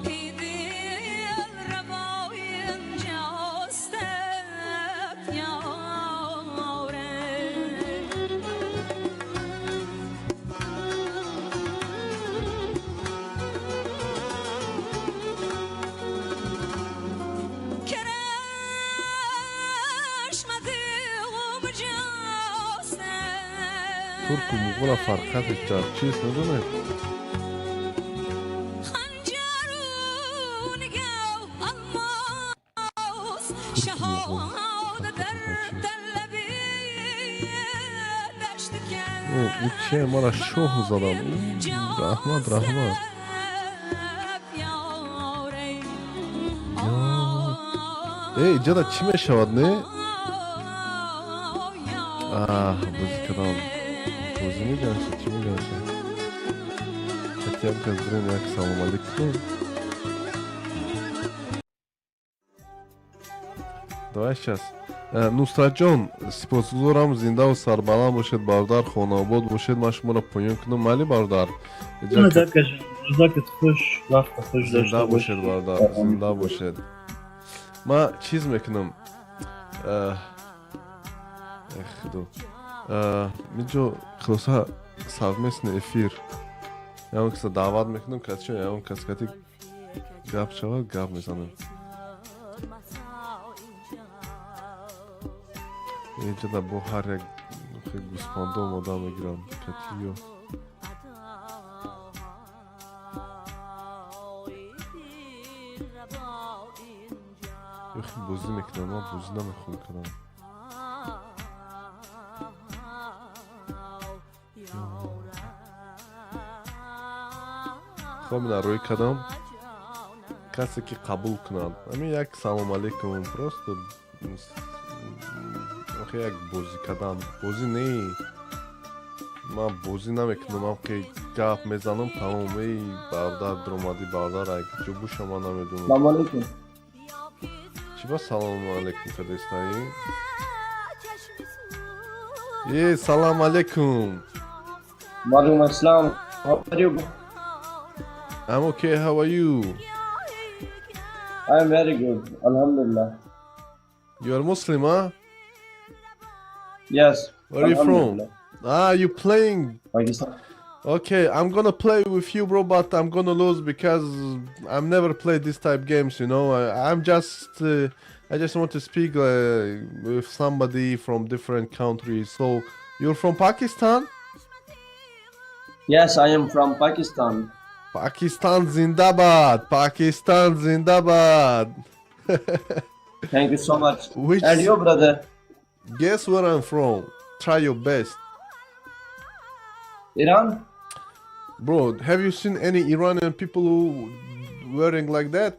ای دل روای اینجاست، یاره. کرشمه غم جاست. Турку муғула фарқияташ дар чист, медонед? خنجر و نگاه الماس Турку муғул شهادت در фарқияташ дар чист? طلبی دشت О, ӯ чие, мара шоҳ задан. Раҳмат, раҳмат. یاره. Э, иҷода чӣ мешавад, не? Аҳ, бозӣ кардам. Бозӣ мегаша, чӣ мегаша? Хотя бы зрем як салом алейкум. Давай сейчас. Нусратҷон, сипосгузорам, зиндаву сарбаланд бошед, бародар, хонаобод бошед. Ман шуморо поён кунам, майли, бародар? روزکت خوش، وقت خوش Зинда داشته бошед, باشی. бародар, зинда бошед. Ман чиз мекунам. Эх, худо. Миҷо хулоса совместный эфир. Ягон каса даъват мекунам, касчо ягон кас кати гап шавад, гап мезанем. Инҷода бо ҳар як гӯспандо омода мегирам катиё. Ёхи бозӣ мекунам, ман бозӣ намехоҳам кунам. Хоб, ина рӯй кардам. Касе ки қабул кунад. Ҳамин як салом алейкум, просто охи як бозӣ кардан. Бозӣ не. Ман бозӣ намекунам, ман ки гап мезанам, тамом. Эй, бародар дуромадӣ, бародар, ай ҷо буша, ман намедонам. Салом алейкум. Чӣ ба салому алейкум кардастаӣ? Э, салам алейкум. Walaikum assalam. How are you? I'm okay, how are you? I am very good. Alhamdulillah. You are Muslim, huh? Yes. Where are you from? Alhamdulillah. Ah, you playing? Pakistan. Okay, I'm gonna play with you, bro, but I'm gonna lose because I've never played this type games. I just want to speak with somebody from different countries. So, you're from Pakistan? Yes, I am from Pakistan. Pakistan Zindabad! Pakistan Zindabad! Thank you so much. Which And you, brother? Guess where I'm from? Try your best. Iran? Bro, have you seen any Iranian people who wearing like that?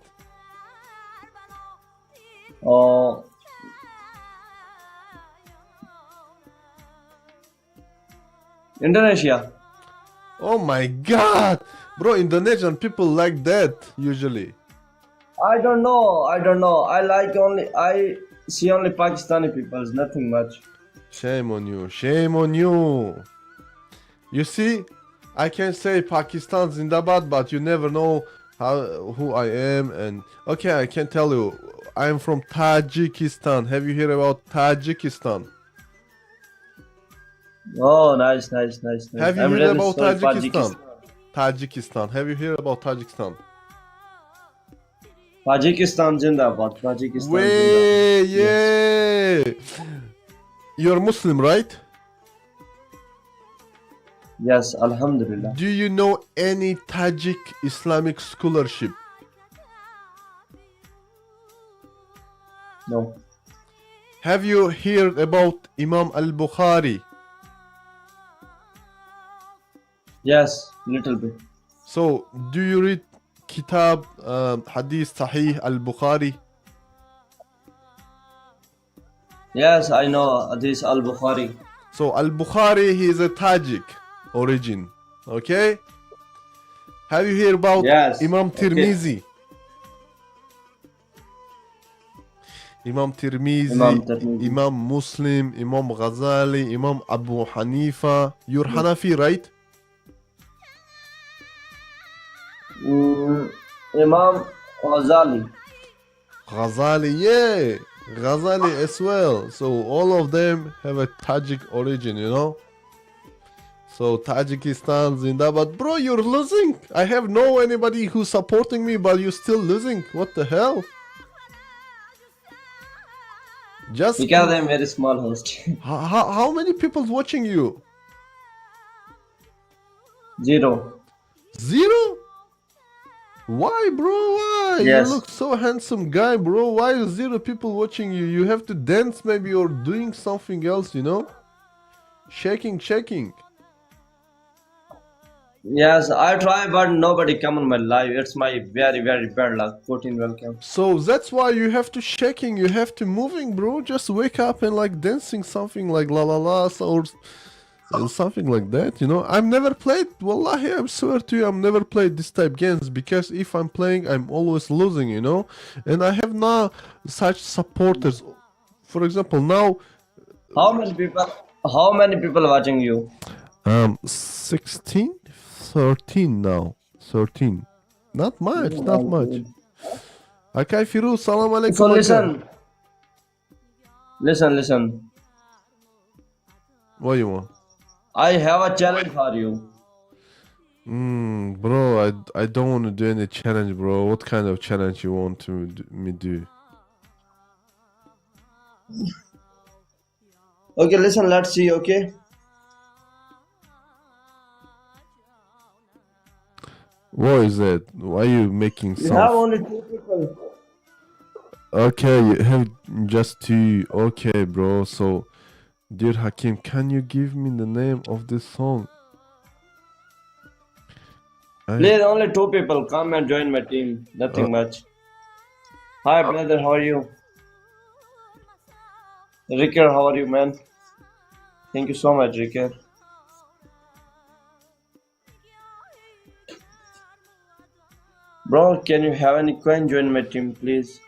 Indonesia. Oh my God, bro! Indonesian people like that usually. I don't know. I don't know. I like only I see only Pakistani people. Nothing much. Shame on you. Shame on you. You see, I can say Pakistan Zindabad, but you never know how who I am. And okay, I can tell you, I'm from Tajikistan. Have you heard about Tajikistan? Oh, nice, nice, nice, nice. Have you I'm heard really about sorry, Tajikistan? Tajikistan. Have you heard about Tajikistan? Tajikistan Zindabad. Tajikistan Zindabad. Way, yeah. You're Muslim, right? Yes, Alhamdulillah. Do you know any Tajik Islamic scholarship? No. Have you heard about Imam Al-Bukhari? Yes, little bit. So, do you read Kitab Hadith Sahih Al-Bukhari? Yes, I know this Al Bukhari. So, Al-Bukhari, he is a Tajik origin. Okay? Have you heard about Yes, Imam okay. Tirmizi? Imam Tirmizi, Imam Tirmizi. Imam Muslim, Imam Ghazali, Imam Abu Hanifa. You're Hanafi, right? Imam Ghazali. Ghazali, yeah, Ghazali as well. So all of them have a Tajik origin, you know. So Tajikistan, Zindabad, bro, you're losing. I have no anybody who's supporting me, but you're still losing. What the hell? Just Because I'm very small host. how many people watching you? Zero. Zero? Why, bro? Why? Yes. You look so handsome guy, bro. Why is zero people watching you? You have to dance maybe or doing something else, you know? Shaking, shaking. Yes, I try, but nobody come on my live. It's my very, very bad luck. 14 welcome. So that's why you have to shaking, you have to moving, bro. Just wake up and like dancing something like la la la or something like that, you know. I've never played, wallahi, I swear to you, I've never played this type games because if I'm playing, I'm always losing, you know. And I have now such supporters. For example, now How many people? How many people watching you? 16, 13 now, 13. Not much, not much. Akay Firuz, salam alaikum. So aka. listen, listen, listen. What you want? I have a challenge for you. Bro, I don't want to do any challenge, bro. What kind of challenge you want to me do? Okay, listen. Let's see. Okay. What is that? Why are you making You have some? only two people. Okay, you have just two. Okay, bro. So, dear Hakim, can you give me the name of this song? I Please, only two people come and join my team. Nothing much. Hi, brother. How are you? Ricker, how are you, man? Thank you so much, Ricker. Bro, can you have any coin join my team, please?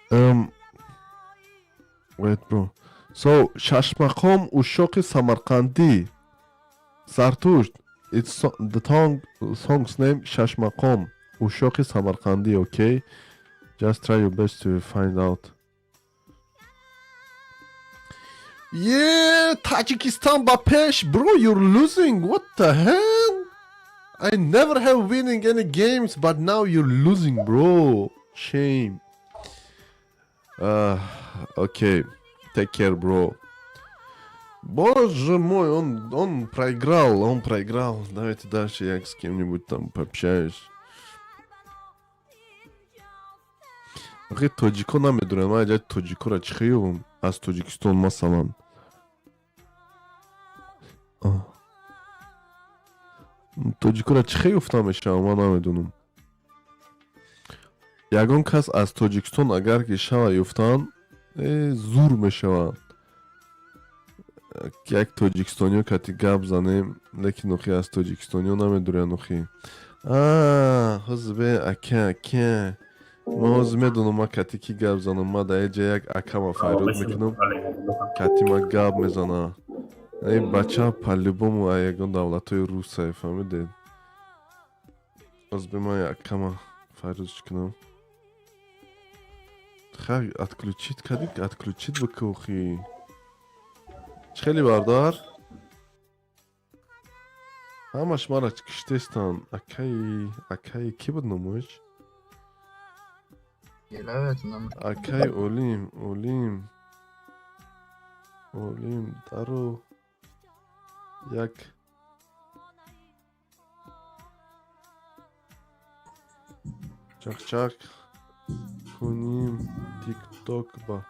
Wait, bro. So, Shashmaqom Ushoqi Samarqandi. Zartusht. It's the song's name Shashmaqom Ushoqi Samarqandi, okay? Just try your best to find out. Yeah, Tajikistan Bapesh, bro, you're losing. What the hell? I never have winning any games, but now you're losing, bro. Shame. Okay. Take care, bro. Боже мой, он проиграл, он проиграл. Давайте дальше я с кем-нибудь там пообщаюсь. Охи тоҷико намедонам, ман аҷаб тоҷикоро чӣ хеёвам аз Тоҷикистон масалан. Оҳ. Тоҷикоро чӣ хеёфта мешавам, ман намедонам. Ягон кас аз Тоҷикистон агар ки шава ёфтанд, зур мешаванд. Як тоҷикистониё кати гап занем, лекин охи аз тоҷикистониё намедурян охи. Ҳозир бе, ака, ака, ман ҳозир медонам, ман кати ки гап занам. Ман дар ҷа як акама фарёд мекунам, кати ма гап мезана. Ин бача по-любому а ягон давлатҳои русае, фаҳмидед? Ҳозир бе, ман акама фарёдш кунам. Хай, отключить кардӣ, отключить бикӯ охи. Чӣ хеле, бародар, ҳамаш мара киштестанд. Акаи, акаи кӣ буд номош? Акаи Олим, Олим, Олим дару як чақчақ куним тикток ба.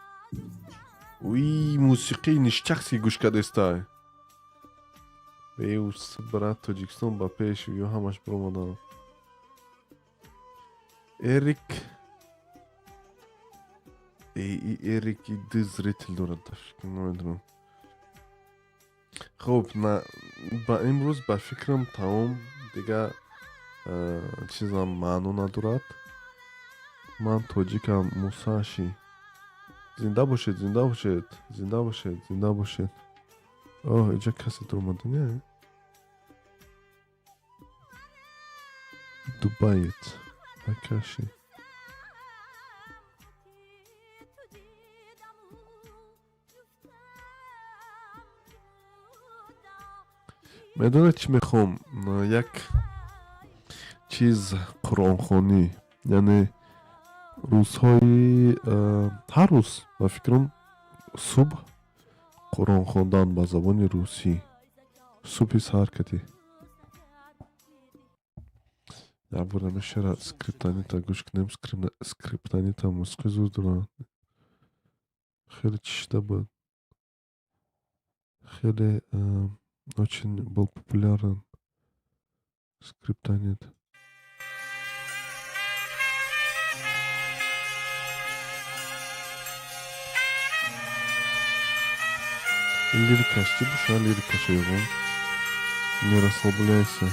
Уи, мусиқии ништяк-ски гӯш кардестай. Беус, брат, Тоҷикистон ба пеш, ё ҳамаш биромаданд. Эрик, Эрик и ду зритель дорад, намедонам. Хуб, на ба имрӯз ба фикрам тамом, дига чизам маъно надорад. Ман тоҷикам, Мусаши. Зинда бошед, зинда бошед, зинда бошед, зинда бошед. Оҳ, иҷа касе дуромада не? Дубаец акаши. Медонед, чӣ мехоҳам? Як чиз, қуръонхонӣ, яъне рӯзҳои, ҳар рӯз ба фикрам субҳ қуръон хондан ба забони русӣ, субҳи саҳар кадӣ. Як бор намешара Скриптонита гӯш кунем. Скриптонита мусиқӣ зуд дорад, хеле чишида буд, хеле очень был популярен Скриптонит. Лирикаш чӣ боша? Лирикаша ёбам. Не расслабляйся.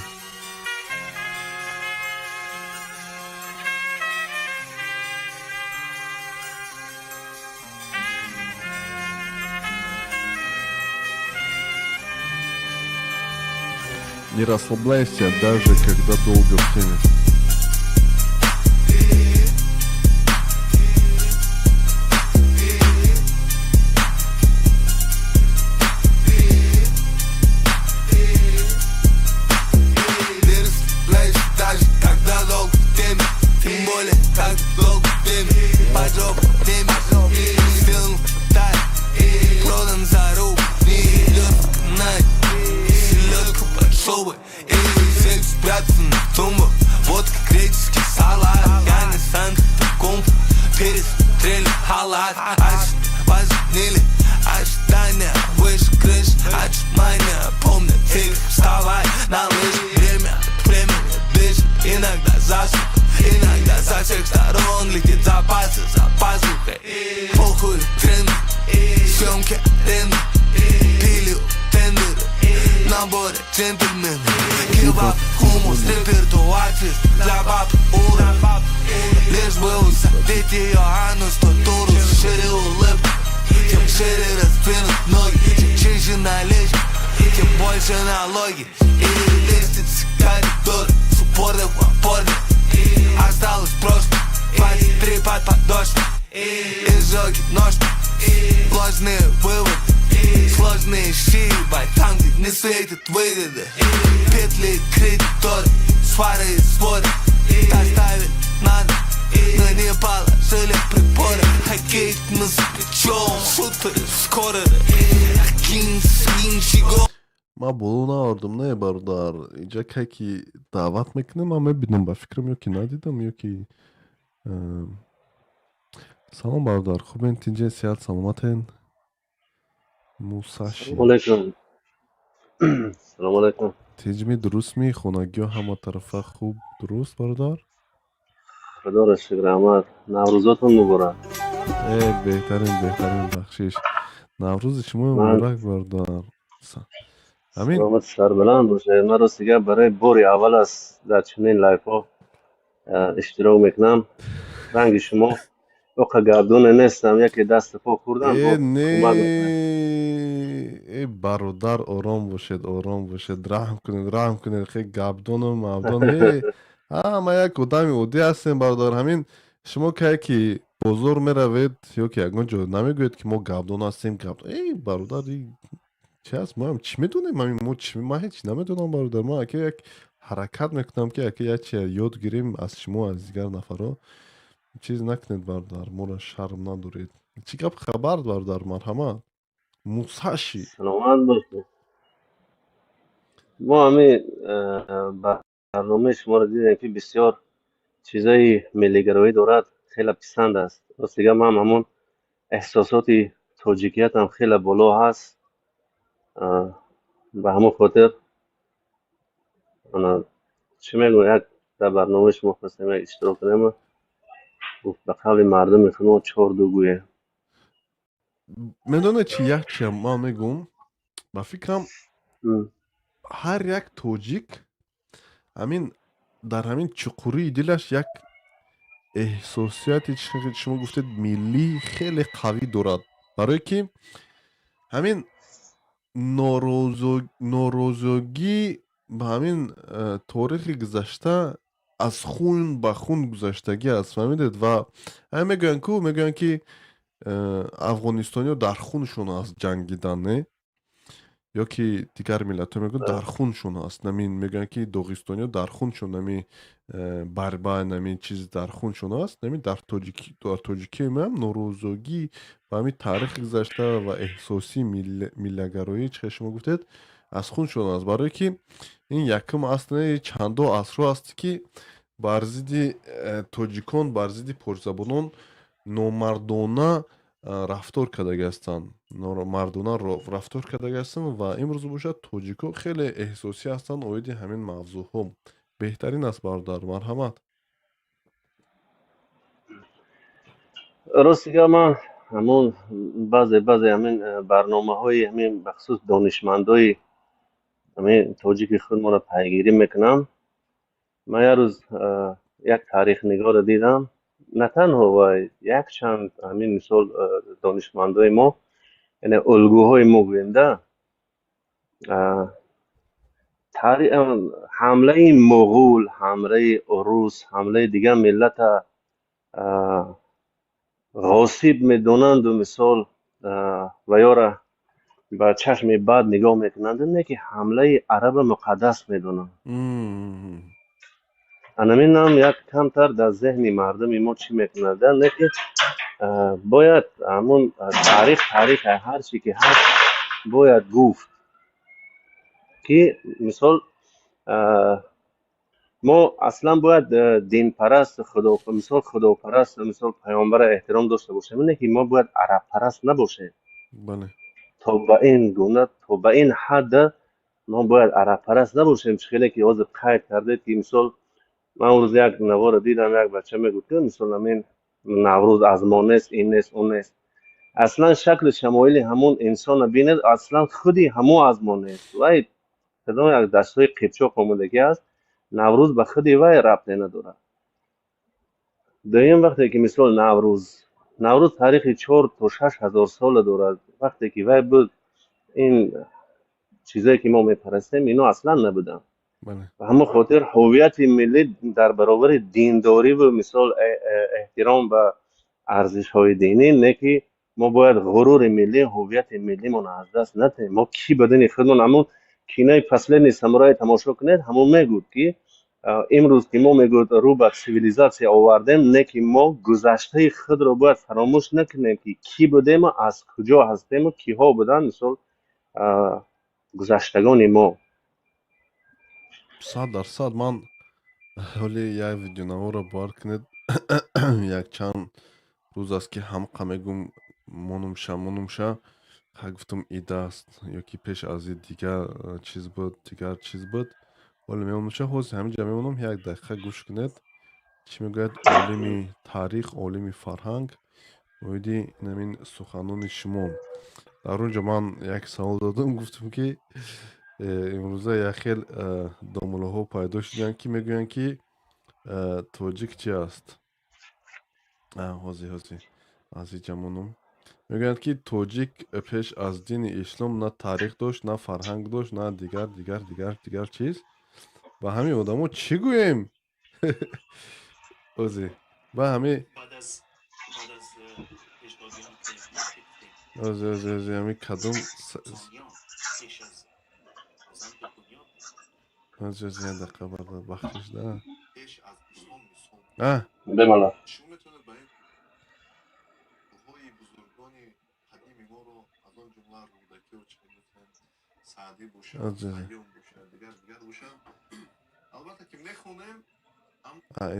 Не расслабляйся, даже когда долго в теме. Не расслабляйся, даже когда долго в теме. Тем более, как долго в теме. Поджог в теме. Сделан в Китае. Продан за рубль. Не идет в канаве. Селедка под шубой. И сейф спрятан в тумбах. Водка, греческий салат. Я не Сантокумп. Пересмотрели халат. Аж позвонили. Ожидания выше крыш. Отжимания. Помню, тихо, вставай на лыжи. Время от времени дышит. Иногда засуха, иногда со всех сторон летит запасы за пазухой. Похуй тренды, съемки аренды. Пили тендеры, наборы джентльмены. Кебаб, хумус, репертуар чист для баб ура. Лишь бы усадить ее анус, то туру шире улыбку. Тем шире раздвинут ноги, чем чище наличка, тем больше налоги. И лестницы, коридор, с упорных в опорных. Осталось прошлое, 23 под подошвой. Изжоги нож, ложные выводы, сложные щи, ебать, там, где не светит выгоды. Петли, кредиторы, свары и своры. Доставить надо, но не положили приборы. Хоккей мы за плечом, шутеры, скореры. Акин, свинчиго. Ман боло наовардам, не, бародар. Инҷа кай ки даъват мекунем, ман мебинам, ба фикрам, ё ки надидам, ё ки. Салом, бародар, хубен, тинҷен, сиҳат, саломатен? Мусаши. Салому алайкум. Салому алайкум. Тинҷми, дурустми, хонагиҳо ҳама тарафа хуб, дуруст, бародар? Худоро шукр, раҳмат. Наврӯзотон муборак. Э, беҳтарин, беҳтарин, бахшиш. Наврӯзи шумо Ман муборак, бародар. Ҳамин. Саломат, сарбаланд бошед. Ман рости гап барои бори аввал аст дар чунин лайвҳо иштирок мекунам. Ранги шумо оқа гапдоне нестам, яке дасту по хӯрдам, Э бо не, кӯмак мекунад. э бародар, ором бошед, ором бошед, раҳм кунед, раҳм кунед. Хе гапдону мавдон э ҳама як одами оддӣ ҳастем, бародар. Ҳамин шумо кае ки бозор меравед ё ки ягон ҷо, намегӯед, ки мо гапдон ҳастем, гапдон. Э бародар, и чи аст? Моам чӣ медонем? Ҳамин мо чӣ? Ман ҳеҷ намедонам, бародар. Ман ака як ҳаракат мекунам, ки ака як чи ёд гирем аз шумо, аз дигар нафарҳо. Чиз накунед, бародар, моро шарм надоред. Чӣ гап хабар, бародар? Марҳамат, Мусаши. Саломат бошед. Мо ҳамин барномаи шуморо дидем, ки бисёр чизои миллигароӣ дорад, хеле писанд аст. Рости гап, ман ҳамон эҳсосоти тоҷикиятам хеле боло ҳаст. Ба ҳамон хотир ана чӣ мегӯям, як дар барномаи шумо хостем як иштирок кунем, гуфт, ба қавли мардуми худ чор ду гӯем. Медонед чи, як чиам ман мегӯм, ба фикрам, ҳар як тоҷик ҳамин дар ҳамин чуқурии дилаш як эҳсосияти, шумо гуфтед, миллӣ хеле қавӣ дорад, барое ки ҳамин норозогӣ ба ҳамин торихи гузашта аз хун ба хун гузаштагӣ аст, фаҳмидед? Ва ҳамин мегӯянд ку, мегӯянд, ки афғонистониё дар хуншон аст ҷангидан, не? Ё ки дигар миллатҳо мегӯянд, дар хуншон аст. Намин мегӯянд, ки доғистониё дар хуншон нами барба, нами чиз дар хуншон аст. Нами дар тоҷикии меам норозогӣ ба ҳамин таърихи гузашта ва эҳсосии миллагароӣ, чӣ шумо гуфтед, аз хуншон аст, барое ки ин якум аст, не, чандо асрҳо аст, ки бар зидди тоҷикон, бар зидди порсзабонон номардона рафтор кардаги ҳастанд, мардона рафтор кардаги ҳастанд. Ва имрӯз бошад, тоҷикҳо хеле эҳсосӣ ҳастанд оиди ҳамин мавзӯъҳо. Беҳтарин аст, бародар, марҳамат. Рости гап, ман ҳамон баъзе ҳамин барномаҳои ҳамин, бахусус донишмандои ҳамин тоҷики худмонро пайгирӣ мекунам. Ман як рӯз як таърихнигорро дидам, на танҳо вай, якчанд ҳамин мисол донишмандои мо, яъне улгӯҳои мо гӯем да, ҳамлаи муғул, ҳамлаи урус, ҳамлаи дигар миллата ғосиб медонанду мисол ва ёра ба чашми бад нигоҳ мекунанд, не ки ҳамлаи араба муқаддас медонанд. Анаминам як камтар дар зеҳни мардуми мо чӣ мекунад, не ки бояд ҳамун таърих, таърих ҳар чӣ ки ҳаст, бояд гуфт, ки мисол мо аслан бояд динпараст, худо, мисол худопараст, мисол паёмбара эҳтиром дошта бошем, не ки мо бояд арабпараст набошем. То ба ин гуна, то ба ин ҳадд мо бояд арабпараст набошем. Чӣ хеле ки ҳозир қайд кардед, ки мисол ман он рӯз як наворо дидам, як бача мегуфт, ки мисол ҳамин Наврӯз аз мо нест, ин нест, он нест. Аслан шакли шамоили ҳамон инсонро бинед, аслан худи ҳамо аз мо нест. Вай кадом як дастҳои қипчоқ омодагӣ аст, Наврӯз ба худи вай рабте надорад. Дуюм, вақте ки мисол Наврӯз таърихи 4 то 6 ҳазор сола дорад. Вақте ки вай буд, ин чизое ки мо мепарастем, ино аслан набуданд. Ба ҳамон хотир ҳуввияти миллӣ дар баробари диндориву мисол эҳтиром ба арзишҳои динӣ, не ки мо бояд ғурури миллӣ, ҳуввияти миллимонро аз даст натиҳем. Мо кӣ будани худмон, ҳамон кинои «Последний самурай» тамошо кунед, ҳамон мегӯд, ки имрӯз ки мо, мегӯд, рӯ ба цивилизатсия овардем, не ки мо гузаштаи худро бояд фаромӯш накунем, ки кӣ будему, аз куҷо ҳастему, киҳо буданд, мисол гузаштагони мо. 100%. Ман ҳоле як видеонаворо бовар кунед, якчанд рӯз аст, ки ҳамқа мегӯм, монумша, монумша. Ха, гуфтам, ид аст ё ки пеш аз ид дигар чиз буд, дигар чиз буд, ҳоле мемонумша. Ҳозир ҳамин ҷа мемонам, як дақиқа гӯш кунед, чӣ мегӯяд олими таърих, олими фарҳанг оиди инамин суханони шумо. Дар он ҷо ман як савол додам, гуфтам, ки имрӯза як хел домуллоҳо пайдо шуданд, ки мегӯянд, ки тоҷик чи аст. Ҳозир, аз ҷамоном мегӯянд, ки тоҷик пеш аз дини ислом на таърих дошт, на фарҳанг дошт, на дигар, дигар, дигар, дигар чиз. Ба ҳамин одамо чӣ гӯем? Ози ба ҳами ози, ози, ози, ҳами кадом ози, ози, як дақиқа, бахшиш да. Бемалол.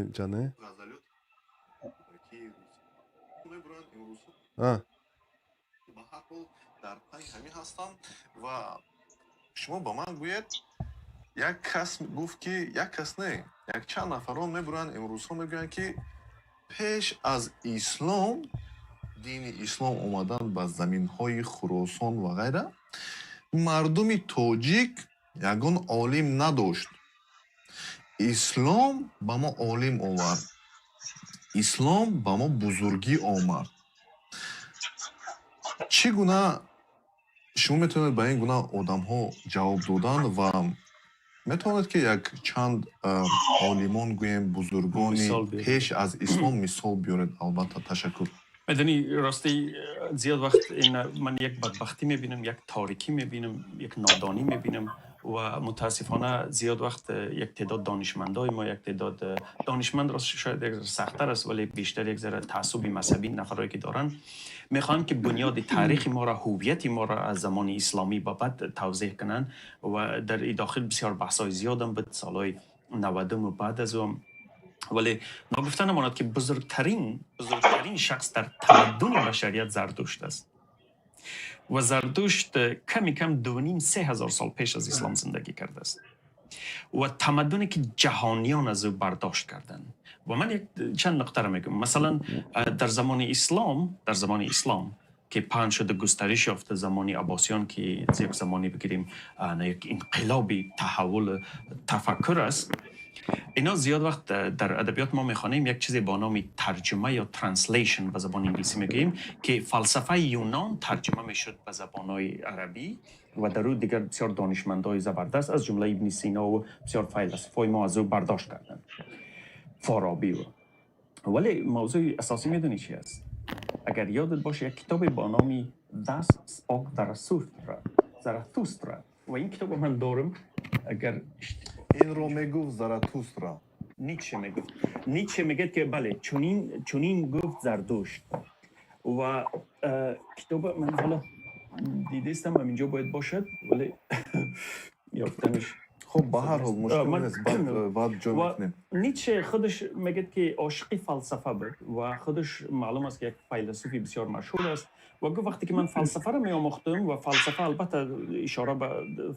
Инҷа не, дар пайи ҳамин ҳастам ва шумо ба ман гӯед, як кас гуфт, ки як кас не, якчанд нафарон мебуранд, имрӯзҳо мегӯянд, ки пеш аз ислом, дини ислом омадан ба заминҳои Хуросон ва ғайра, мардуми тоҷик ягон олим надошт, ислом ба мо олим овард, ислом ба мо бузургӣ омад. Чӣ гуна шумо метавонед ба ин гуна одамҳо ҷавоб додан ва метавонед, ки як чанд олимон, гӯем, бузургони пеш аз ислом мисол биёред? Албатта, ташаккур. Медонӣ, рости, зиёд вақт ин ман як бадбахтӣ мебинам, як торикӣ мебинам, як нодонӣ мебинам ва мутаассифона зиёд вақт як теъдод донишмандои мо, як теъдод донишманд, рост, шояд як сахттар аст, вале бештар як зара таассуби мазҳабӣ нафарое ки доранд, мехоҳанд, ки бунёди таърихи моро, ҳувияти моро аз замони исломӣ ба баъд тавзеҳ кунанд. Ва дар ин дохил бисёр баҳсҳои зиёдам буд солҳои 90-уму баъд аз он. Вале ногуфта намонад, ки бузургтарин шахс дар тамаддуни башарият Зардушт аст ва Зардушт ками кам 2,5-3 ҳазор сол пеш аз ислом зиндагӣ кардааст ва тамаддуне ки ҷаҳониён аз ӯ бардошт карданд. Ва ман як чанд нуқтаро мегӯям. Масалан, дар замони ислом ки паҳн шуда, густариш ёфта, замони Аббосиён, ки як замоне бигирем, як инқилоби таҳаввул тафаккур аст, اینا زیاد وقت در ادبیات ما میخوانیم یک چیزی با نام ترجمه یا translation به زبان انگلیسی میگوییم، که فلسفه یونان ترجمه میشد به زبانهای عربی و در او دیگر بسیار دانشمندای زبردست از جمله ابن سینا و بسیار فیلسوفای ما از او برداشت کردند، فارابی. و ولی موضوع اساسی میدونی چی است؟ اگر یادت باشه، یک کتاب با نام Thus Spoke Zarathustra، Zarathustra، و این کتاب من دارم، اگر اینро мегуфт Заратустра. نیچه میگفت. نیچه میگه که بله، چونین گفت زردشت. و کتاب من حالا دیدستم، اینجا باید باشد، ولی یافتنش خب، به هر حال مشکل نیست، بعد جا میکنیم. نیچه خودش میگه که عاشقی فلسفه بود و خودش معلوم است که یک فیلسوفی بسیار مشهور است و گفت وقتی که من فلسفه را می آموختم، و فلسفه البته اشاره به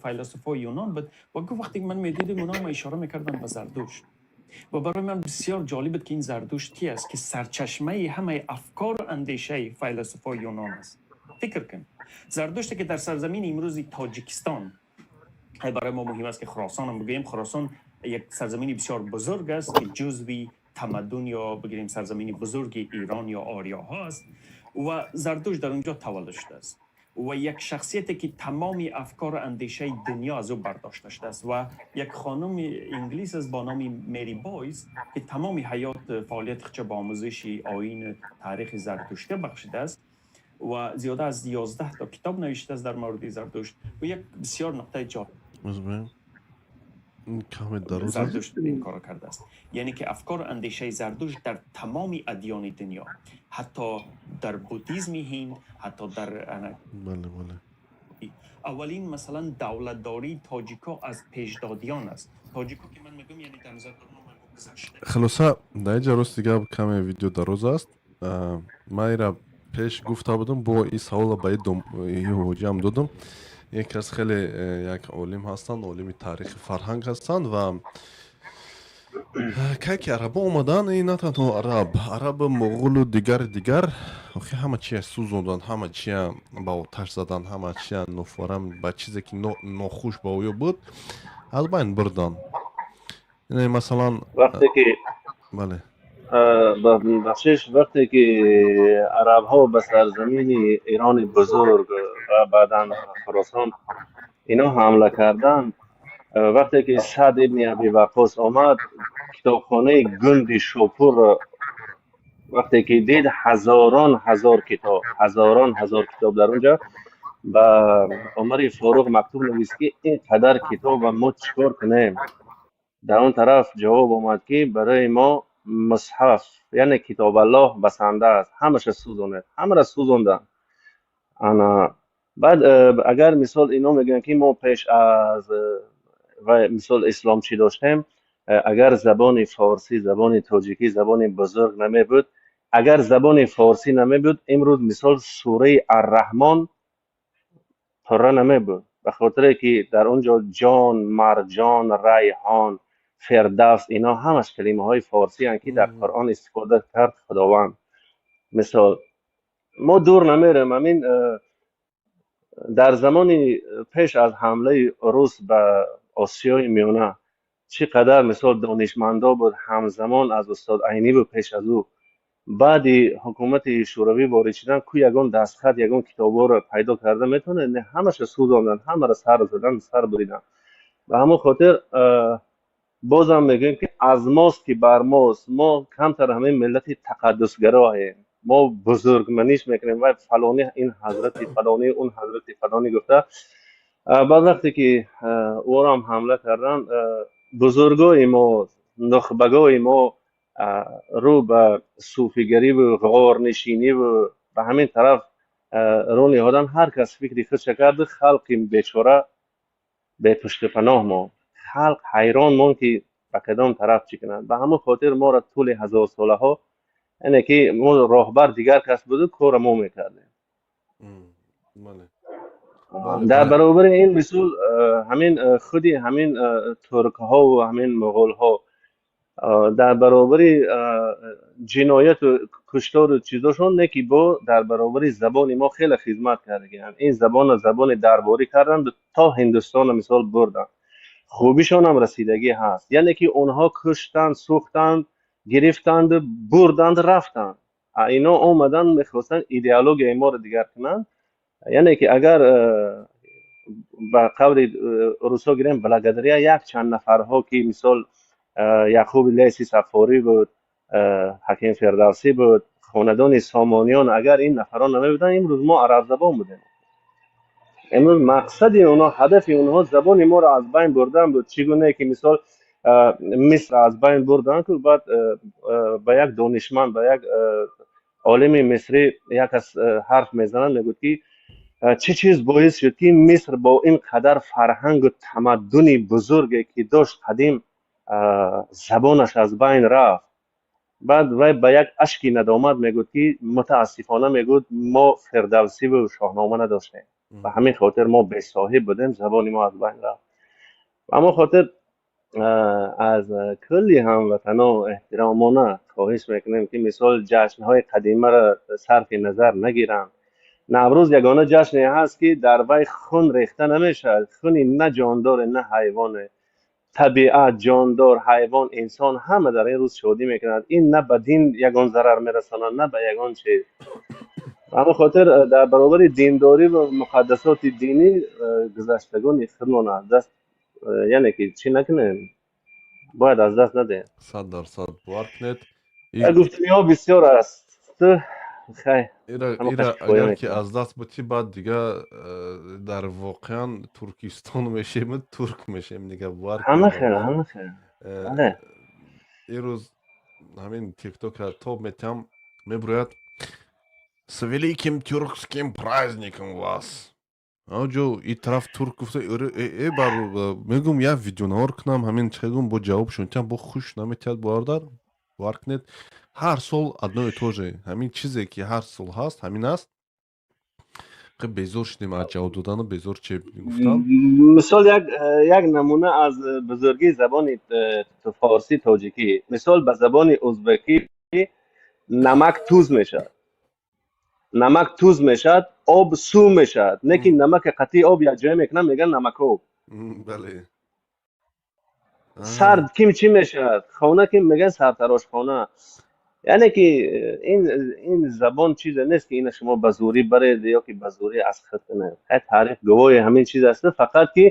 فیلسوفای یونان بود، و گفت وقتی که من میدیدم اونا ما اشاره میکردن به زردشت و برای من بسیار جالب بود که این زردشت کی است که سرچشمه همه افکار و اندیشه فیلسوفای یونان است. فکر کن، زردشت که در سرزمین امروزی تاجیکستان، برای ما مهم است که خراسان هم بگوییم، خراسان یک سرزمین بسیار بزرگ است که جزوی تمدن یا بگیریم سرزمین بزرگ ایران یا آریا ها است و زردشت در اونجا تولد شده است و یک شخصیت که تمامی افکار و اندیشه دنیا از او برداشته شده است. و یک خانم انگلیس است با نام مری بویس که تمام حیات فعالیت خود به آموزش آیین تاریخ زرتشتی بخشیده است و زیاده از 11 تا کتاب نوشته است در مورد زردشت. و یک بسیار نقطه جالب کمی دراز. زردشت این کار کرده است، یعنی که افکار و اندیشه زردشت در تمام ادیان دنیا، حتی در بودیزم هند، حتی در بله بله. اولین مثلا دولتداری تاجیکا از پیشدادیان است. تاجیکا که من میگم، یعنی در نظر دارم گذشته. خلاصه در اینجا рост дига каме видео дароз аст. Ман ира пеш гуфта будам, бо ин савола ба ин ҳоҷиам додам. Як кас хеле як олим ҳастанд, олими таърихи фарҳанг ҳастанд ва Кай ки арабо омадан, и на танҳо араб, арабу, муғулу дигари дигар, охи ҳама чия сӯзонданд, ҳама чия ба оташ заданд, ҳама чия нуфарам ба чизе ки нохуш ба оё буд, аз байн бурданд. Масалан, Вақте ки Бале. Бахшиш, вақте ки арабҳо ба сарзамини Ирони бузург ва баъдан Хуросон ино ҳамла карданд, вақте ки Саъд ибни Аби Ваққос омад, китобхонаи Гунди Шопурро вақте ки дид, ҳазорон ҳазор китоб, ҳазорон ҳазор китоб дар онҷа, ба Умари Форуқ мактуб навист, ки ин қадар китоба мо чӣ кор кунем? Дар он тараф ҷавоб омад, ки барои мо мусҳаф, яъне Китобаллоҳ, басанда аст, ҳамаша сӯзонед. Ҳамаро сӯзонданд. Ана баъд агар мисол ино мегӯянд, ки мо пеш аз ва мисол ислом чӣ доштем, агар забони форсӣ, забони тоҷикӣ, забони бузург намебуд, агар забони форсӣ намебуд, имрӯз мисол сураи Арраҳмон пурра намебуд, ба хотире ки дар он ҷо ҷон, марҷон, райҳон, фирдавс, ино ҳамаш калимаҳои форсианд, ки дар Қуръон истифода кард Худованд. Мисол, мо дур намерем, ҳамин дар замони пеш аз ҳамлаи рус ба Осиёи Миёна чӣ қадар мисол донишмандо буд, ҳамзамон аз устод Айнӣ буд, пеш аз ӯ, баъди ҳукумати Шӯравӣ ворид шудан, ку ягон дастхат, ягон китобҳоро пайдо карда метавонед? Не, ҳамаша сӯзонданд, ҳамаро сар заданд, сар буриданд. Ба ҳамон хотир бозам мегӯем, ки аз мост ки бар мост. Мо камтар ҳамин миллати тақаддусгароҳем, мо бузургманиш мекунем, вай фалонӣ, ин ҳазрати фалонӣ, он ҳазрати фалонӣ гуфта. Баъд вақте ки ӯро ҳамла карданд, бузургои мо, нухбагои мо рӯ ба сӯфигариву ғорнишиниву ба ҳамин тараф рӯ ниҳоданд. Ҳар кас фикри худша карду халқи бечора бепуштупаноҳ монд. Халқ ҳайрон монд, ки ба кадом тараф чӣ кунанд. Ба ҳамон хотир моро тӯли ҳазорсолаҳо, яъне ки мо роҳбар дигар кас буду, корро мо мекардем. Дар баробари ин мисол ҳамин худи ҳамин туркҳову ҳамин муғулҳо дар баробари ҷинояту куштору чизошон, не ки бо дар баробари забони мо хеле хизмат кардагианд. Ин забонро забони дарборӣ карданд, то Ҳиндустонро мисол бурданд. Хубишонам расидагӣ ҳаст, яъне ки онҳо куштанд, сӯхтанд, гирифтанду бурданд, рафтанд. Ино омаданд, мехостанд идеологияи моро дигар кунанд. Яъне ки агар ба қавли русҳо гирем, благодаря як чанд нафарҳо, ки мисол Яъқуби Лайси Саффорӣ буд, Ҳаким Фирдавсӣ буд, хонадони Сомониён, агар ин нафарон намебуданд, имрӯз мо арабзабон будем. Имрӯз мақсади онҳо, ҳадафи онҳо забони моро аз байн бурдан буд. Чӣ гунае ки мисол Миср аз байн бурданд, ку баъд ба як донишманд, ба як олими мисрӣ як кас ҳарф мезанад, мегӯяд, ки чӣ чиз боис шуд, ки Миср бо ин қадар фарҳангу тамаддуни бузурге, ки дошт қадим, забонаш аз байн рафт? Баъд вай ба як ашки надомат мегӯяд, ки мутаассифона, мегӯяд, мо Фирдавсиву Шоҳнома надоштем, ба ҳамин хотир мо бесоҳиб будем, забони мо аз байн рафт. Ба ҳамон хотир аз кулли ҳамватано эҳтиромона хоҳиш мекунем, ки мисол ҷашнҳои қадимаро сарфи назар нагиранд. Наврӯз ягона ҷашне ҳаст, ки дар вай хун рехта намешавад, хуни на ҷондоре, на ҳайвоне. Табиат, ҷондор, ҳайвон, инсон ҳама дар ин рӯз шодӣ мекунанд. Ин на ба дин ягон зарар мерасонад, на ба ягон чиз. Ба ҳамон хотир дар баробари диндорӣ ва муқаддасоти динӣ гузаштагони худмон аз даст, яъне ки чӣ накунем, бояд аз даст надиҳем. 100% бовар кунед. Гуфтаниҳо бисёр аст, хай. Ира ҳама ира қаш кифоя агар ки мекунад. аз даст бутӣ, баъд дига дар воқеан Туркистон мешем, турк мешем дига, бовар Ҳама кунед. хел, ҳама хел, бале. Ирӯз ҳамин Тиктока тоб метиҳам, мебурояд: «С великим тюркским праздником вас!» Аҷо и тараф турк гуфта э бар мегум, як видеонавор кунам, ҳамин чӣ гум, бо ҷавобшон тиҳам, бо хуш наметиҳад. Бародар, бовар кунед, ҳар сол одно и то же, ҳамин чизе ки ҳар сол ҳаст, ҳамин аст. Безор шудем аз ҷавоб додану, безор че гуфтан. Мисол, як намуна аз бузургии забони форсӣ тоҷикӣ. Мисол, ба забони узбекӣ намак туз мешавад, намак туз мешавад, об сув мешавад. Не ки намака қатъи об якҷоя мекунанд, мегӯянд намакоб. Сард ким чӣ мешавад? Хона ким мегӯянд сартарошхона. Яъне ки ин забон чизе нест, ки ина шумо ба зӯрӣ баред ё ки ба зӯрӣ аз худ кунед. Хай, таърих гувоҳи ҳамин чиз аст, фақат ки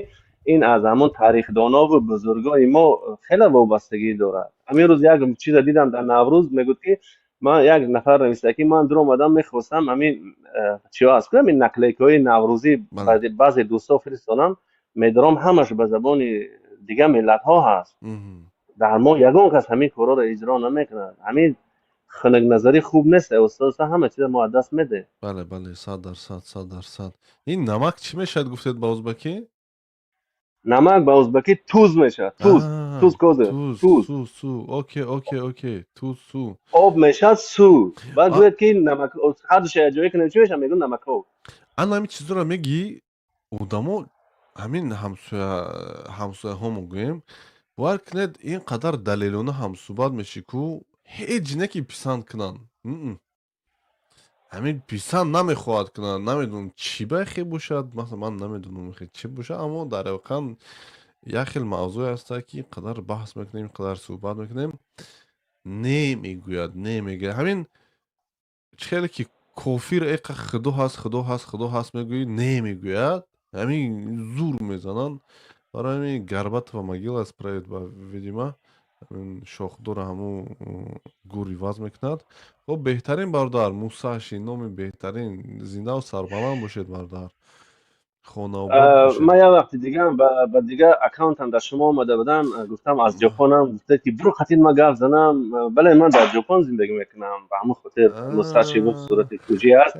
ин аз ҳамон тарихдонову бузургои мо хеле вобастагӣ дорад. Ҳамин рӯз як чиза дидам дар Наврӯз, мегӯд ки ман як нафар нависта, ки ман дуромадам, мехостам ҳамин чиҳо аст, ҳамин наклейкаҳои наврӯзӣ баъзе дӯстҳо фиристодам, медорам, ҳамаш ба забони дигар миллатҳо ҳаст. Дар мо ягон кас ҳамин корҳоро иҷро намекунад. Ҳамин хунукназарӣ хуб нест, устод, ҳама чиза мо аз даст медиҳем. Бале, 100%, 100%. Ин намак чӣ мешавад, гуфтед, ба узбакӣ? Намак ба узбакӣ туз мешавад, туз, туз, козе туз. Су, су, окей, туз, су. Об мешавад сув. Баъд гӯяд ки намак ҳардуша якҷоя кунем, чӣ мешавад? Мегӯ намакоб. Ана ҳамин чизоро мегӣ, одамо ҳамин ҳамсояҳомо гӯем, бовар кунед, ин қадар далелона ҳамсӯҳбат мешӣ ку, ҳеҷ не ки писанд кунанд. Ҳамин писанд намехоҳад кунанд. Намедонам, чӣ ба хе бошад, масалан, ман намедонам хе чӣ бошад, аммо дар воқеан як хел мавзӯе ҳаста, ки ин қадар баҳс мекунем, ин қадар суҳбат мекунем, не мегӯяд, не мегӯяд. Ҳамин чӣ хеле ки кофир эқа худо ҳаст, худо ҳаст, худо ҳаст мегӯӣ, не мегӯяд, ҳамин зур мезананд. Барои ҳамин Горбатова могила справит ба, видимо, шохдора ҳамун гур иваз мекунад. Хуб, беҳтарин бародар Мусаши, номи беҳтарин, зиндаву сарбаланд бошед, бародар, хонаобод бошед. Ман як вақти дигар ба дигар аккаунтам дар шумо омада будам, гуфтам аз Ҷопонам, гуфта ки биро қатин ма гап занам. Бале, ман дар Ҷопон зиндагӣ мекунам, ба ҳамон хотир Мусаши гуфт сурати куҷӣ аст.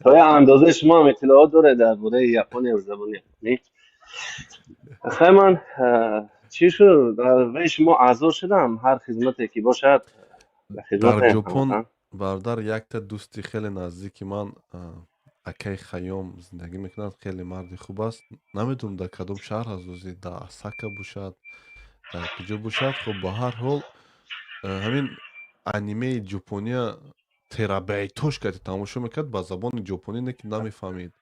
То як андоза шумо ҳам иттилоот доред дар бораи Япония ва забони японӣ. Хай, ман чӣ шуд, дар вай шумо аъзо шудам, ҳар хизмате ки бошад Дар хизматаем. Ҷопон, бародар, якта дӯсти хеле наздики ман, акаи Хайём, зиндагӣ мекунад, хеле марди хуб аст. Намедонам, дар кадом шаҳр аст, ози дар Асака бошад, дар куҷо бошад. Хуб, ба ҳар ҳол, ҳамин анимеи ҷопония терабайтош кати тамошо мекард ба забони ҷопонӣ, не ки намефаҳмид.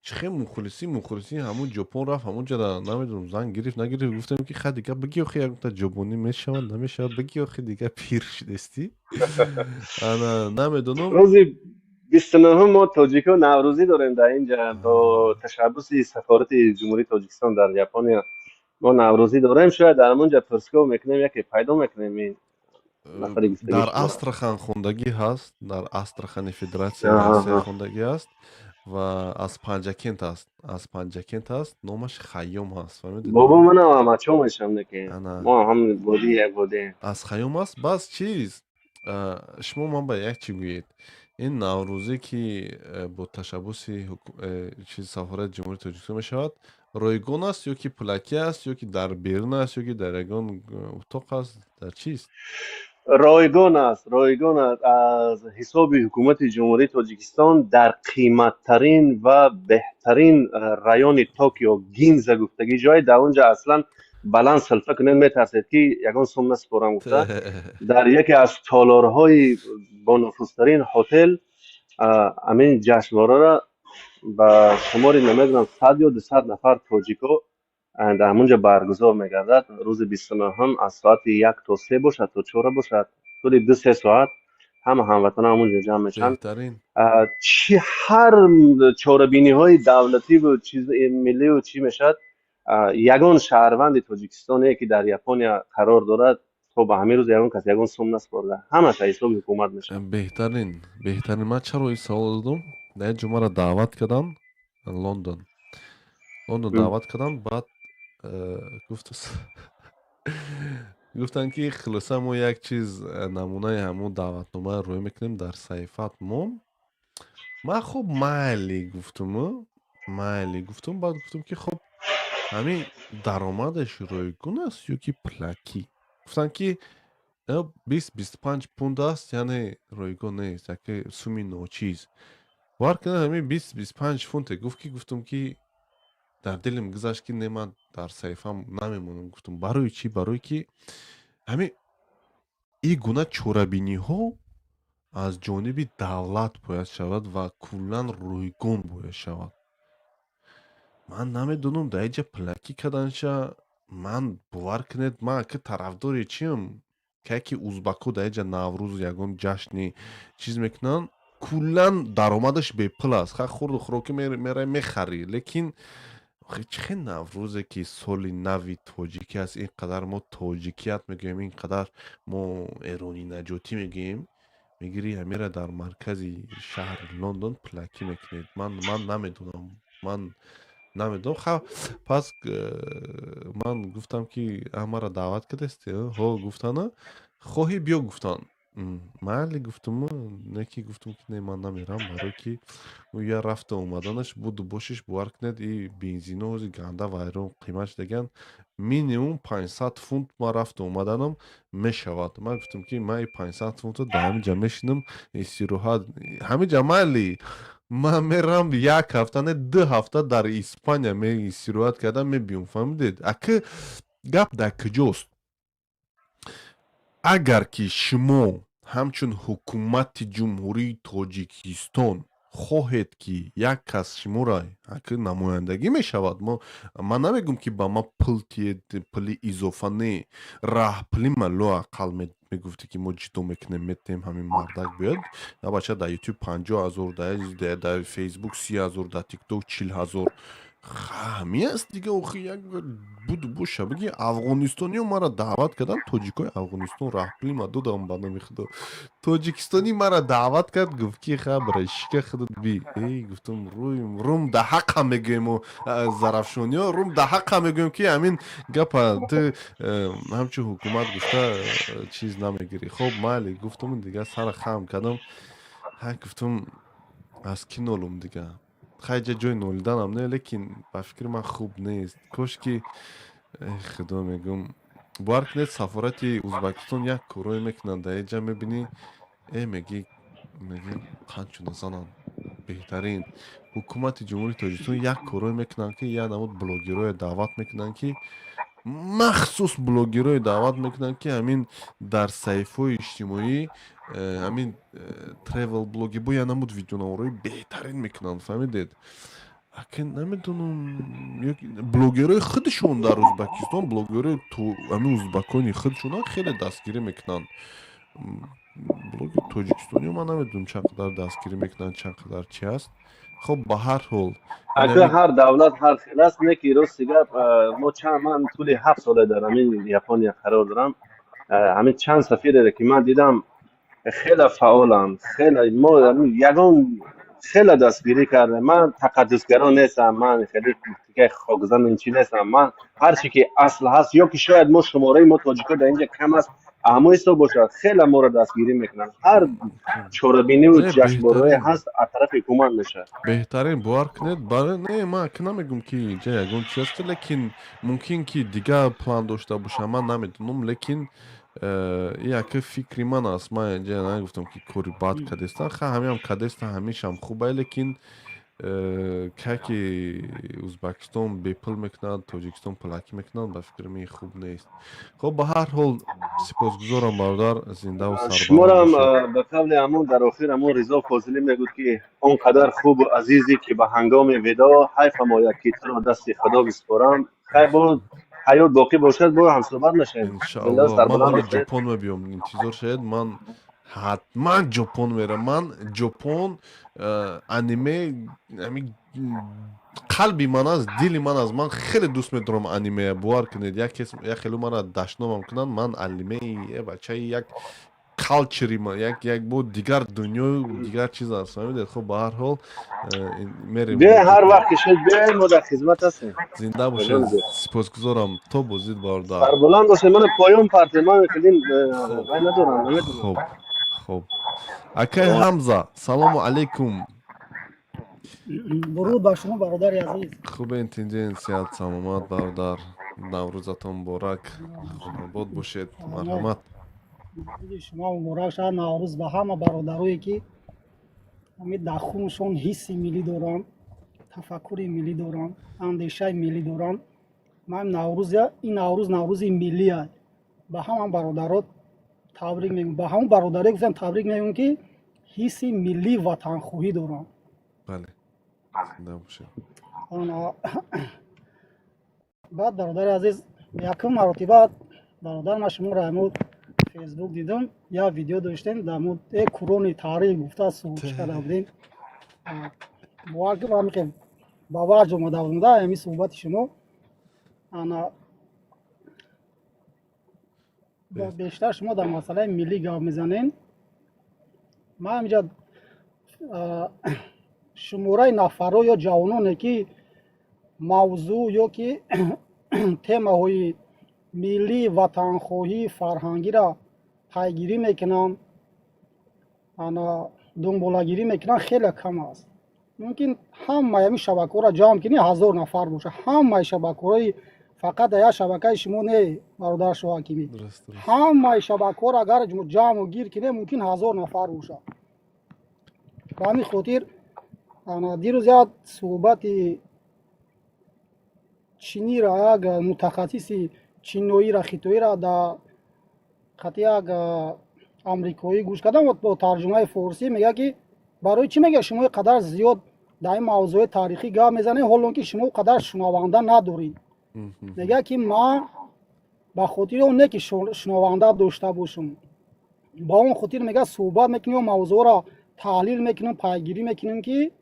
Чӣ хел мухлиси ҳамун Ҷопон рафт, ҳамунҷара намедонам, зан гирифт, нагирифт. Гуфтем ки хай, дига бигӣ, охи якта ҷопонӣ мешавад, намешавад, бигӣ, охи дига пир шудестӣ. Ана намедонам. Рӯзи 29-ум мо тоҷикҳо наврӯзӣ дорем дар инҷа, бо ташаббуси сафорати Ҷумҳурии Тоҷикистон дар Япония мо наврӯзӣ дорем. Шояд дар ҳамонҷа пурсгоҳ мекунем, яке пайдо мекунем ин нафари гуфтагии Дар шуморо. Астрахан хондагӣ ҳаст, дар Астрахани Федератсияи Россия хондагӣ аст ва аз Панҷакент аст, аз Панҷакент аст, номаш Хайём ҳаст, фаҳмидед? Бобо, манам амачо мешавам, неки Ана. мо ҳам водии як водием. Аз Хайём аст. Бас чиз, шумо ман ба як чӣ гӯед: ин наврӯзӣ, ки бо ташаббуси чиз сафорати Ҷумҳурии Тоҷикистон мешавад, ройгон аст ё ки пулакӣ аст, ё ки дар берун аст, ё ки дар ягон утоқ аст, дар чист? Ройгон аст, ройгон аст, аз ҳисоби ҳукумати Ҷумҳурии Тоҷикистон дар қиматтарин ва беҳтарин райони Токио, Гинза гуфтагӣ ҷой, дар он ҷо аслан баланд селфа кунед, метарсед ки ягон сум насупорам гуфта, дар яке аз толорҳои бонуфузтарин ҳотел ҳамин ҷашнвораро ба шумори намедонам 100 ё 200 нафар тоҷико дар ҳамон ҷо баргузор мегардад. Рӯзи 29-ум аз соати 1 то 3 бошад, то 4 бошад, тӯли 2-3 соат ҳама ҳамватанон ҳамон ҷо ҷамъ мешаванд. Беҳтарин. Чӣ ҳар чорабиниҳои давлативу чиз милливу чӣ мешавад, ягон шаҳрванди тоҷикистоне, ки дар Япония қарор дорад, то ба ҳамин рӯз ягон кас ягон сум насупорда, ҳамаш аз ҳисоби ҳукумат мешавад. Беҳтарин, беҳтарин. Ман чаро ин савол додум? Дар як ҷо маро даъват карданд, Лондон, Лондон даъват карданд. Баъд гуфтанд, ки хулоса, мо як чиз, намунаи ҳамун даъватномаро рӯй мекунем дар саҳифаат мон. Ман хуб, майли гуфтуму, майли гуфтум. Баъд гуфтум, ки хуб, ҳамин даромадаш ройгон аст ё ки пулакӣ? Гуфтанд, ки 20-25 пунд аст, яъне ройгон нест, яке суми ночиз. Бовар кунед, ҳамин 20-25 фунте гуфт, ки гуфтум, ки дар дилим гузашт, ки не, ман дар саҳифам намемонам. Гуфтум, барои чӣ? Барое ки ҳамин ин гуна чорабиниҳо аз ҷониби давлат бояд шавад ва куллан рӯйгон бояд шавад. Ман намедонам, дар инҷа пулакӣ карданша. Ман, бовар кунед, ман ки тарафдори чиам, ки узбакҳо дар инҷа Наврӯз, ягон ҷашни чиз мекунанд, куллан даромадаш бепул аст. Ха, хурду хӯрокӣ мерай, мехарӣ, лекин чӣ хел Наврӯзе, ки соли нави тоҷикӣ аст, ин қадар мо тоҷикият мегӯем, ин қадар мо эронӣ наҷотӣ мегӯем, мегирӣ, ҳамира дар маркази шаҳри Лондон пулакӣ мекунед? Ман намедонам, ман намедонам. Ха, пас ман гуфтам, ки маро даъват кардасти? Ҳо, гуфтана, хоҳӣ, биё, гуфтан. Майли, гуфтуму, не ки гуфтум, ки не, ман намерам, барое ки я рафта омаданаш, буду бошиш, бовар кунед, и бензино ҳози ганда вайрон қимат шудаган, минимум 500 фунт ман рафта омаданам мешавад. Ман гуфтам, ки ман и 500 фунтро дар ҳамин ҷа мешинам, истироҳат ҳамин ҷа. Майли, ман мерам, як ҳафта, не, 2 ҳафта дар Испания истироҳат кардам, мебиём. Фаҳмидед, аки гап дар куҷост? Агар ки шумо ҳамчун ҳукумати Ҷумҳурии Тоҷикистон хоҳед, ки як кас шуморо аки намояндагӣ мешавад, ман намегӯм, ки ба ман пул тиед, пули изофа не, раҳпулима лоақал мегуфтӣ, ки мо ҷидо мекунем, метем, ҳамин мардак биёд. На, бача дар Ютуб 50 000, дар Фейсбук 30 000, дар Тикток 40 000. Ҳамин аст дига. Охи, як буду боша, биги, афғонистониё маро даъват карданд, тоҷикои Афғонистон. Раҳпулима додам, ба номи Худо. Тоҷикистонӣ маро даъват кард, гуфт, ки хабра шика худат би. Эй, гуфтум, рӯм рум да ҳаққа мегӯему, зарафшониё, рум да ҳаққа мегӯем, ки ҳамин гапа ту ҳамчун ҳукумат гуфта чиз намегирӣ. Хоб, майли, гуфтуму, дига сара хам кардам. Ҳа, гуфтум, аз кӣ нолум дига? Хайҷа ҷои нолиданам не, лекин ба фикри ман хуб нест. Кош ки, худо, мегӯм, бовар кунед, сафорати Узбекистон як корое мекунанд дар инҷа, мебинӣ, мегӣ қанчуна зананд. Беҳтарин ҳукумати Ҷумҳурии Тоҷикистон як корое мекунанд, ки як намуд блогерое даъват мекунанд, ки махсус блогерое даъват мекунанд, ки ҳамин дар саҳифаҳои иҷтимоӣ ҳамин тревел блоги бо як намуд видеонаворҳои беҳтарин мекунанд. Фаҳмидед, ака? Намедонам, блогерҳои худшон дар Узбекистон, блогерҳои ҳамин узбакони худшона хеле дастгирӣ мекунанд. Блоги тоҷикистониё ман намедонам, чанд қадар дастгирӣ мекунанд, чанд қадар чи аст. Хоб, ба ҳар ҳол. Ака, ҳар давлат ҳар хел аст. Не ки, рости гап, мо чанд, ман тӯли 7 сола дар ҳамин Япония қарор дорам. Ҳамин чанд сафиреро, ки ман дидам, хеле фаъоланд, хеле мо ягон хеле дастгирӣ кардем. Ман тақаддусгаро нестам, ман хеле хокзан чи нестам. Ман ҳарчи ки асл ҳаст, ё ки шояд мо шумораи мо тоҷико дар инҷа кам аст, ҳамон ҳисоб бошад, хеле моро дастгирӣ мекунанд. Ҳар чорабиниву ҷашнворое ҳаст, аз тарафи ҳукумат мешавад. Беҳтарин, бовар кунед. Бале, не, ман ки намегӯм, ки инҷа ягон чи аст, лекин мумкин ки дигар план дошта бошам, ман намедонам, лекин яке фикри ман аст. Ман инҷа нагуфтам, ки кори бад кардестан. Ха, ҳамиам кардестан, ҳамишам хубае, лекин ки Узбекистон бепул мекунад, Тоҷикистон пулакӣ мекунад, ба фикри ман хуб нест. Хоб, ба ҳар ҳол, сипосгузорам, бародар, зиндаву сарбаланд Шуморам бошед. Ба қавли ҳамон дар охир ҳамон Ризо Фозилӣ мегӯд, ки он қадар хубу азизӣ, ки ба ҳангоми видоъ ҳайфам ояд, ки туро дасти Худо бисупорам. Хайр, боз ҳаёт боқӣ бошад, боз ҳамсӯҳбат мешавем. Зинда Иншоаллоҳ. Ман сарбаланд ҳоло бошед. Ҷопон мебиём, интизор шавед, ман ҳатман Ҷопон мерам. Ман Ҷопон, аниме ҳамин қалби ман аст, дили ман аст. Ман хеле дӯст медорам аниме. Бовар кунед, як хело мара дашномам кунанд, ман анимеи бачаи як culture и ман, як бо дигар дунёю дигар чиз аст. Фаҳмидед? Хоб, ба ҳар ҳол, мерем. Биёед, ҳар вақт ки шуд биёед, мо дар хизмат ҳастем. Зинда бошед, сипосгузорам. То боздид, бародар. Сарбаланд бошед. Мана поён парте, ман хеле вай надорам, намедонам. Хоб, акай Ҳамза, салому алайкум. Дуруд бар шумо, бародари азиз. Хубен, тинҷен, сиҳат, саломат, бародар. Наврӯзатон муборак, хонобод бошед, марҳамат. Наврӯзи шумо муборак шавад, Наврӯз ба ҳама бародарое, ки Ҳами дар хуншон ҳисси миллӣ доранд, тафаккури миллӣ доранд, андешаи миллӣ доранд. Ман Наврӯз, ин Наврӯз Наврӯзи миллия. Ба ҳаман бародарот табрик мегӯям, ба ҳамон бародаре гуфтам, табрик мегӯям, ки ҳисси миллӣ, ватанхоҳӣ доранд. Бале, зинда бошед. Баъд, бародари азиз, якум маротиба, бародар, ман шуморо ҳамун Фейсбук дидам, як видео доштем, дар э курони таърих гуфта суҳбат карда будем. Бовар кун, ҳамин ба ваҷд омада будам да ҳамин суҳбати шумо. Ана бештар шумо дар масъалаи миллӣ гап мезанем. Ман ҳаминҷа шумораи нафарҳо ё ҷавононе, ки мавзӯъ ё ки темаҳои миллӣ, ватанхоҳӣ, фарҳангиро пайгирӣ мекунанд, ана дунболагирӣ мекунанд, хеле кам аст. Мумкин ҳамаи ҳамин шабакаҳоро ҷамъ кунӣ, 1000 нафар бошад. Ҳамаи шабакаҳои, фақат дар як шабакаи шумо не, бародар Шоҳакимӣ, ҳамаи шабакаҳоро агар ҷамъу гир кунем, мумкин 1000 нафар бошад. Ба ҳамин хотир дирӯз як суҳбати чиниро, як мутахассиси чиноира, хитоиро дар қати як амрикоӣ гӯш кардам бо тарҷумаи форсӣ. Мегӯяд, ки барои чӣ, мегӯяд, шумо қадар зиёд дар ин мавзӯи таърихӣ гап мезанед, ҳолон ки шумо қадар шунаванда надоред? Мегӯяд, ки ман ба хотири он не, ки шунаванда дошта бошам, ба он хотир, мегӯяд, суҳбат мекунем ё мавзӯъро таҳлил мекунем, пайгирӣ мекунем, ки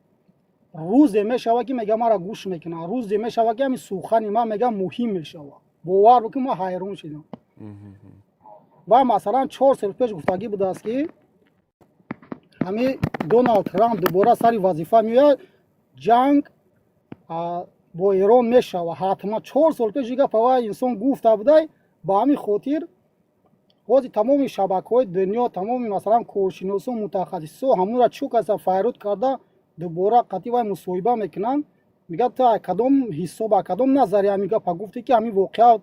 рӯзе мешавад, ки, мега, маро гӯш мекунанд, рӯзе мешавад, ки ҳамин сухани ман, мега, муҳим мешавад. Бовар бикун, ман ҳайрон шудам. Ва масалан, 4 сол пеш гуфтагӣ будааст, ки ҳамин Доналд Трамп дубора сари вазифа меояд, ҷанг бо Эрон мешавад ҳатман. 4 сол пеш и гапа ва инсон гуфта будай. Ба ҳамин хотир ҳозир тамоми шабакаҳои дунё, тамоми, масалан, коршиносо, мутахассисо ҳамонро чӯ каса файруд карда, дубора қатъи вай мусоҳиба мекунанд. Мегӯяд, ту кадом ҳисоб, кадом назари ҳамин гапа гуфтӣ, ки ҳамин воқеа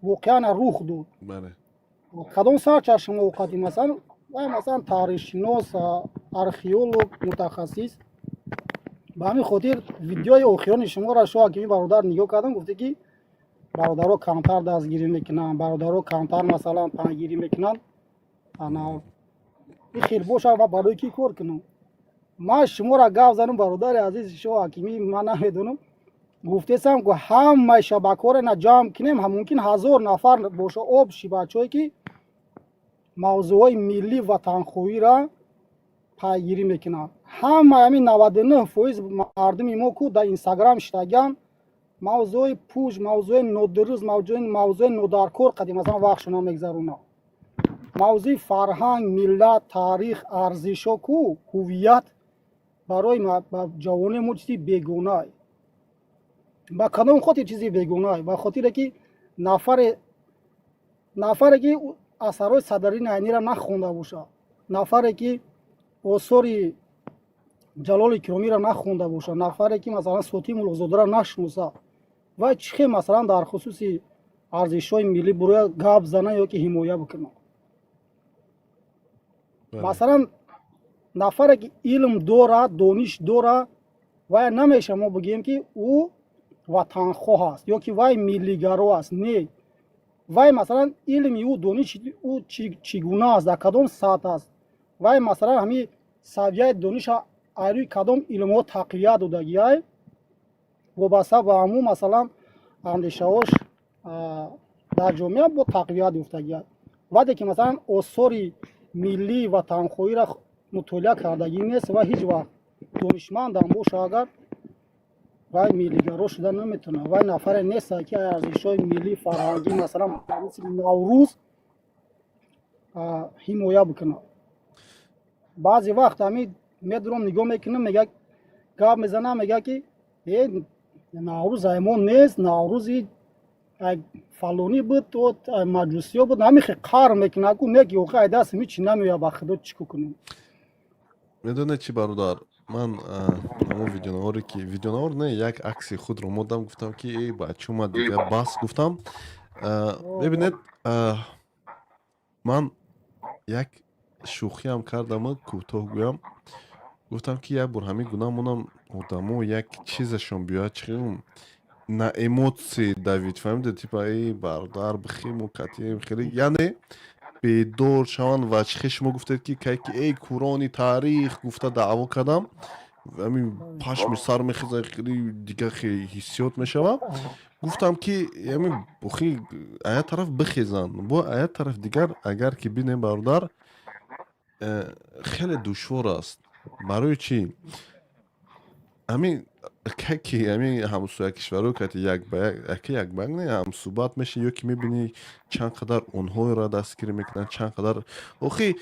воқеан рух дод, кадом сарчашма оқати? Масалан, вай, масалан, таърихшинос, археолог, мутахассис. Ба ҳамин хотир видеои охирони шуморо, Шоҳакими бародар, нигоҳ кардам. Гуфте, ки бародаро камтар дастгирӣ мекунанд, бародаро камтар, масалан, пайгирӣ мекунанд. Ана ин хел бошад, ва барои кӣ кор кунам? Ман шуморо гап занам, бародари азизи Шоҳакимӣ, ман намедонам, гуфтесам, ку ҳамаи шабакаҳоро на ҷамъ кунем, мумкин 1000 нафар боша, общий бачаҳое, ки мавзӯъҳои миллӣ, ватанхоҳиро пайгирӣ мекунанд. Ҳамаи ҳамин 99% мардуми мо ку дар Инстаграм шитаган, мавзӯи пуш, мавзӯи нодуруст, мавзӯи нодаркор қадим, масалан, вақтшона мегзаронанд. Мавзӯи фарҳанг, миллат, таърих, арзишҳо ку ҳувият барои ҷавонои мо чизи бегонае. Ба кадом хотир чизи бегонае? Ба хотире ки нафаре ки асарҳои Садриддини Айниро нахонда бошад, нафаре ки осори Ҷалоли Икромиро нахонда бошад, нафаре ки, масалан, Сотим Улуғзодаро нашиносад, вай чӣ хел, масалан, дар хусуси арзишҳои миллӣ буроя гап зана ё ки ҳимоя бикунад? Масалан, нафаре ки илм дорад, дониш дорад, вай намеша мо бигӯем, ки ӯ ватанхоҳ аст ё ки вай миллигаро аст. Не, вай, масалан, илми ӯ, дониши ӯ чӣ гуна аст, дар кадом сатҳ аст, вай, масалан, ҳамин савияи дониша рӯи кадом илмҳо тақвият додагиай, вобаста ба ҳамун, масалан, андешаҳош дар ҷомеа бо тақвият ёфтагиаст. Вақте ки, масалан, осори миллӣ, ватанхоҳиро мутолиа кардагӣ нест ва ҳеҷ вақт донишмандам боша агар, вай миллигаро шуда наметавонад. Вай нафаре нест, ки арзишҳои миллӣ, фарҳангӣ, масалан, мисли Наврӯз, ҳимоя бикунад. Баъзе вақт ҳамин медурам, нигоҳ мекунам, мега, гап мезанам, мега, ки э, Наврӯз аймон нест, Наврӯзи фалонӣ буд, маҷусиё буд. Ҳамин хел қаҳр мекунад ку, не ки охи ай дасти ми чӣ намеояд, ба худо, чӣ ку кунем? Медонед чӣ, бародар, ман ҳамон видеонаворе ки, видеонавор не, як акси худро модам, гуфтам, ки э, бачума, дига бас гуфтам. Мебинед, ман як шӯхиам кардаму кӯтоҳ гӯям. Гуфтам, ки як бор ҳамин гуна монам, одамо як чизашон биёяд, чӣ на эмоции давить, фаҳмиде, типа эй бародар, бихему катием хеле, яъне бедор шаванд. Ва чихе шумо гуфтед, ки кай ки эй курони таърих гуфта даъво кардам, ҳамин пашми сар мехеза, хеле дигар хеле ҳиссиёт мешавад. Гуфтам, ки ҳамин охи ая тараф бихезанд, бо ая тараф дигар агар ки бинем, бародар, хеле душвор аст. Барои чӣ? Ҳамин ки ҳамин ҳамсоя кишварҳо кати як ба як, яке як ба як не, ҳамсӯҳбат мешӣ ё ки мебинӣ, чанд қадар онҳоро дастгирӣ мекунанд, чанд қадар. Охи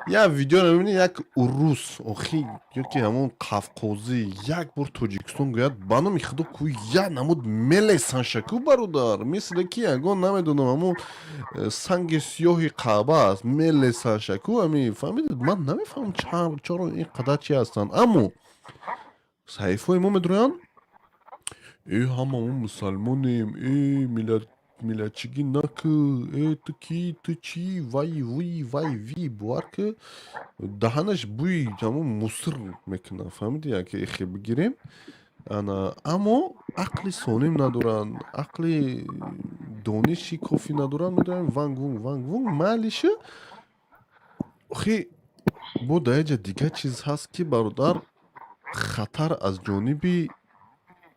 як видеоро мебинӣ, як урус, охи, ё ки ҳамон қавқозӣ як бор Тоҷикистон гӯяд, ба номи Худо, ку як намуд мелесанша ку, бародар, мисле ки ягон, намедонам, ҳамон санги сиёҳи қаъба аст, мелесанша ку. Ҳами фаҳмидед, ман намефаҳмам, чаро ин қадар чи ҳастанд. Аммо саҳифаҳои мо медурӯянд: э, ҳама мо мусалмонем, э, миллат, миллатчигӣ накӯ, э, ту кӣ, ту чӣ, вай вуй, вай ви, бовар ки, даҳанаш бӯи ҳамон муср мекунад, фаҳмиди, яке эхе бигирем ана. Аммо ақли солим надоранд, ақли дониши кофӣ надоранд. Медонем, ванг вунг, ванг вунг, майлиша. Охи бо дар яҷа дигар чиз ҳаст, ки, бародар, хатар аз ҷониби,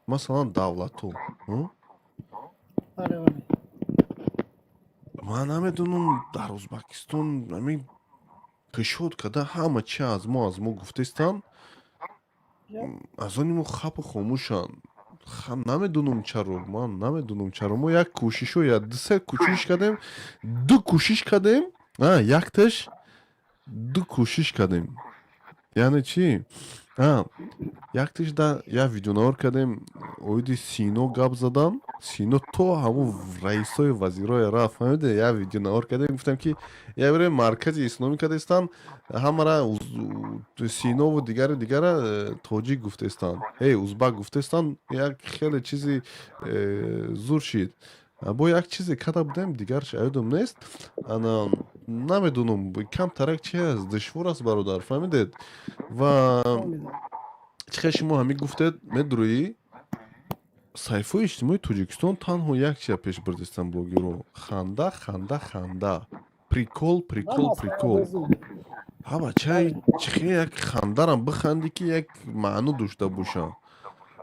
масалан, давлатҳо. Бале, бале. Ман намедонам, дар Ӯзбекистон ҳамин кушод карда, ҳама чи аз мо гуфтестанд, аз они мо хапу хомӯшанд. Намедонам чаро, ман намедонам чаро. Мо як кӯшишо, я дусе кӯшиш кардем, ду кӯшиш кардем, якташ ду кӯшиш кардем, яъне чӣ, якташ да як видеонавор кардем оиди Сино гап задан. Сино то ҳамун раисои вазирое рафт, фаҳмиде. Як видеонавор кардем, гуфтем, ки як бире маркази исломӣ кардестанд, ҳамара Синову дигару дигара тоҷик гуфтестанд, эй, узбак гуфтестанд. Як хеле чизи зур шид. Бо як чизе карда будем, дигарш аёдам нест. Ана намедонам, камтарак чи аст, душвор аст, бародар, фаҳмидед. Ва чӣ хел шумо ҳамин гуфтед, медурӯӣ саҳифаҳои иҷтимоии Тоҷикистон, танҳо як чиза пеш бурдистанд блогерҳо: ханда, ханда, ханда, прикол, прикол, прикол. Ҳа, бачаи, чихе як хандарам бихандӣ, ки як маъно дошта боша.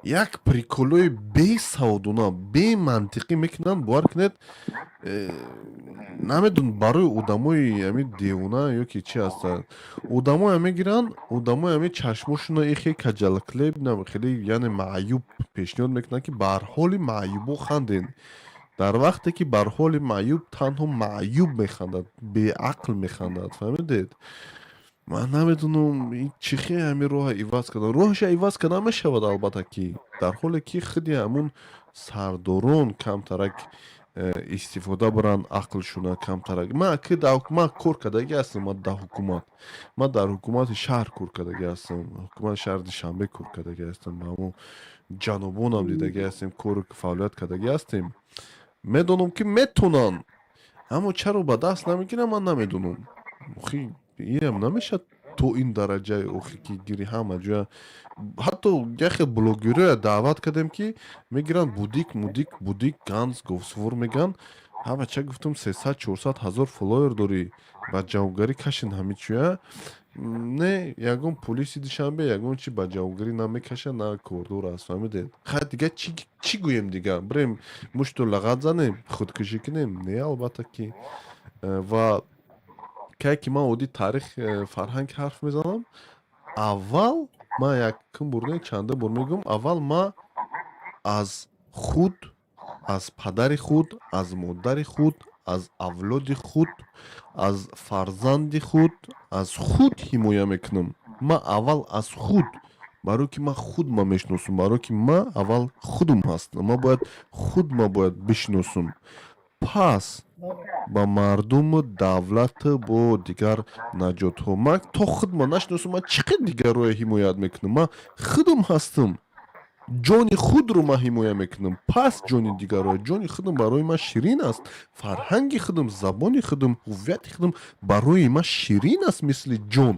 Як приколҳои бесаводона, бемантиқӣ мекунанд, бовар кунед, намедонам, барои одамои ҳамин девона ё ки чи ҳастанд. Одамоя мегиранд, одамои ҳамин чашмошуна ихе каҷалклеб, хеле, яъне маъюб пешниҳод мекунанд, ки бар ҳоли маъюбо ханден, дар вақте ки бар ҳоли маъюб танҳо маъюб механдад, беақл механдад, фаҳмидед. Ман намедонам, ин чӣ хе ҳамин роҳа иваз кардан. Роҳаша иваз кардан мешавад, албатта, ки дар ҳоле ки худи ҳамун сардорон камтарак истифода баранд ақлшуна камтарак. Ман ки ман кор кардагӣ ҳастам, ман дар ҳукумат, ман дар ҳукумати шаҳр кор кардагӣ ҳастам, ҳукумати шаҳри Душанбе кор кардагӣ ҳастам, ба ҳамун ҷанобонам дидагӣ ҳастем, кору фаъолият кардагӣ ҳастем. Медонам, ки метонанд, аммо чаро ба даст намегирам, ман намедонам. Охи инам намешавад то ин дараҷаи, охи, ки гири ҳама ҷоя. Ҳатто яхе блогерое даъват кардем, ки мегиранд, будик, мудик, будик, ганз, говсувор мегӯянд. Ҳа, бача, гуфтам, 300-400 ҳазор фолловер дорӣ, ба ҷавобгарӣ кашен ҳамин чӯя. Не, ягон полиси Душанбе, ягон чи ба ҷавобгарӣ намекаша, на кордор аст, фаҳмидед. Хай, дига чӣ гӯем? Дига бирем мушту лағат занем, худкушӣ кунем? Не, албатта ки. Ва кае ки ман оди таърих, фарҳанг ҳарф мезанам, аввал ман якум бор не, чанда бор мегӯям, аввал ман аз худ, аз падари худ, аз модари худ, аз авлоди худ, аз фарзанди худ, аз худ ҳимоя мекунам. Ман аввал аз худ, барое ки ман худма мешиносам, барое ки ман аввал худум ҳастам, ман бояд худма бояд бишиносам, пас ба мардуму давлату бо дигар наҷотҳо. Ман то худма нашиносам, ман чӣ қадр дигарроя ҳимоят мекунам? Ман худум ҳастам, ҷони худро ман ҳимоя мекунам, пас ҷони дигарро. Ҷони худам барои ман ширин аст, фарҳанги худам, забони худам, ҳуввияти худам барои ман ширин аст, мисли ҷон.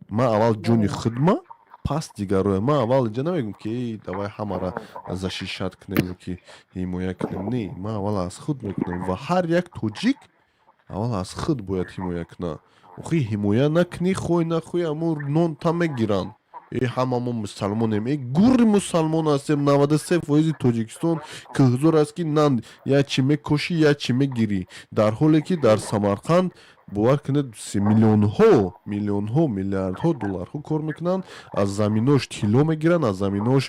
Ман аввал ҷони худма, пас дигароя. Ман аввал инҷа намегӯм, ки эй, давай ҳамара защищать кунем ё ки ҳимоя кунем. Не, ман аввал аз худ мекунам ва ҳар як тоҷик аввал аз худ бояд ҳимоя кунад. Охи, ҳимоя накунӣ, хой нахоҳӣ, ҳамун нонта мегиранд. Э, ҳама мо мусалмонем, э, гури мусалмон ҳастем. 93 фоизи Тоҷикистон кӯҳзор аст, ки нан я чӣ мекошӣ, я чӣ мегирӣ, дар ҳоле ки дар Самарқанд, бовар кунед, миллионҳо, миллионҳо, миллиардҳо долларҳо кор мекунанд, аз заминош тилло мегиранд, аз заминош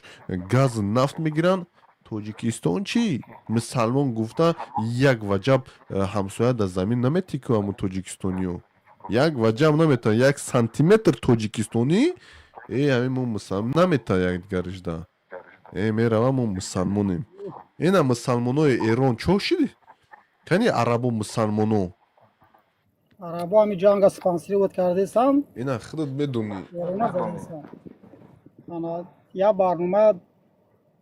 газ, нафт мегиранд. Тоҷикистон чӣ? Мусалмон гуфта, як ваҷаб ҳамсоя дар замин наметӣ, ку ҳамун тоҷикистониё як ваҷаб наметавон, як сантиметр тоҷикистонӣ. Э, ҳамин мо мусалмон наметавон якдигаришда. Э, мерава, мо мусалмонем. Ина мусалмонои Эрон чо шиди? Кани арабо, мусалмоно? Арабо ҳами ҷанга спонсировать кардесам. Ина худат медонӣ. Эрона задесам. Ана як барнома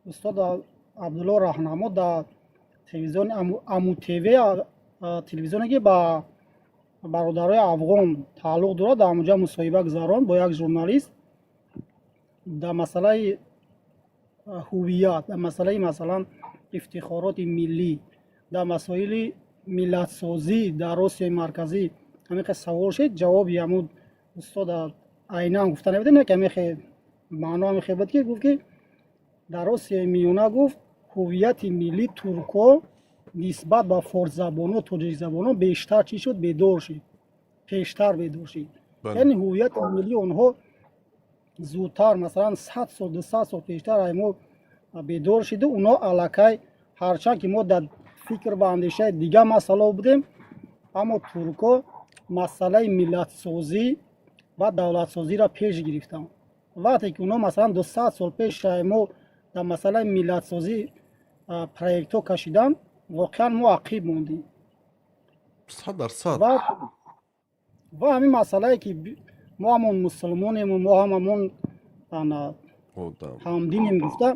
устод Абдулло Раҳнамо дар телевизиони Аму ТВ, телевизионе ки ба бародарои афғон тааллуқ дорад, дар ҳамонҷа мусоҳиба гузаронд бо як журналист дар масъалаи ҳувият, дар масъалаи, масалан, ифтихороти миллӣ, дар масоили миллатсозӣ дар Осиёи Марказӣ. Ҳамин хел савол шид, ҷавоби ҳамун устод айнан гуфта намедонам, ки ҳамин хел маъно ҳамин хел буд, ки гуфт, ки дар Осиёи Миёна, гуфт, ҳувияти миллии туркҳо нисбат ба форсзабоно, тоҷикзабоно бештар чӣ шуд, бедор шид, пештар бедор шид. Яъне ҳувияти миллии онҳо зудтар, масалан, 100 сол, 200 сол пештар ай мо бедор шиду онҳо аллакай, ҳарчанд ки мо дар фикр ва андешаи дигар масъалао будем, аммо туркҳо масъалаи миллатсозӣ ва давлатсозиро пеш гирифтанд. Вақте ки онҳо, масалан, 200 сол пеш мо дар масъалаи миллатсозӣ проектҳо кашиданд, воқеан мо ақиб мондем. 100%. Ва ҳамин масъалае ки мо ҳамон мусулмонему, мо ҳамамон ҳамдинем гуфта,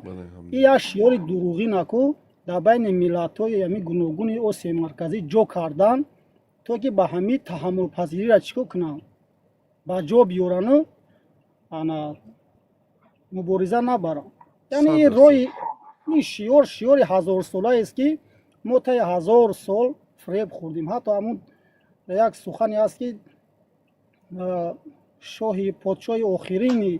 ин як шиёри дурӯғин аку дар байни миллатҳои ҳамин гуногуни Осиёи Марказӣ ҷо кардан, то ки ба ҳамин таҳаммулпазириро чӣ кор кунанд, ба ҷо биёрану ана мубориза набаранд. Яъне ин роҳи ин шиёр, шиёри ҳазорсолаест, ки мо таи 1000 сол фиреб хӯрдем. Ҳатто ҳамун як сухане аст, ки шоҳи, подшоҳи охирини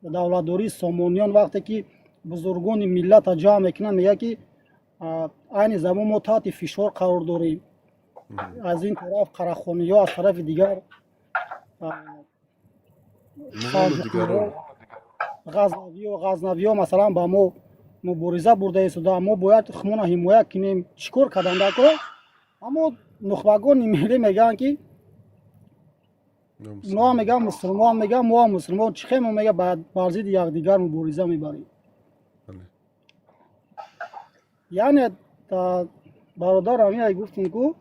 давлатдории Сомониён, вақте ки бузургони миллата ҷамъ мекунанд, мегӯяд, ки айни замон мо таҳти фишор қарор дорем: аз ин тараф қарахониҳо, аз тарафи дигар дигарон. Ғазнавиё, масалан, ба мо мубориза бурда истода, мо бояд худмонро ҳимоя кунем. Чӣ кор кардан дар кор? Аммо нухбагони миллӣ мегӯянд, ки онҳоам мегӯянд мусулмон, мегӯянд мо ҳам мусулмон, чӣ хел мо, мега, бар зидди якдигар мубориза мебарем? Яъне, бародар, ҳамин гуфтем, ку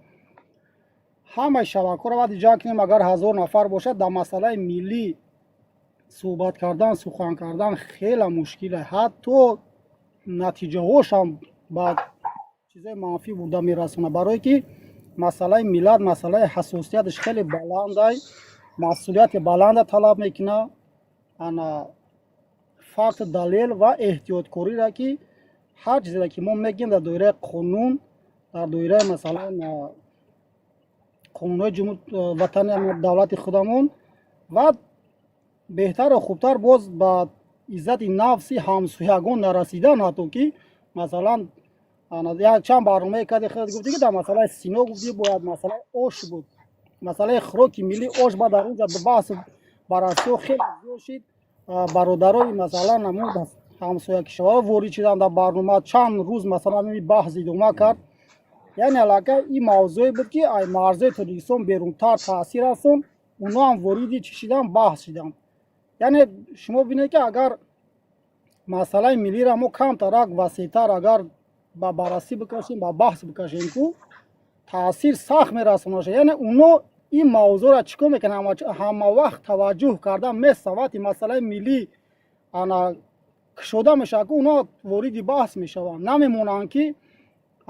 ҳамаи шабакаҳоро вақте ҷамъ кунем, агар 1000 нафар бошад, дар масъалаи миллӣ суҳбат кардан, сухан кардан хеле мушкил аст. Ҳатто натиҷаҳошам ба чизои манфӣ бурда мерасонад, барое ки масъалаи миллат масъалаи ҳассосияташ хеле баландай, масъулияти баланда талаб мекунад, ана факт, далел ва эҳтиёткориро, ки ҳар чизеро ки мо мегӯем, дар доираи қонун, дар доираи, масалан, қонунҳои ватани, давлати худамон ва беҳтару хубтар боз ба иззати нафси ҳамсоягон нарасидан. Ҳатто ки, масалан, як чанд барномае карди, худ гуфтӣ, ки дар масъалаи Сино гуфтӣ, бояд масъалаи ош буд, масъалаи хӯроки миллӣ ош. Ба дар онҷа баҳсу баррасиҳо хеле зиёд шид. Бародарои, масалан, ҳамун ҳамсоя кишварҳо ворид шуданд дар барнома. Чанд рӯз, масалан, ин баҳс идома кард. Яъне аллакай ин мавзӯе буд, ки ай марзҳои Тоҷикистон берунтар таъсир расон, онҳо ҳам вориди чӣ шиданд, баҳс шиданд. Яъне шумо бинед, ки агар масъалаи миллиро мо камтарак васеътар агар ба баррасӣ бикашем, ба баҳс бикашем, ку таъсир сахт мерасонад. Яъне оно ин мавзӯъро чӣ кор мекунанд? Ҳама вақт таваҷҷӯҳ карда места. Вақти масъалаи миллӣ ана кушода мешавад, ку онҳо вориди баҳс мешаванд, намемонанд, ки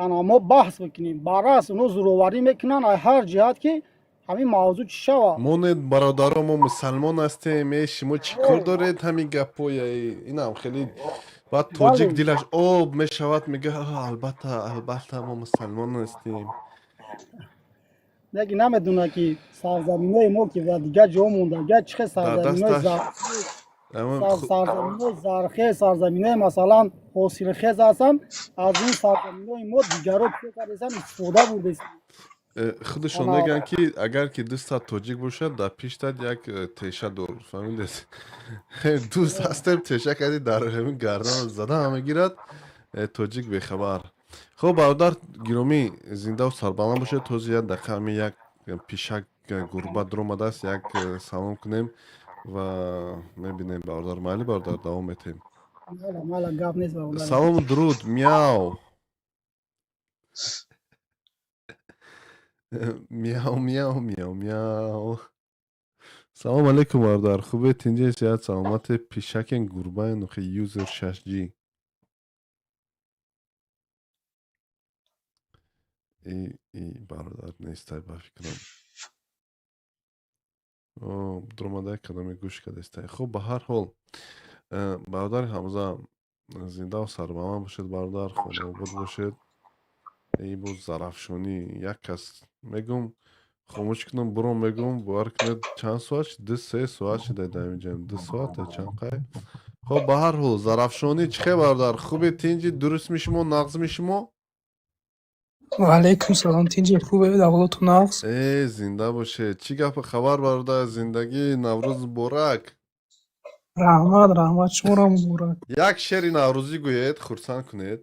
ана мо баҳс бикунем. Баръакс, онҳо зӯроварӣ мекунанд аз ҳар ҷиҳат, ки Ҳамин мавзӯъ чӣ шава? Монед, бародаро, мо мусалмон ҳастем. Э, шумо чӣ кор доред ҳамин гапҳоя? Инам хеле баъд тоҷик дилаш об мешавад, мега: албатта, албатта, мо мусалмон ҳастем. Яки намедона, ки сарзаминои мо, ки ва дигар ҷо мондага, чӣ хел сарзаминои зархез, сарзаминои, масалан, ҳосилхез ҳастанд. Аз ин сарзаминои мо дигаро чӣ кардесанд, истифода бурдесанд. Худашон мегӯянд, ки агар ки дӯстат тоҷик бошад, дар пиштат як теша дор. Фаҳмидед? Дӯст ҳастем, теша кардӣ, дар ҳамин гардан зада мегирад. Тоҷик бехабар. Хуб, бародар гиромӣ, зиндаву сарбаланд бошед. Този як дақиқа ҳамин як пишак, гурба дуромадааст, як салом кунем ва мебинем. Бародар, майли, бародар, давом метиҳем. Салому дуруд. Мяу, мяу, мяу, мяу, мяу. Салом алейкум, бародар, хубе, тинҷе, сиҳат, саломате? Пишакен, гурбаен охи? Юзер 6G и бародар нестай, ба фикрам, дуромада, кадоме гӯш кардестай. Хуб, ба ҳар ҳол, бародари Ҳамза, зиндаву сарбаланд бошед, бародар, хонаобод бошед. И боз Зарафшонӣ, як кас мегум, хомӯш кунам, буром, мегум, бовар кунед, чанд соат, 2-3 соат шуда дар инҷа, 2 соата чанд қай. Хоб, ба ҳар ҳол, Зарафшонӣ, чӣ хел, бародар, хуби, тинҷи, дурустми шумо, нағзми шумо? Ва алайкум салом, тинҷи, хубе, давлату нағз. Э, зинда бошед. Чӣ гапу хабар, бародар, зиндагӣ? Наврӯз муборак! Раҳмат, раҳмат, шуморо муборак. Як шеъри наврӯзӣ гӯед, хурсанд кунед.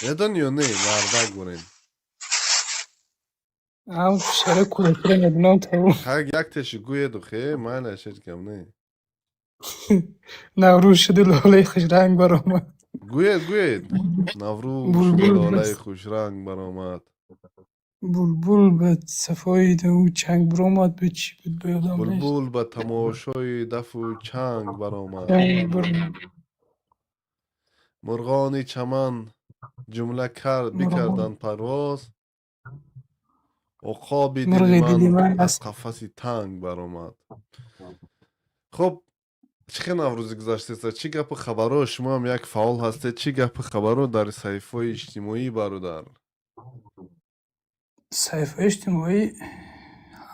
Медонӣ ё не, мардак бурем? Ам шеъри кӯдакиро медонам, тамом. Хай, як теши гӯеду, хе, майлаш, ҳеҷ гап не. Наврӯз шуду лолаи хушранг баромад. Гӯед, гӯед. Наврӯз шуду Булбул лолаи хушранг баромад. Булбул ба сафои даву чанг баромад, ба чӣ буд, ба ёдам нест. Булбул ба тамошои дафу чанг баромад. Чанг баромад. Мурғони чаман ҷумла кард бикарданд парвоз, уқоби дили Мурғи дили ман ман аз аз қафаси танг баромад. Хуб, чӣ хел наврӯзӣ гузаштеста? Чӣ гапу хабаро? Шумоам як фаъол ҳастед. Чӣ гапу хабаро дар саҳифаҳои иҷтимоӣ, бародар? Саҳифаи иҷтимоӣ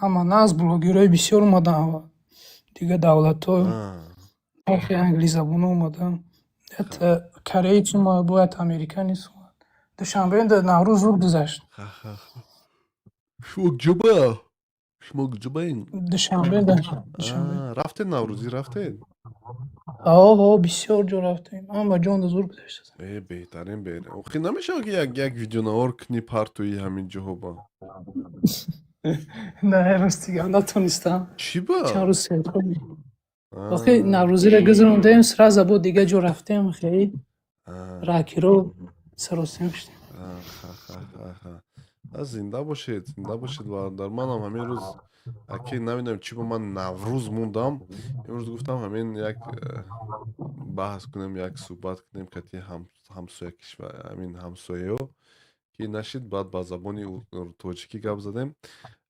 ҳама нағз, блогерҳои бисёр омаданд, дигар давлатҳо, охи англизабонҳо омаданд. Это кореец омад, бояд американец омад. Душанбе Наврӯз зуд гузашт. Шумо куҷоба? Шумо куҷобаин? Душанбе, Душанбе. Рафтед наврӯзӣ, рафтед? Ҳо, бисёр ҷо рафтем. Ҳама ҷонда зур гузашт. Э, беҳтарин, беҳтарин. Охи намешавад, ки як видеонавор кунӣ, партои ҳамин ҷоҳоба? Не, рости гап, натонистам. Чӣ ба? Чанд рӯз серкор. Охи наврӯзиро гузарондем, сразу бо дигар ҷо рафтем, хеле ракиро саросим шудем. Зинда бошед, зинда бошед, бародар. Манам ҳамин рӯз, аки, намедонам чӣ ба ман наврӯз мондам. Имрӯз гуфтам, ҳамин як баҳс кунем, як суҳбат кунем кати ҳамсоя кишвар, ҳамин ҳамсояҳо, ки нашид. Баъд ба забони тоҷикӣ гап задем.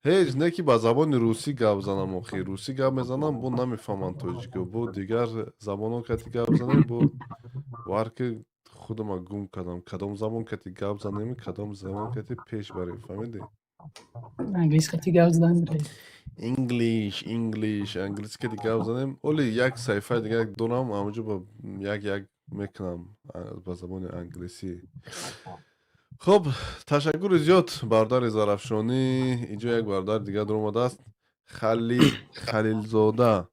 Ҳеҷ не, ки ба забони русӣ гап занам, охи русӣ гап мезанам, бо намефаҳманд тоҷикиҳо. Бо дигар забонҳо кати гап занем, бо бовар ки худама гум кардам, кадом забон кати гап занем, кадом забон кати пеш барем, фаҳмидӣ? Англис кати гап задан. English, English, англисӣ кати гап занем. Оли як саҳифаи дигар дорам, ҳамаҷо ба як як мекунам ба забони англисӣ. Хуб, ташаккури зиёд, бародари Зарафшонӣ. Инҷо як бародари дигар дуромадааст, Халил Халилзода.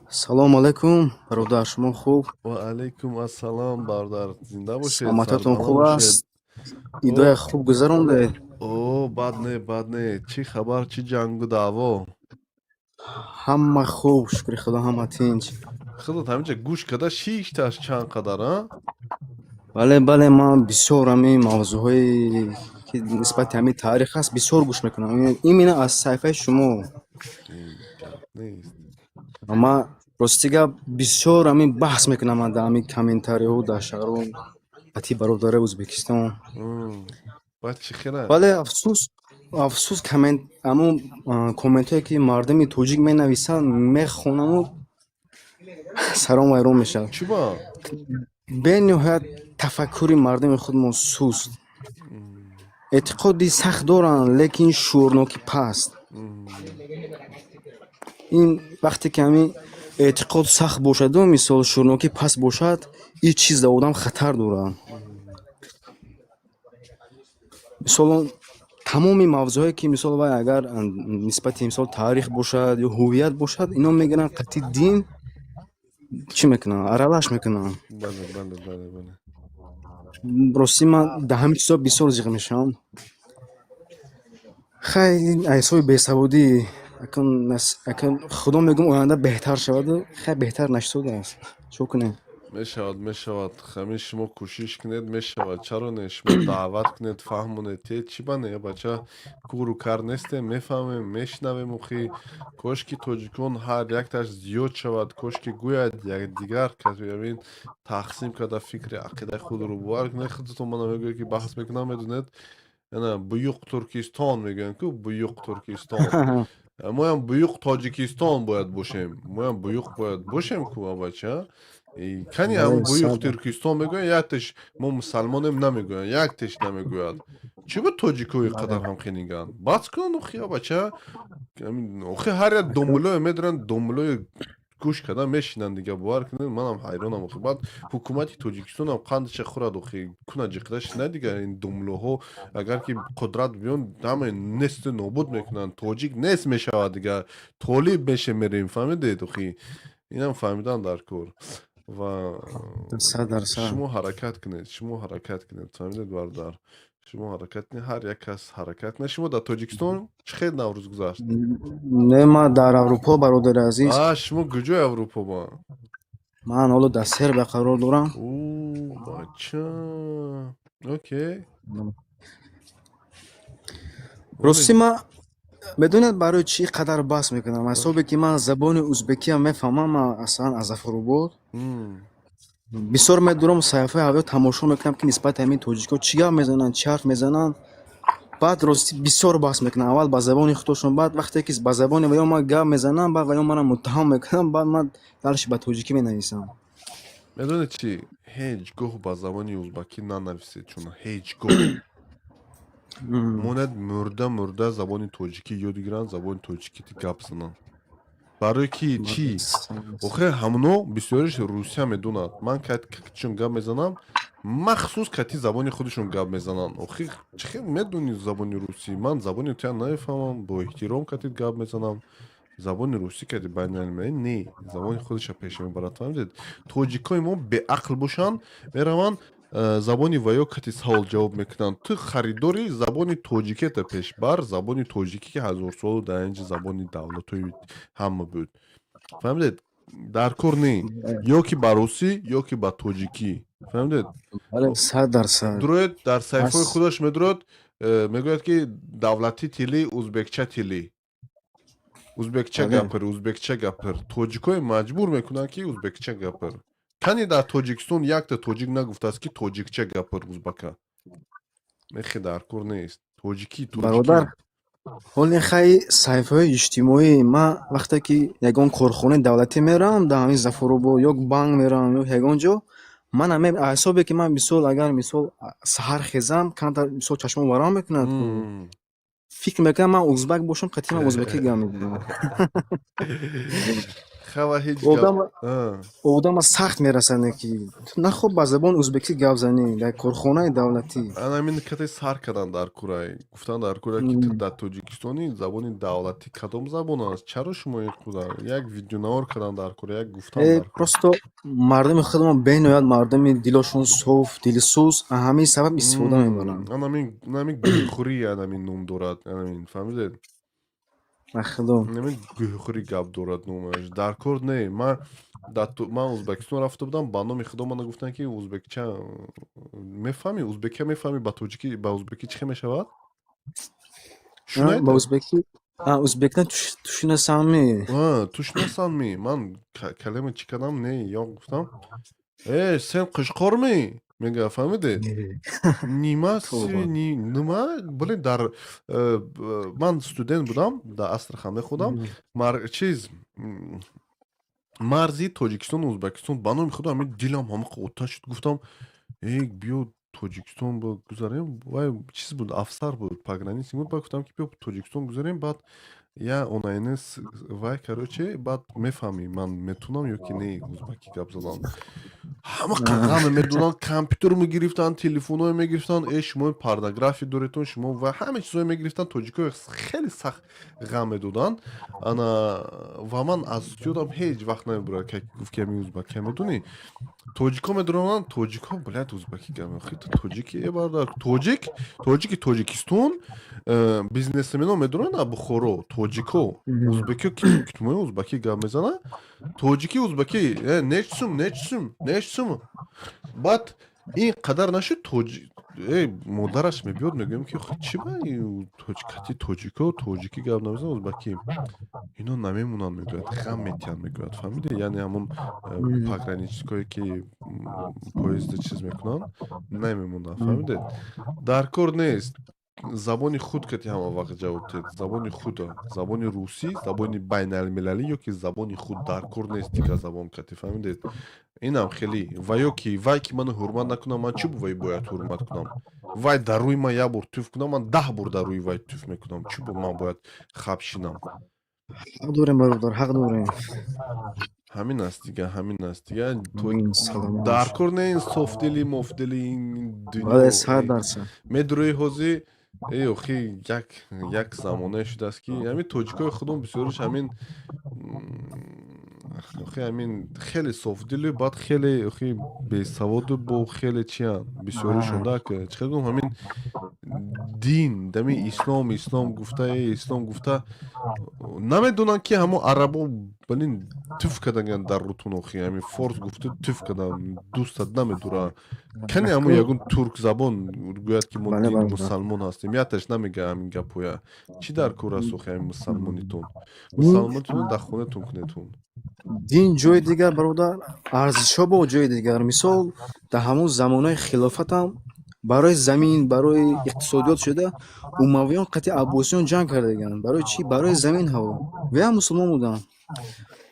Салому алайкум, бародар, шумо хуб? Ва алайкум ассалом, бародар, зинда бошед. Саломататон Сарбаланд хуб бошед. аст? Идоя хуб гузарондед? О, бад не, бад не. Чӣ хабар, чӣ ҷангу даъво? Ҳама хуб, шукри худо, ҳама тинҷ. Худат ҳаминҷа гӯш карда шишташ чанд қадар, а? Бале, бале, ман бисёр ҳамин мавзӯъҳое ки нисбати ҳамин таърих аст, бисёр гӯш мекунам. Именно аз саҳифаи шумо. Гап нест. Ман, рости гап, бисёр ҳамин баҳс мекунам ман дар ҳамин комментариҳо, дар шаҳрҳо. Қати бародари Ӯзбекистон. Баъд чӣ хела? Вале афсӯс, афсӯс, коммент, ҳамун комментҳое ки мардуми тоҷик менависанд, мехонаму саром вайрон мешавад. Чӣ ба? Бениҳоят тафаккури мардуми худмон суст. Эътиқоди сахт доранд, лекин шуурнокӣ паст. Ин вақте ки ҳамин эътиқод сахт бошаду, мисол, шуурнокӣ паст бошад, ин чиз дар одам хатар дорад. Мисол, тамоми мавзӯъҳое ки, мисол, вай агар нисбати, мисол, таърих бошад ё ҳувият бошад, ино мегиранд, қатъи дин чӣ мекунанд, аралаш мекунанд. Бале, бале, бале, бале. Ростӣ, ман дар ҳамин чизҳо бисёр зиқ мешавам. Хай, ҳисоби бесаводӣ. Акун худо мегӯм, оянда беҳтар шаваду, хай, беҳтар нашудааст, чӣ кунем? Мешавад, мешавад. Ҳамин шумо кӯшиш кунед, мешавад. Чаро не? Шумо даъват кунед, фаҳмонед. Те чӣ ба не, бача, куру кар нестем, мефаҳмем, мешунавем. Охи, кош ки тоҷикон ҳар якташ зиёд шавад, кош ки гӯяд якдигар, ҳамин тақсим карда фикри ақидаи худро бовар кунед. Худатон мана мегӯед, ки баҳс мекунам, медонед, ана Буюқ Туркистон мегӯянд ку, Буюқ Туркистон. Моям Буюқ Тоҷикистон бояд бошем, моям буюқ бояд бошем ку, бача. Кани ҳам Буюқ Туркистон мегӯянд, яктеш мо мусалмонем намегӯянд, яктеш намегӯяд. Чӣ ба тоҷикои қадар ҳам хениганд? Баҳс кунанд, охи, бача. Охи, ҳар як домулое медоранд, домулое гӯш кардан мешинанд дига, бовар кунед, манам ҳайронам. Охи, баъд ҳукумати Тоҷикистонам қандша хӯрад, охи, куна ҷиқида шинад дига. Ин домулоҳо агар ки қудрат биён, ҳама несту нобуд мекунанд, тоҷик нест мешавад дига, толиб меше мерем, фаҳмидед? Охи, инам фаҳмидан дар кор. Ва 100%. Шумо ҳаракат кунед, шумо ҳаракат кунед, фаҳмидед, бародар? Шумо ҳаракат кунед, ҳар як кас ҳаракат кунед. Шумо дар Тоҷикистон чӣ хел Наврӯз гузашт? Не, ман дар Аврупо, бародари азиз. А, шумо куҷои Аврупо ба? Ман ҳоло дар Сербия қарор дорам. Бача, окей. Ростӣ, ман медонед, барои чӣ қадар баҳс мекунам? Ҳисобе ки ман забони узбекиам мефаҳмам, ман аслан аз Зафаробод. Бисёр медурам, саҳифаи ҳавё тамошо мекунам, ки нисбати ҳамин тоҷикҳо чӣ гап мезананд, чӣ ҳарф мезананд. Баъд, ростӣ, бисёр баҳс мекунам, аввал ба забони худошон, баъд вақте ки ба забони ваё ман гап мезанам, баъд ваё маро муттаҳам мекунам, баъд ман дальше ба тоҷикӣ менависам. Медонед чӣ? Ҳеҷ гоҳ ба забони узбакӣ нанависед, чун ҳеҷ гоҳ монад мурда мурда забони тоҷикӣ ёд гиранд, забони тоҷикӣ гап зананд. Барои ки чӣ? Охир, ҳамоно бисёриш русия медонад. Ман чун гап мезанам, махсус кати забони худашон гап мезананд. Охир, чӣ хел медонӣ забони русӣ? Ман забони туя намефаҳмам, бо эҳтиром катит гап мезанам. Забони русӣ кати байналмилалӣ не, забони худаша пеш мебарад, фаҳмидед? Тоҷикои мо беақл бошанд, мераванд, забони ваё кати савол ҷавоб мекунанд. Ту харидори забони тоҷикета пешбар, забони тоҷикӣ, ки ҳазорсолу дар инҷа забони давлатҳои ҳама буд, фаҳмидед? Дар кор не, ё ки ба русӣ, ё ки ба тоҷикӣ, фаҳмидед? 100%. Дуроед, дар саҳифаҳои худаш медурояд, мегӯяд, ки давлатӣ тили узбекча, тили узбекча гапир, узбекча гапир. Тоҷикое маҷбур мекунанд, ки узбекча гапир. Кани дар Тоҷикистон якта тоҷик нагуфтааст, ки тоҷикча гапир, узбака мехе дар кор нест, тоҷикӣ. Бародар, ҳоли хай, саҳифаҳои иҷтимоӣ, ман вақте ки ягон корхонаи давлатӣ меравам, дар ҳамин Зафаробод ё банк меравам ё ягон ҷо, ман ҳисобе ки ман мисол, агар, мисол, саҳар хезам, камтар, мисол, чашмон варам мекунад, фикр мекунам, ман узбак бошам, қатъи ман узбакӣ гап мезанам. Хава ҳеҷ. Одама сахт мерасад, ки нахоб ба забони узбекӣ гап занӣ дар корхонаи давлатӣ. Анамин кате сар кардан дар курай, гуфтан дар курай, ки ту дар Тоҷикистони, забони давлатӣ кадом забон аст? Чаро шумо ин қадар як видеонавор кардан дар кура, як гуфтан? Просто мардуми худамон бениҳоят мардуми дилошон соф, дилсӯз, ҳамин сабаб истифода мебаранд. Анамин гӯйхӯрӣ, анамин ном дорад, анамин, фаҳмидед? Худо. Намин гӯйхӯрӣ гап дорад номаш. Дар кор не. Ман Узбекистон рафта будам, ба номи худо мана гуфтанд, ки узбекча мефаҳмӣ, узбекия мефаҳмӣ, ба тоҷикӣ, ба узбекӣ чӣ хел мешавад? Ба узбекӣ узбекна тушинасанми. Тушинасанми. Ман калима чӣ кардам, не, ё гуфтам, э, сен қишқормӣ? Мега, фаҳмидед? Нима нима, блин, дар ман студент будам, дар Астрахан мехондам, чиз, марзи Тоҷикистону Ӯзбекистон. Ба номи Худо, ҳамин дилам ҳама оташ шуд. Гуфтам: «Эй, биё, Тоҷикистон гузарем». Вай чиз буд, афсар буд, пограничник буд. Баъд гуфтам ки биё, Тоҷикистон гузарем, баъд я онаинес вай, короче, баъд мефаҳмӣ, ман метунам ё ки не узбакӣ гап задан. Ҳама қадаме медонанд, компютер мегирифтанд, телефонҳое мегирифтанд. Э, шумо порнография доретон, шумо ва ҳама чизое мегирифтанд. Тоҷикҳо хеле сахт ғам медоданд. Ана, ва ман аз ёдам ҳеҷ вақт намебурад, ки гуфт ки ами узбакия медонӣ, тоҷикҳо медонанд, тоҷикҳо, блядь, узбакӣ гап. Тоҷики, э, бародар, тоҷик, тоҷики Тоҷикистон, бизнесмено медонанд, Бухоро тоҷико, узбекио китмои узбакӣ гап мезанад, тоҷики, узбакӣ, э, нечсум, нечсум, нечсум. Баъд ин қадар нашуд, э, модараш мебиёд, мегӯем ки чӣ ба кати тоҷико тоҷикӣ гап намезанад, узбакӣ? Ино намемонанд, мегӯяд, ғам метиҳанд, мегӯяд. Фаҳмиде? Яъне ҳамон пограничникое ки поезда чиз мекунанд, намемонанд. Фаҳмидед? Дар кор нест, забони худ кати ҳама вақт ҷавоб диҳед, забони худа, забони русӣ, забони байналмилалӣ ё ки забони худ, дар кор нест дигар забон кати. Фаҳмидед? Инам хеле ва ё ки вай ки ману ҳурмат накунам, ман чӣ вай бояд ҳурмат кунам? Вай дар рӯи ман як бор туф кунам, ман 10 бор дар рӯи вай туф мекунам. Чӣ бо ман бояд хаб шинам? Ҳақ дорем, бародар, ҳақ дорем. Ҳамин аст дига, ҳамин аст дига. Дар кор не ин софдили мофдили ин дунё. 100%. Медурӯи ҳозир, э, охи, як замонае шудааст, ки ҳамин тоҷикои худон бисёриш ҳамин, охи, ҳамин хеле софдилу, баъд хеле, охи, бесаводу, бо хеле чиян бисёришон да, чӣ хел гум, ҳамин дин дами ислом, ислом гуфта, э, ислом гуфта, намедонанд, ки ҳамо арабо, блин, туф кардаган дар рутун. Охи, ҳамин форс гуфта, туф кардан, дӯстат намедура. Кани ҳамо ягон туркзабон гӯяд, ки мо дини мусалмон ҳастем, яташ намега ҳамин гапҳоя. Чӣ дар кор аст, охи, ҳамин мусалмонитон? Мусалмонитон дар хонатон кунедтон. Дин ҷои дигар, бародар, арзишҳо бо ҷои дигар. Мисол, дар ҳамон замонҳои хилофатам барои замин, барои иқтисодиёт шуда, умавиён қатъи аббосиён ҷанг кардагианд. Барои чӣ? Барои замин. Ҳаво веам мусулмон буданд.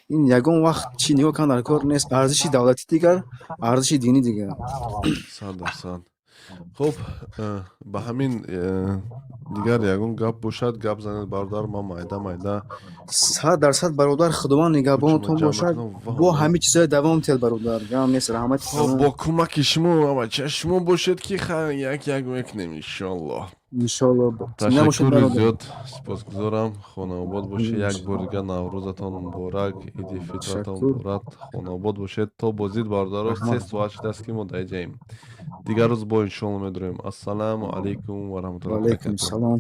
Ин ягон вақт чӣ нигоҳ кардан дар кор нест. Арзиши давлатӣ дигар, арзиши динӣ дигар. 100%. Хуб, ба ҳамин, дигар ягон гап бошад, гап занед, бародар. Ман майда майда 100%, бародар. Худованд нигаҳбонатон бошад, бо ҳамин чизҳои давом тел, бародар, гам нест, раҳмати. Хоб, бо кӯмаки шумо, ҳамача шумо бошед, ки як як мекунем, иншоаллоҳ. Иншоаллоҳ. Ташаккури зиёд, сипосгузорам. Хонаобод бошед. Як бор дигар Наврӯзатон муборак, Иди Фитратон муборак, хонаобод бошед. То боздид, бародаро. 3 соат шудааст, ки мо дар иҷаем. Дигар рӯз бо иншоалло медорем. Ассалому алайкум ва раҳматуллоҳи. Алайкум салом.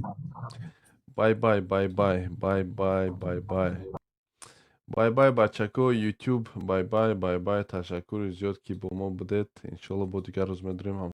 Bye bye, bye bye, bye bye, bye bye, bye bye, бачако. Ютуб, bye bye, bye bye. Ташаккури зиёд, ки бо мо будед. Иншоалло, бо дигар рӯз медорем.